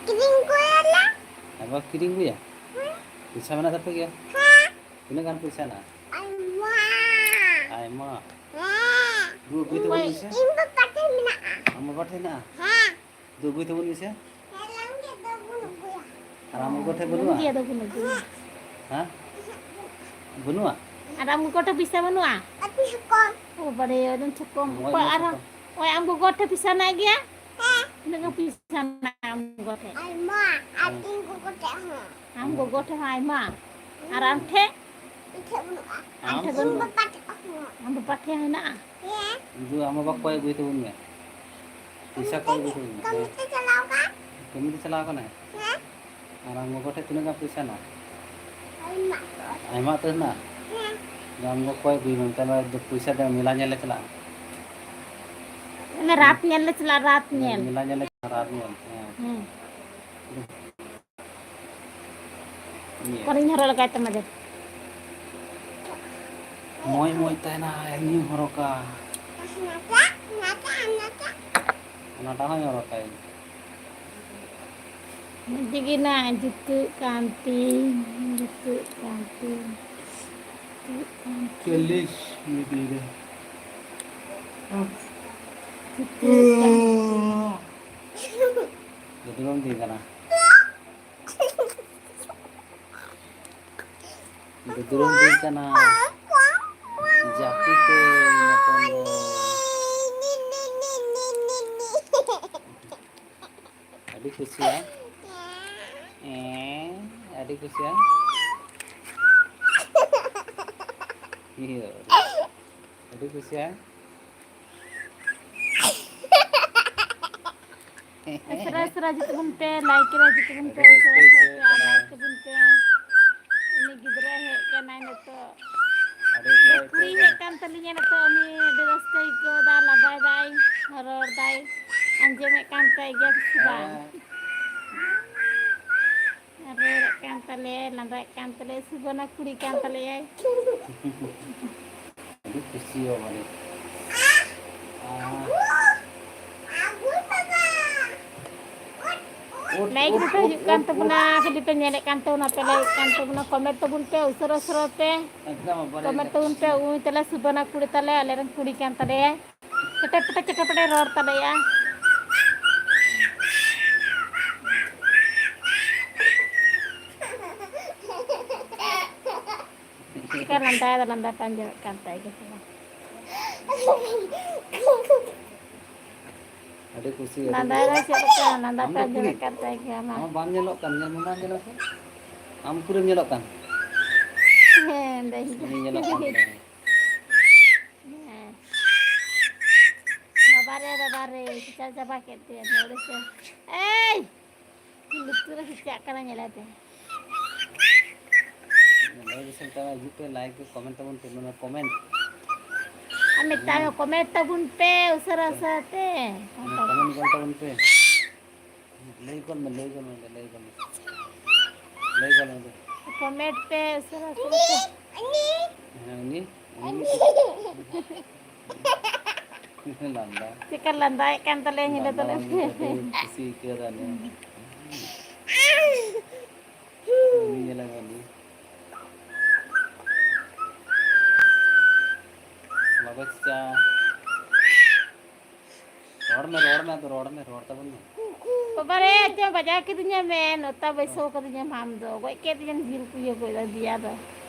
ᱠᱤᱨᱤᱧ ᱟᱹᱜᱩᱭᱟᱞᱮ᱾ ᱟᱵᱟᱨ ᱠᱤᱨᱤᱧ ᱟᱹᱜᱩᱭᱟ? ᱦᱮᱸ᱾ ᱯᱚᱭᱥᱟ ᱢᱮᱱᱟᱜ ᱛᱟᱯᱮ ᱜᱮᱭᱟ? ᱦᱮᱸ᱾ ᱛᱤᱱᱟᱹᱜ ᱜᱟᱱ ᱯᱚᱭᱥᱟ ᱦᱮᱱᱟᱜᱼᱟ? ᱟᱭᱢᱟ᱾ ᱟᱭᱢᱟ? ᱦᱮᱸ᱾ ᱫᱩ ᱟᱹᱜᱩᱭ ᱛᱟᱵᱚᱱ ᱢᱮᱥᱮ᱾ ᱤᱧ ᱵᱟᱵᱟ ᱴᱷᱮᱱ ᱢᱮᱱᱟᱜᱼᱟ᱾ ᱟᱢ ᱵᱟᱵᱟ ᱴᱷᱮᱱ ᱦᱮᱱᱟᱜᱼᱟ? ᱦᱮᱸ᱾ ᱫᱩ ᱟᱹᱜᱩᱭ ᱛᱟᱵᱚᱱ ᱢᱮᱥᱮ᱾ ᱦᱮᱸ, ᱞᱟᱝ ᱜᱮ ᱫᱚ ᱵᱚᱱ ᱟᱹᱜᱩᱭᱟ᱾ ᱟᱨ ᱟᱢ ᱜᱚᱜᱚ ᱴᱷᱮᱱ ᱵᱟᱹᱱᱩᱜᱼᱟ? ᱞᱟᱝ ᱜᱮ ᱫᱚ ᱵᱚᱱ ᱟᱹᱜᱩᱭᱟ᱾ ᱦᱮᱸ? ᱵᱟᱹᱱᱩᱜᱼᱟ? ᱟᱨ ᱟᱢ ᱜᱚᱜᱚ ᱴᱷᱮᱱ ᱯᱚᱭᱥᱟ ᱵᱟᱹᱱᱩᱜᱼᱟ? ᱟᱹᱰᱤ ᱦᱚᱯᱚᱱ᱾ ᱳ ᱵᱟᱵᱟᱨᱮ, ᱟᱹᱰᱤ ᱦᱚᱯᱚᱱ᱾ ᱦᱳᱭ, ᱚᱠᱚᱭ ᱟᱨ ᱦᱚᱯᱚᱱ᱾ ᱳᱭ ᱟᱢ ᱜᱚᱜᱚ ᱴᱷᱮᱱ ᱯᱚᱭᱥᱟ ᱦᱮᱱᱟᱜ ᱜᱮᱭᱟ? ᱦᱮᱸ᱾ ᱛᱤᱱᱟᱹᱜ ᱜᱟᱱ ᱯᱚᱭᱥᱟ ᱦᱮᱱᱟᱜᱼᱟ ᱟᱢ ᱜᱚᱜᱚ ᱴᱷᱮᱱ? ᱟᱭᱢᱟ᱾ ᱟᱨ ᱦᱮᱸ᱾ ᱤᱧ ᱜᱚᱜᱚ ᱴᱷᱮᱱ ᱦᱚᱸ᱾ ᱟᱢ ᱜᱚᱜᱚ ᱴᱷᱮᱱ ᱦᱚᱸ ᱟᱭᱢᱟ? ᱟᱨ ᱟᱢ ᱴᱷᱮᱱ? ᱤᱧ ᱴᱷᱮᱱ ᱵᱟᱹᱱᱩᱜᱼᱟ᱾ ᱟᱢ ᱴᱷᱮᱱ ᱵᱟᱹᱱᱩᱜᱼᱟ? ᱟᱢ ᱵᱟᱵᱟ ᱴᱷᱮᱱ ᱦᱮᱱᱟᱜᱼᱟ? ᱦᱮᱸ᱾ ᱫᱩ, ᱟᱢ ᱵᱟᱵᱟ ᱠᱚᱭ ᱟᱹᱜᱩᱭ ᱛᱟᱵᱚᱱ ᱢᱮ᱾ ᱯᱚᱭᱥᱟ ᱠᱚᱭ ᱟᱹᱜᱩᱭ ᱛᱟᱵᱚᱱ ᱢᱮ᱾ ᱠᱟᱹᱢᱤ ᱛᱮ ᱪᱟᱞᱟᱣ ᱟᱠᱟᱱ? ᱠᱟᱹᱢᱤ ᱛᱮ ᱪᱟᱞᱟᱣ ᱟᱠᱟᱱᱟᱭ? ᱦᱮᱸ᱾ ᱟᱨ ᱟᱢ ᱜᱚᱜᱚ ᱴᱷᱮᱱ ᱛᱤᱱᱟᱹᱜ ᱜᱟᱱ ᱯᱚᱭᱥᱟ ᱦᱮᱱᱟᱜᱼᱟ? ᱟᱭᱢᱟ ᱩᱛᱟᱹᱨ᱾ ᱟᱭᱢᱟ ᱩᱛᱟᱹᱨ ᱦᱮᱱᱟᱜᱼᱟ? ᱦᱮᱸ᱾ ᱫᱩ, ᱟᱢ ᱜᱚᱜᱚ ᱠᱚᱭ ᱟᱹᱜᱩᱭ ᱢᱮ, ᱛᱟᱦᱞᱮ ᱯᱚᱭᱥᱟ ᱫᱮ ᱢᱮᱞᱟ ᱧᱮᱞ ᱞᱮ ᱪᱟᱞᱟᱜᱼᱟ᱾ ᱚᱱᱮ ᱨᱟᱛ ᱧᱮᱞ ᱞᱮ ᱪᱟᱞᱟᱜᱼᱟ, ᱨᱟᱛ ᱧᱮᱞ᱾ ᱢᱮᱞᱟ ᱧᱮᱞ ᱞᱮ ᱪᱟᱞᱟᱜᱼᱟ, ᱨᱟᱛ ᱧᱮᱞ, ᱦᱮᱸ᱾ ᱦᱮᱸ᱾ ᱤᱭᱟᱹ᱾ ᱚᱠᱟᱨᱤᱧ ᱦᱚᱨᱚᱜ ᱞᱮᱜᱟᱭ ᱛᱟᱢᱟ ᱫᱮ? ᱢᱚᱡᱽ ᱢᱚᱡᱽ ᱛᱟᱦᱮᱱᱟ, ᱤᱧᱤᱧ ᱦᱚᱨᱚᱜᱟ᱾ ᱚᱱᱟᱴᱟᱜ ᱦᱚᱸᱧ ᱦᱚᱨᱚᱜᱟ ᱤᱧ᱾ ᱢᱚᱡᱽ ᱜᱮ ᱱᱟ ᱡᱩᱛᱟᱹᱜ ᱠᱟᱱ ᱛᱤᱧ, ᱡᱩᱛᱟᱹᱜ ᱠᱟᱱ ᱛᱤᱧ, ᱡᱩᱛᱟᱹᱜ ᱠᱟᱱ ᱛᱤᱧ᱾ ᱪᱚᱞᱞᱤᱥ ᱢᱤᱱᱤᱴ ᱨᱮ᱾ ᱡᱩᱛᱟᱹᱜ ᱠᱟᱱ ᱛᱤᱧ᱾ ᱡᱩᱛᱟᱹ ᱵᱟᱢ ᱤᱫᱤ ᱠᱟᱱᱟ? ᱫᱩᱫᱩᱲᱩᱢ ᱫᱤᱱ ᱠᱟᱱᱟ᱾ ᱡᱟᱹᱯᱤᱫ ᱛᱮ ᱱᱤᱛᱚᱝ ᱫᱚ᱾ ᱟᱹᱰᱤ ᱠᱩᱥᱤᱭᱟ᱾ ᱮᱸ, ᱟᱹᱰᱤ ᱠᱩᱥᱤᱭᱟ᱾ ᱤᱭᱟᱹ, ᱟᱹᱰᱤ ᱠᱩᱥᱤᱭᱟ᱾ ᱩᱥᱟᱹᱨᱟ ᱩᱥᱟᱹᱨᱟ ᱦᱤᱡᱩᱜ ᱛᱟᱵᱚᱱ ᱯᱮ, like ᱨᱮ ᱦᱤᱡᱩᱜ ᱛᱟᱵᱚᱱ ᱯᱮ, ᱟᱹᱰᱤ ᱩᱥᱟᱹᱨᱟ ᱨᱟᱹᱥᱠᱟᱹ ᱩᱥᱟᱹᱨᱟ ᱟᱹᱭᱠᱟᱹᱜ ᱠᱟᱱᱟ᱾ Like ᱛᱟᱵᱚᱱ ᱯᱮ᱾ ᱩᱱᱤ ᱜᱤᱫᱽᱨᱟᱹ ᱦᱮᱡ ᱠᱟᱱᱟᱭ ᱱᱤᱛᱚᱜ᱾ ᱟᱹᱰᱤ ᱩᱥᱟᱹᱨᱟ ᱩᱱᱤ ᱠᱩᱲᱤ ᱟᱹᱭᱠᱟᱹᱜ ᱦᱮᱡ ᱠᱟᱱᱟ᱾ ᱠᱟᱱ ᱛᱟᱹᱞᱤᱧᱟ ᱱᱤᱛᱚᱜ, ᱩᱱᱤ ᱟᱹᱰᱤ ᱨᱟᱹᱥᱠᱟᱹ ᱟᱹᱭᱠᱟᱹᱣ ᱮᱫᱟ, ᱞᱟᱸᱫᱟᱭ ᱫᱟᱭ, ᱨᱚᱲ ᱫᱟᱭ, ᱟᱸᱡᱚᱢᱮᱫ ᱠᱟᱱ ᱛᱟᱭ ᱜᱮᱭᱟ ᱥᱮ ᱵᱟᱝ? ᱦᱮᱸ᱾ ᱨᱚᱲᱮᱫ ᱠᱟᱱ ᱛᱟᱞᱮᱭᱟᱭ, ᱞᱟᱸᱫᱟᱭᱮᱫ ᱠᱟᱱ ᱛᱟᱞᱮᱭᱟᱭ, ᱥᱩᱵᱟᱱᱟ ᱠᱩᱲᱤ ᱠᱟᱱ ᱛᱟᱞᱮᱭᱟᱭ᱾ ᱠᱩᱥᱤ ᱵᱟᱵᱟᱨᱮ᱾ ᱟᱨ ᱩᱴ, ᱢᱟᱭᱤᱠ ᱩᱴ, ᱨᱮᱯᱮ ᱩᱴ, ᱦᱤᱡᱩᱜ ᱠᱟᱱ ᱩᱴ, ᱛᱟᱵᱚᱱᱟ, ᱩᱴ᱾ ᱠᱷᱟᱹᱞᱤ ᱯᱮ ᱧᱮᱞᱮᱫ ᱠᱟᱱ ᱛᱟᱵᱚᱱᱟ, ᱯᱮ ᱞᱟᱹᱭᱮᱫ ᱠᱟᱱ ᱛᱟᱵᱚᱱᱟ, ᱠᱚᱢᱮᱱᱴ ᱛᱟᱵᱚᱱ ᱯᱮ ᱩᱥᱟᱹᱨᱟ ᱩᱥᱟᱹᱨᱟ ᱛᱮ᱾ ᱮᱠᱫᱚᱢ ᱵᱟᱵᱟᱨᱮ, ᱠᱚᱢᱮᱱᱴ ᱛᱟᱵᱚᱱ ᱯᱮ, ᱩᱱᱤ ᱛᱟᱞᱮ ᱥᱩᱵᱟᱱᱟ ᱠᱩᱲᱤ ᱛᱟᱞᱮ, ᱟᱞᱮᱨᱮᱱ ᱠᱩᱲᱤ ᱠᱟᱱ ᱛᱟᱞᱮᱭᱟ᱾ ᱪᱮᱴᱮ ᱯᱮᱴᱮ, ᱪᱮᱴᱮ ᱯᱮᱴᱮ ᱨᱚᱲ ᱛᱟᱞᱮᱭᱟ᱾ ᱪᱤᱠᱟ ᱞᱟᱸᱫᱟᱭ ᱫᱟ, ᱞᱟᱸᱫᱟ ᱯᱮ ᱟᱸᱡᱚᱢᱮᱫ ᱠᱟᱱ ᱛᱟᱭ ᱜᱮ ᱥᱮ ᱵᱟᱝ? ᱟᱹᱰᱤ ᱠᱩᱥᱤ, ᱟᱹᱰᱤ ᱞᱟᱸᱫᱟᱭ ᱠᱩᱥᱤ᱾ ᱫᱟ ᱪᱮᱫ ᱞᱮᱠᱟ? ᱞᱟᱸᱫᱟ ᱟᱢ ᱯᱮ ᱫᱚ ᱠᱩᱲᱤ? ᱟᱸᱡᱚᱢᱮᱫ ᱠᱟᱱ ᱛᱟᱭ ᱜᱮᱭᱟ ᱢᱟ᱾ ᱟᱢ ᱵᱟᱢ ᱧᱮᱞᱚᱜ ᱠᱟᱱ, ᱧᱮᱞ ᱢᱮ, ᱵᱟᱢ ᱧᱮᱞᱚᱜ ᱠᱟᱱ? ᱟᱢ ᱩᱠᱩᱨᱮᱢ ᱧᱮᱞᱚᱜ ᱠᱟᱱ? ᱦᱮᱸ, ᱫᱟᱹᱧ᱾ ᱩᱱᱤ ᱧᱮᱞᱚᱜ ᱠᱟᱱ ᱛᱟᱭ᱾ ᱦᱮᱸ᱾ ᱵᱟᱵᱟ ᱨᱮ, ᱵᱟᱵᱟ ᱨᱮ, ᱠᱮᱪᱟᱜ ᱪᱟᱵᱟ ᱠᱮᱫ ᱛᱮ ᱱᱚᱰᱮ ᱥᱮ᱾ ᱮᱭ! ᱞᱩᱛᱩᱨ ᱨᱮ ᱠᱮᱪᱟᱜ ᱠᱟᱱᱟ, ᱧᱮᱞᱮ ᱯᱮ᱾ ᱞᱟᱹᱭ ᱫᱤᱥᱚᱢ ᱛᱟᱵᱚᱱ ᱦᱤᱡᱩᱜ ᱯᱮ, ᱞᱟᱭᱤᱠ ᱯᱮ, ᱠᱚᱢᱮᱱᱴ ᱛᱟᱵᱚᱱ ᱯᱮ, ᱢᱟᱱᱮ ᱠᱚᱢᱮᱱᱴ᱾ ᱟᱨ ᱢᱮᱛᱟᱭ ᱢᱮ, ᱦᱮᱸ᱾ ᱠᱚᱢᱮᱱᱴ ᱛᱟᱵᱚᱱ ᱯᱮ ᱩᱥᱟᱹᱨᱟ ᱩᱥᱟᱹᱨᱟ ᱛᱮ᱾ ᱦᱮᱸ, ᱠᱚᱢᱮᱱᱴ ᱜᱚᱫ ᱛᱟᱵᱚᱱ ᱯᱮ᱾ ᱞᱟᱹᱭ ᱜᱚᱫ ᱢᱮ, ᱞᱟᱹᱭ ᱜᱚᱫ ᱢᱮ, ᱞᱟᱹᱭ ᱜᱚᱫ ᱢᱮ᱾ ᱞᱟᱹᱭ ᱜᱚᱫ ᱢᱮ᱾ ᱠᱚᱢᱮᱱᱴ ᱯᱮ ᱩᱥᱟᱹᱨᱟ ᱩᱥᱟᱹᱨᱟ ᱛᱮ᱾ ᱦᱮᱸ, ᱩᱱᱤ, ᱩᱱᱤ ᱞᱟᱸᱫᱟ᱾ ᱪᱮᱫᱠᱟ ᱞᱟᱸᱫᱟᱭᱮᱫ ᱠᱟᱱ ᱛᱟᱞᱮᱭᱟ ᱧᱮᱞᱮ ᱞᱟᱸᱫᱟ ᱛᱟᱞᱮ ᱵᱟᱝ ᱯᱮ᱾ ᱧᱮᱞ ᱠᱟᱛᱮ ᱠᱩᱥᱤ ᱟᱹᱭᱠᱟᱹᱣ ᱫᱟ ᱩᱱᱤ᱾ ᱩᱱᱤ ᱧᱮᱞᱮ ᱢᱮ, ᱩᱱᱤ᱾ ᱵᱟᱵᱟ ᱪᱮᱪᱟ᱾ ᱨᱚᱲ ᱢᱮ, ᱨᱚᱲ ᱢᱮ, ᱟᱫᱚ ᱨᱚᱲ ᱢᱮ, ᱨᱚᱲ ᱛᱟᱵᱚᱱ ᱢᱮ᱾ ᱵᱟᱵᱟ ᱨᱮ, ᱪᱚ ᱵᱟᱡᱟᱣ ᱠᱤᱫᱤᱧᱟ ᱢᱮ, ᱱᱚᱛᱟ ᱵᱟᱹᱭᱥᱟᱹᱣ ᱠᱟᱫᱤᱧᱟᱢ ᱟᱢ ᱫᱚ᱾ ᱜᱚᱡ ᱠᱮᱫ ᱫᱤᱧᱟᱢ ᱡᱤᱞ ᱠᱚ ᱤᱭᱟᱹ ᱠᱚ ᱫᱮᱭᱟ ᱫᱚ᱾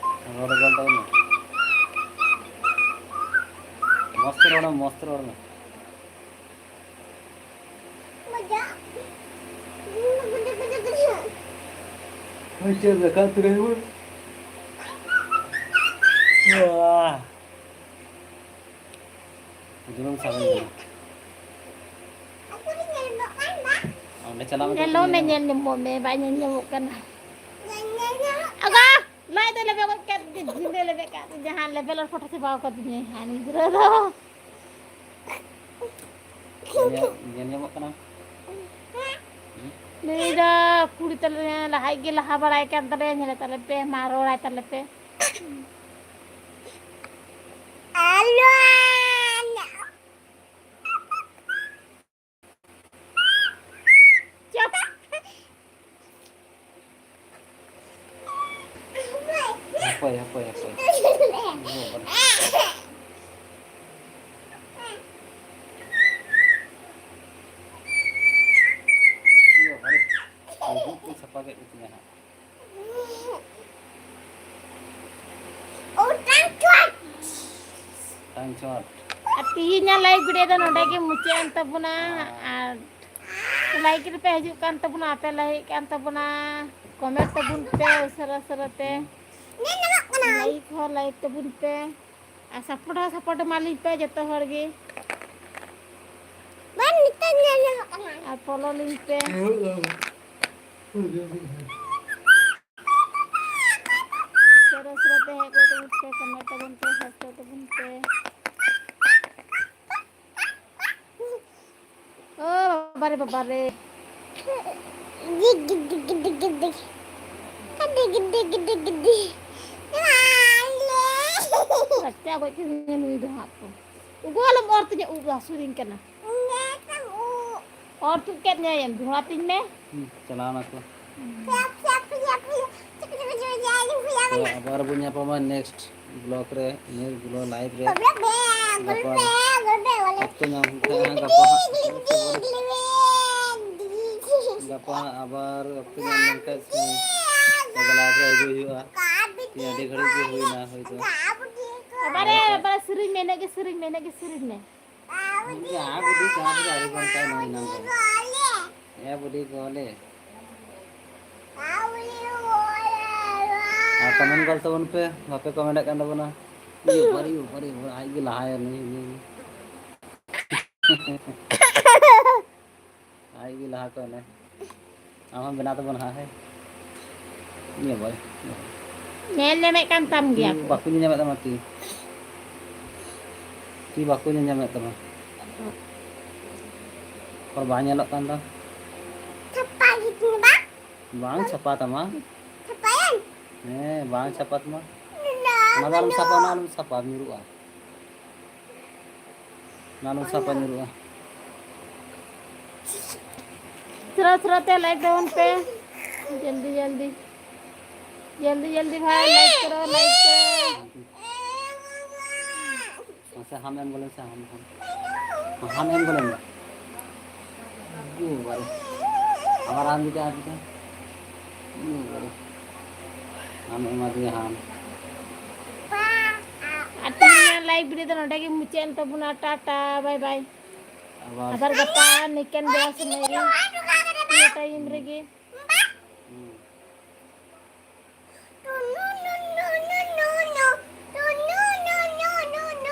ᱨᱚᱲ ᱫᱚ ᱵᱟᱝ ᱛᱟᱵᱚᱱ ᱢᱮ᱾ ᱢᱚᱡᱽ ᱛᱮ ᱨᱚᱲ ᱢᱮ, ᱢᱚᱡᱽ ᱛᱮ ᱨᱚᱲ ᱢᱮ᱾ ᱦᱳᱭ, ᱪᱮᱫ ᱞᱮᱠᱟ ᱛᱮ ᱨᱚᱲ? ᱟᱦ᱾ ᱫᱩᱞᱟᱹᱲ ᱥᱟᱵ ᱦᱩᱭ ᱠᱟᱱᱟ᱾ ᱚᱸᱰᱮ ᱪᱟᱞᱟᱣ ᱠᱟᱛᱮ ᱧᱮᱞᱚᱜ ᱢᱮ, ᱧᱮᱞ ᱧᱟᱢᱚᱜ᱾ ᱧᱮᱞ ᱧᱟᱢᱚᱜ ᱢᱮ, ᱵᱟᱭ ᱧᱮᱞ ᱧᱟᱢᱚᱜ ᱠᱟᱱᱟ᱾ ᱟᱜᱟ! ᱞᱟᱡ ᱫᱚ ᱞᱮᱵᱮᱫ ᱜᱚᱫ ᱠᱮᱫ ᱛᱤᱧ, ᱡᱤᱞ ᱫᱚᱭ ᱞᱮᱵᱮᱫ ᱠᱟᱫ ᱛᱤᱧ, ᱡᱟᱦᱟᱸ ᱞᱮᱵᱮᱫ ᱟᱨ ᱯᱷᱚᱴᱚ ᱪᱟᱵᱟᱣ ᱠᱟᱫᱤᱧᱟᱭ ᱦᱟᱹᱱᱤ ᱜᱤᱫᱽᱨᱟᱹ ᱫᱚ᱾ ᱧᱮᱞ, ᱧᱮᱞ ᱧᱟᱢᱚᱜ ᱠᱟᱱᱟ? ᱦᱩᱸ? ᱱᱩᱭ ᱫᱚ ᱠᱩᱲᱤ ᱛᱟᱞᱮ ᱞᱟᱦᱟ ᱜᱮ ᱞᱟᱦᱟ ᱵᱟᱲᱟᱭ ᱠᱟᱱ ᱛᱟᱞᱮᱭᱟ, ᱧᱮᱞᱮ ᱛᱟᱞᱮ ᱯᱮ, ᱢᱟ ᱨᱚᱲᱟᱭ ᱛᱟᱞᱮ ᱯᱮ᱾ ᱟᱨ ᱛᱤᱦᱤᱧᱟᱜ live video ᱫᱚ ᱱᱚᱰᱮ ᱜᱮ ᱢᱩᱪᱟᱹᱫ ᱮᱱ ᱛᱟᱵᱚᱱᱟ᱾ ᱟᱨ live ᱨᱮᱯᱮ ᱦᱤᱡᱩᱜ ᱠᱟᱱ ᱛᱟᱵᱚᱱᱟ, ᱟᱯᱮ ᱞᱟᱹᱭᱮᱫ ᱠᱟᱱ ᱛᱟᱵᱚᱱᱟ, comment ᱛᱟᱵᱚᱱ ᱯᱮ ᱩᱥᱟᱹᱨᱟ ᱩᱥᱟᱹᱨᱟ ᱛᱮ᱾ ᱧᱮᱞ ᱧᱟᱢᱚᱜ ᱠᱟᱱᱟ᱾ Like ᱦᱚᱸ like ᱛᱟᱵᱚᱱ ᱯᱮ᱾ ᱟᱨ support ᱦᱚᱸ support ᱮᱢᱟᱞᱤᱧ ᱯᱮ ᱡᱚᱛᱚ ᱦᱚᱲ ᱜᱮ᱾ ᱵᱟᱝ, ᱱᱤᱛᱚᱜ ᱧᱮᱞ ᱧᱟᱢᱚᱜ ᱠᱟᱱᱟ᱾ ᱟᱨ follow ᱞᱤᱧ ᱯᱮ᱾ ᱩᱥᱟᱹᱨᱟ ᱩᱥᱟᱹᱨᱟ ᱛᱮ ᱦᱮᱡ ᱜᱚᱫᱚᱜ ᱯᱮ, comment ᱛᱟᱵᱚᱱ ᱯᱮ, subscribe ᱛᱟᱵᱚᱱ ᱯᱮ᱾ ᱳ ᱵᱟᱵᱟ ᱨᱮ, ᱵᱟᱵᱟ ᱨᱮ᱾ ᱰᱤᱜ, ᱰᱤᱜ, ᱰᱤᱜ, ᱰᱤᱜ, ᱰᱤᱜ, ᱰᱤᱜ᱾ ᱰᱤᱜ, ᱰᱤᱜ, ᱰᱤᱜ, ᱰᱤᱜ᱾ ᱨᱟᱪᱟ ᱜᱚᱡ ᱠᱮᱫᱤᱧᱟ ᱱᱩᱭ ᱫᱚ ᱦᱟᱸᱜ ᱠᱚ᱾ ᱩᱜᱩ ᱟᱞᱚᱢ ᱚᱨ ᱛᱤᱧᱟᱹ, ᱩᱵ ᱦᱟᱹᱥᱩᱭᱤᱧ ᱠᱟᱱᱟ᱾ ᱚᱨ ᱛᱩᱫ ᱠᱮᱫ ᱢᱮᱭᱟᱭᱮᱢ, ᱫᱚᱦᱲᱟ ᱛᱤᱧ ᱢᱮ᱾ ᱦᱩᱸ, ᱪᱟᱞᱟᱣ ᱱᱟᱠᱚ᱾ ᱛᱚ ᱟᱵᱟᱨ ᱵᱚᱱ ᱧᱟᱯᱟᱢᱟ next vlog ᱨᱮ, next vlog live ᱨᱮ᱾ ᱜᱟᱯᱟ ᱚᱠᱛᱚ ᱧᱟᱢ ᱞᱮᱱᱠᱷᱟᱱ ᱦᱟᱸᱜ ᱜᱟᱯᱟ ᱦᱟᱸᱜ, ᱜᱟᱯᱟ ᱦᱟᱸᱜ ᱟᱵᱟᱨ ᱚᱠᱛᱚ ᱧᱟᱢ ᱞᱮᱱᱠᱷᱟᱱ ᱥᱮ live ᱨᱮ ᱦᱤᱡᱩᱜ ᱦᱩᱭᱩᱜᱼᱟ᱾ ᱛᱮᱦᱮᱧ ᱟᱹᱰᱤ ᱜᱷᱟᱹᱲᱤᱡ ᱜᱮ ᱦᱩᱭᱱᱟ ᱦᱳᱭᱛᱳ᱾ ᱵᱟᱵᱟᱨᱮ, ᱵᱟᱵᱟᱨᱮ, ᱥᱮᱨᱮᱧ ᱢᱮ, ᱤᱱᱟᱹᱜ ᱜᱮ ᱥᱮᱨᱮᱧ ᱢᱮ, ᱤᱱᱟᱹᱜ ᱜᱮ ᱥᱮᱨᱮᱧ ᱢᱮ᱾ ᱡᱟ ᱵᱩᱰᱷᱤ ᱡᱟᱦᱟᱸ ᱨᱮ ᱟᱹᱰᱤ ᱜᱷᱚᱱᱴᱟ ᱱᱩᱭ ᱱᱟᱝ ᱨᱮ᱾ ᱮ ᱵᱩᱰᱷᱤ ᱜᱚᱞᱮ᱾ ᱟᱨ comment ᱜᱚᱞ ᱛᱟᱵᱚᱱ ᱯᱮ, ᱵᱟᱯᱮ comment ᱮᱫ ᱠᱟᱱ ᱛᱟᱵᱚᱱᱟ᱾ ᱤᱭᱩ ᱵᱟᱨᱤ, ᱤᱭᱩ ᱵᱟᱨᱤ, ᱤᱭᱩ ᱵᱟᱨᱤ, ᱟᱡ ᱜᱮ ᱞᱟᱦᱟᱭᱟ ᱱᱩᱭ, ᱱᱩᱭ᱾ ᱟᱡ ᱜᱮ ᱞᱟᱦᱟ ᱠᱚ ᱮᱱᱮ᱾ ᱟᱢ ᱦᱚᱸ ᱵᱮᱱᱟᱣ ᱛᱟᱵᱚᱱ ᱦᱟᱸᱜ, ᱦᱮᱸ᱾ ᱤᱭᱟᱹ ᱵᱟᱭ᱾ ᱧᱮᱞ ᱧᱟᱢᱮᱫ ᱠᱟᱱ ᱛᱟᱢ ᱛᱤ ᱜᱮᱭᱟ ᱠᱚ᱾ ᱵᱟᱠᱚ ᱧᱮᱞ ᱧᱟᱢᱮᱫ ᱛᱟᱢᱟ, ᱛᱤ᱾ ᱛᱤ ᱵᱟᱠᱚ ᱧᱮᱞ ᱧᱟᱢᱮᱫ ᱛᱟᱢᱟ᱾ ᱚᱠᱚᱨ ᱵᱟᱝ ᱧᱮᱞᱚᱜ ᱠᱟᱱ ᱫᱚ᱾ ᱪᱷᱟᱯᱟ ᱜᱮ ᱛᱤᱧ ᱵᱟ᱾ ᱵᱟᱝ ᱪᱷᱟᱯᱟ ᱛᱟᱢᱟ᱾ ᱪᱷᱟᱯᱟᱭᱟᱹᱧ? ᱦᱮᱸ, ᱵᱟᱝ ᱪᱷᱟᱯᱟ ᱛᱟᱢᱟ᱾ ᱚᱱᱟ ᱫᱚ ᱟᱞᱚᱢ ᱥᱟᱵᱟ, ᱚᱱᱟ ᱟᱞᱚᱢ ᱥᱟᱵᱟ, ᱧᱩᱨᱩᱜᱼᱟ᱾ ᱚᱱᱟ ᱟᱞᱚᱢ ᱥᱟᱵᱟ, ᱧᱩᱨᱩᱜᱼᱟ᱾ ᱛᱷᱚᱲᱟ ᱛᱷᱚᱲᱟ ᱛᱮ like ᱛᱟᱵᱚᱱ ᱯᱮ, ᱡᱚᱞᱫᱤ ᱡᱚᱞᱫᱤ, ᱡᱚᱞᱫᱤ ᱡᱚᱞᱫᱤ ᱵᱷᱟᱭ, like ᱠᱚᱨᱚ, like ᱠᱚᱨᱚ᱾ ᱢᱟᱥᱮ ᱦᱟᱢ ᱮᱢ ᱜᱚᱞᱮ ᱢᱮᱥᱮ, ᱦᱟᱢ, ᱦᱟᱢ᱾ ᱦᱟᱢ ᱮᱢ ᱜᱚᱞᱮ ᱢᱮ᱾ ᱤᱭᱩ ᱵᱟᱵᱟ ᱨᱮ᱾ ᱟᱵᱟᱨ ᱦᱟᱢ ᱫᱤᱛᱮ, ᱦᱟᱢ ᱫᱤᱛᱮ᱾ ᱤᱭᱩ ᱵᱟᱵᱟ ᱨᱮ᱾ ᱦᱟᱢ ᱮᱢᱟ ᱫᱤᱧᱟ ᱦᱟᱢ᱾ ᱟᱨ ᱛᱤᱦᱤᱧ ᱞᱟᱭᱤᱵᱷ ᱵᱷᱤᱰᱤᱭᱳ ᱫᱚ ᱱᱚᱰᱮ ᱜᱮ ᱢᱩᱪᱟᱹᱫ ᱮᱱ ᱛᱟᱵᱚᱱᱟ᱾ ᱴᱟᱴᱟ, ᱵᱟᱭ ᱵᱟᱭ᱾ ᱟᱵᱟᱨ ᱟᱵᱟᱨ ᱜᱟᱯᱟ ᱱᱤᱠᱟᱱ ᱵᱮᱲᱟ ᱥᱚᱢᱚᱭ ᱨᱮ, ᱱᱤᱭᱟᱹ ᱴᱟᱭᱤᱢ ᱨᱮᱜᱮ᱾